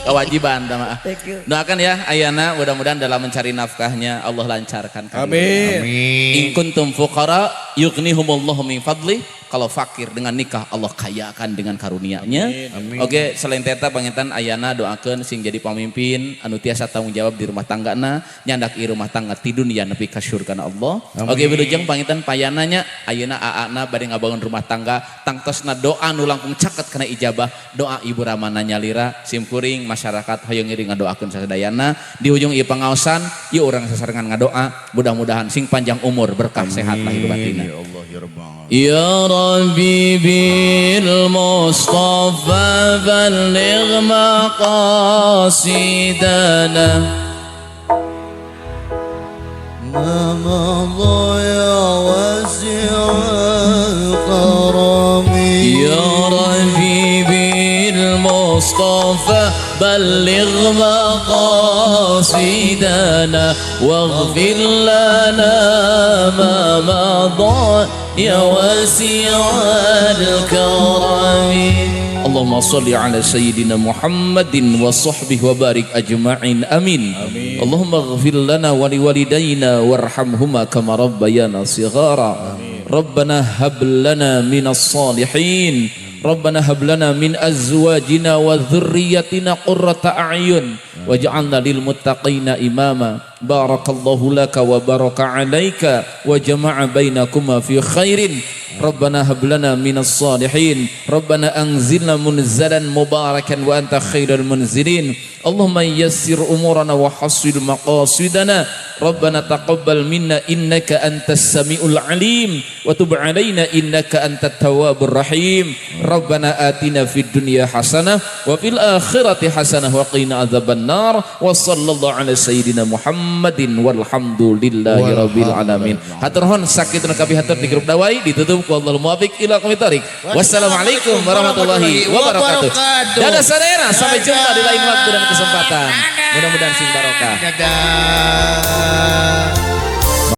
Kewajiban sama. Doakan ya Ayana mudah-mudahan dalam mencari nafkahnya Allah lancarkan. Amin. Amin. In kuntum fuqara yughnihumullahu min fadli. Kalau fakir dengan nikah Allah kayakan dengan karunia-Nya. Oke, selain teta panginten ayana doakeun sing jadi pamimpin anu tiasa tanggung jawab di rumah tanggana, nyandak ieu rumah tangga ti dunia nepi ka surgana Allah. Oke, wilujeng panginten payananya ayeuna aana bade ngabangun rumah tangga, tangtosna doa nu langkung caket kana ijabah, doa ibu ramana nyalira, simkuring masyarakat hoyong ngiring ngadoakeun sasadayana. Di ujung ieu pangaosan, ieu urang sasarengan ngadoa, mudah-mudahan sing panjang umur, berkah sehat lahir batinna. Ya Allah ya Rabbal alamin. يا ربي بالمصطفى بلغ مقاصدنا. ما مضى يا واسع الكرم. يا ربي بالمصطفى بلغ مقاصدنا واغفر لنا ما مضى يا واسع الكرم. اللهم صل على سيدنا محمد وصحبه وبارك أجمعين، آمين. اللهم اغفر لنا ولوالدينا وارحمهما كما ربيانا صغارا. ربنا هب لنا من الصالحين. ربنا هب لنا من أزواجنا وذريتنا قرة أعين واجعلنا للمتقين إماما. بارك الله لك وبارك عليك وجمع بينكما في خير. ربنا هب لنا من الصالحين. ربنا أنزلنا منزلا مباركا وأنت خير المنزلين. اللهم يسر أمورنا وحصل مقاصدنا. ربنا تقبل منا إنك أنت السميع العليم وتب علينا إنك أنت التواب الرحيم. ربنا آتنا في الدنيا حسنة وفي الآخرة حسنة وقنا عذاب النار. وصلى الله على سيدنا محمد والحمد لله رب العالمين. Hatur nuhun sakitu nu kapihatur di grup dawai, ditutup ku Allahul muwaffiq ila aqwamit thoriq. Wassalamualaikum warahmatullahi wabarakatuh. Dadah sadayana, sampai jumpa di lain waktu dan kesempatan. Mudah-mudahan sing barokah. Dadah.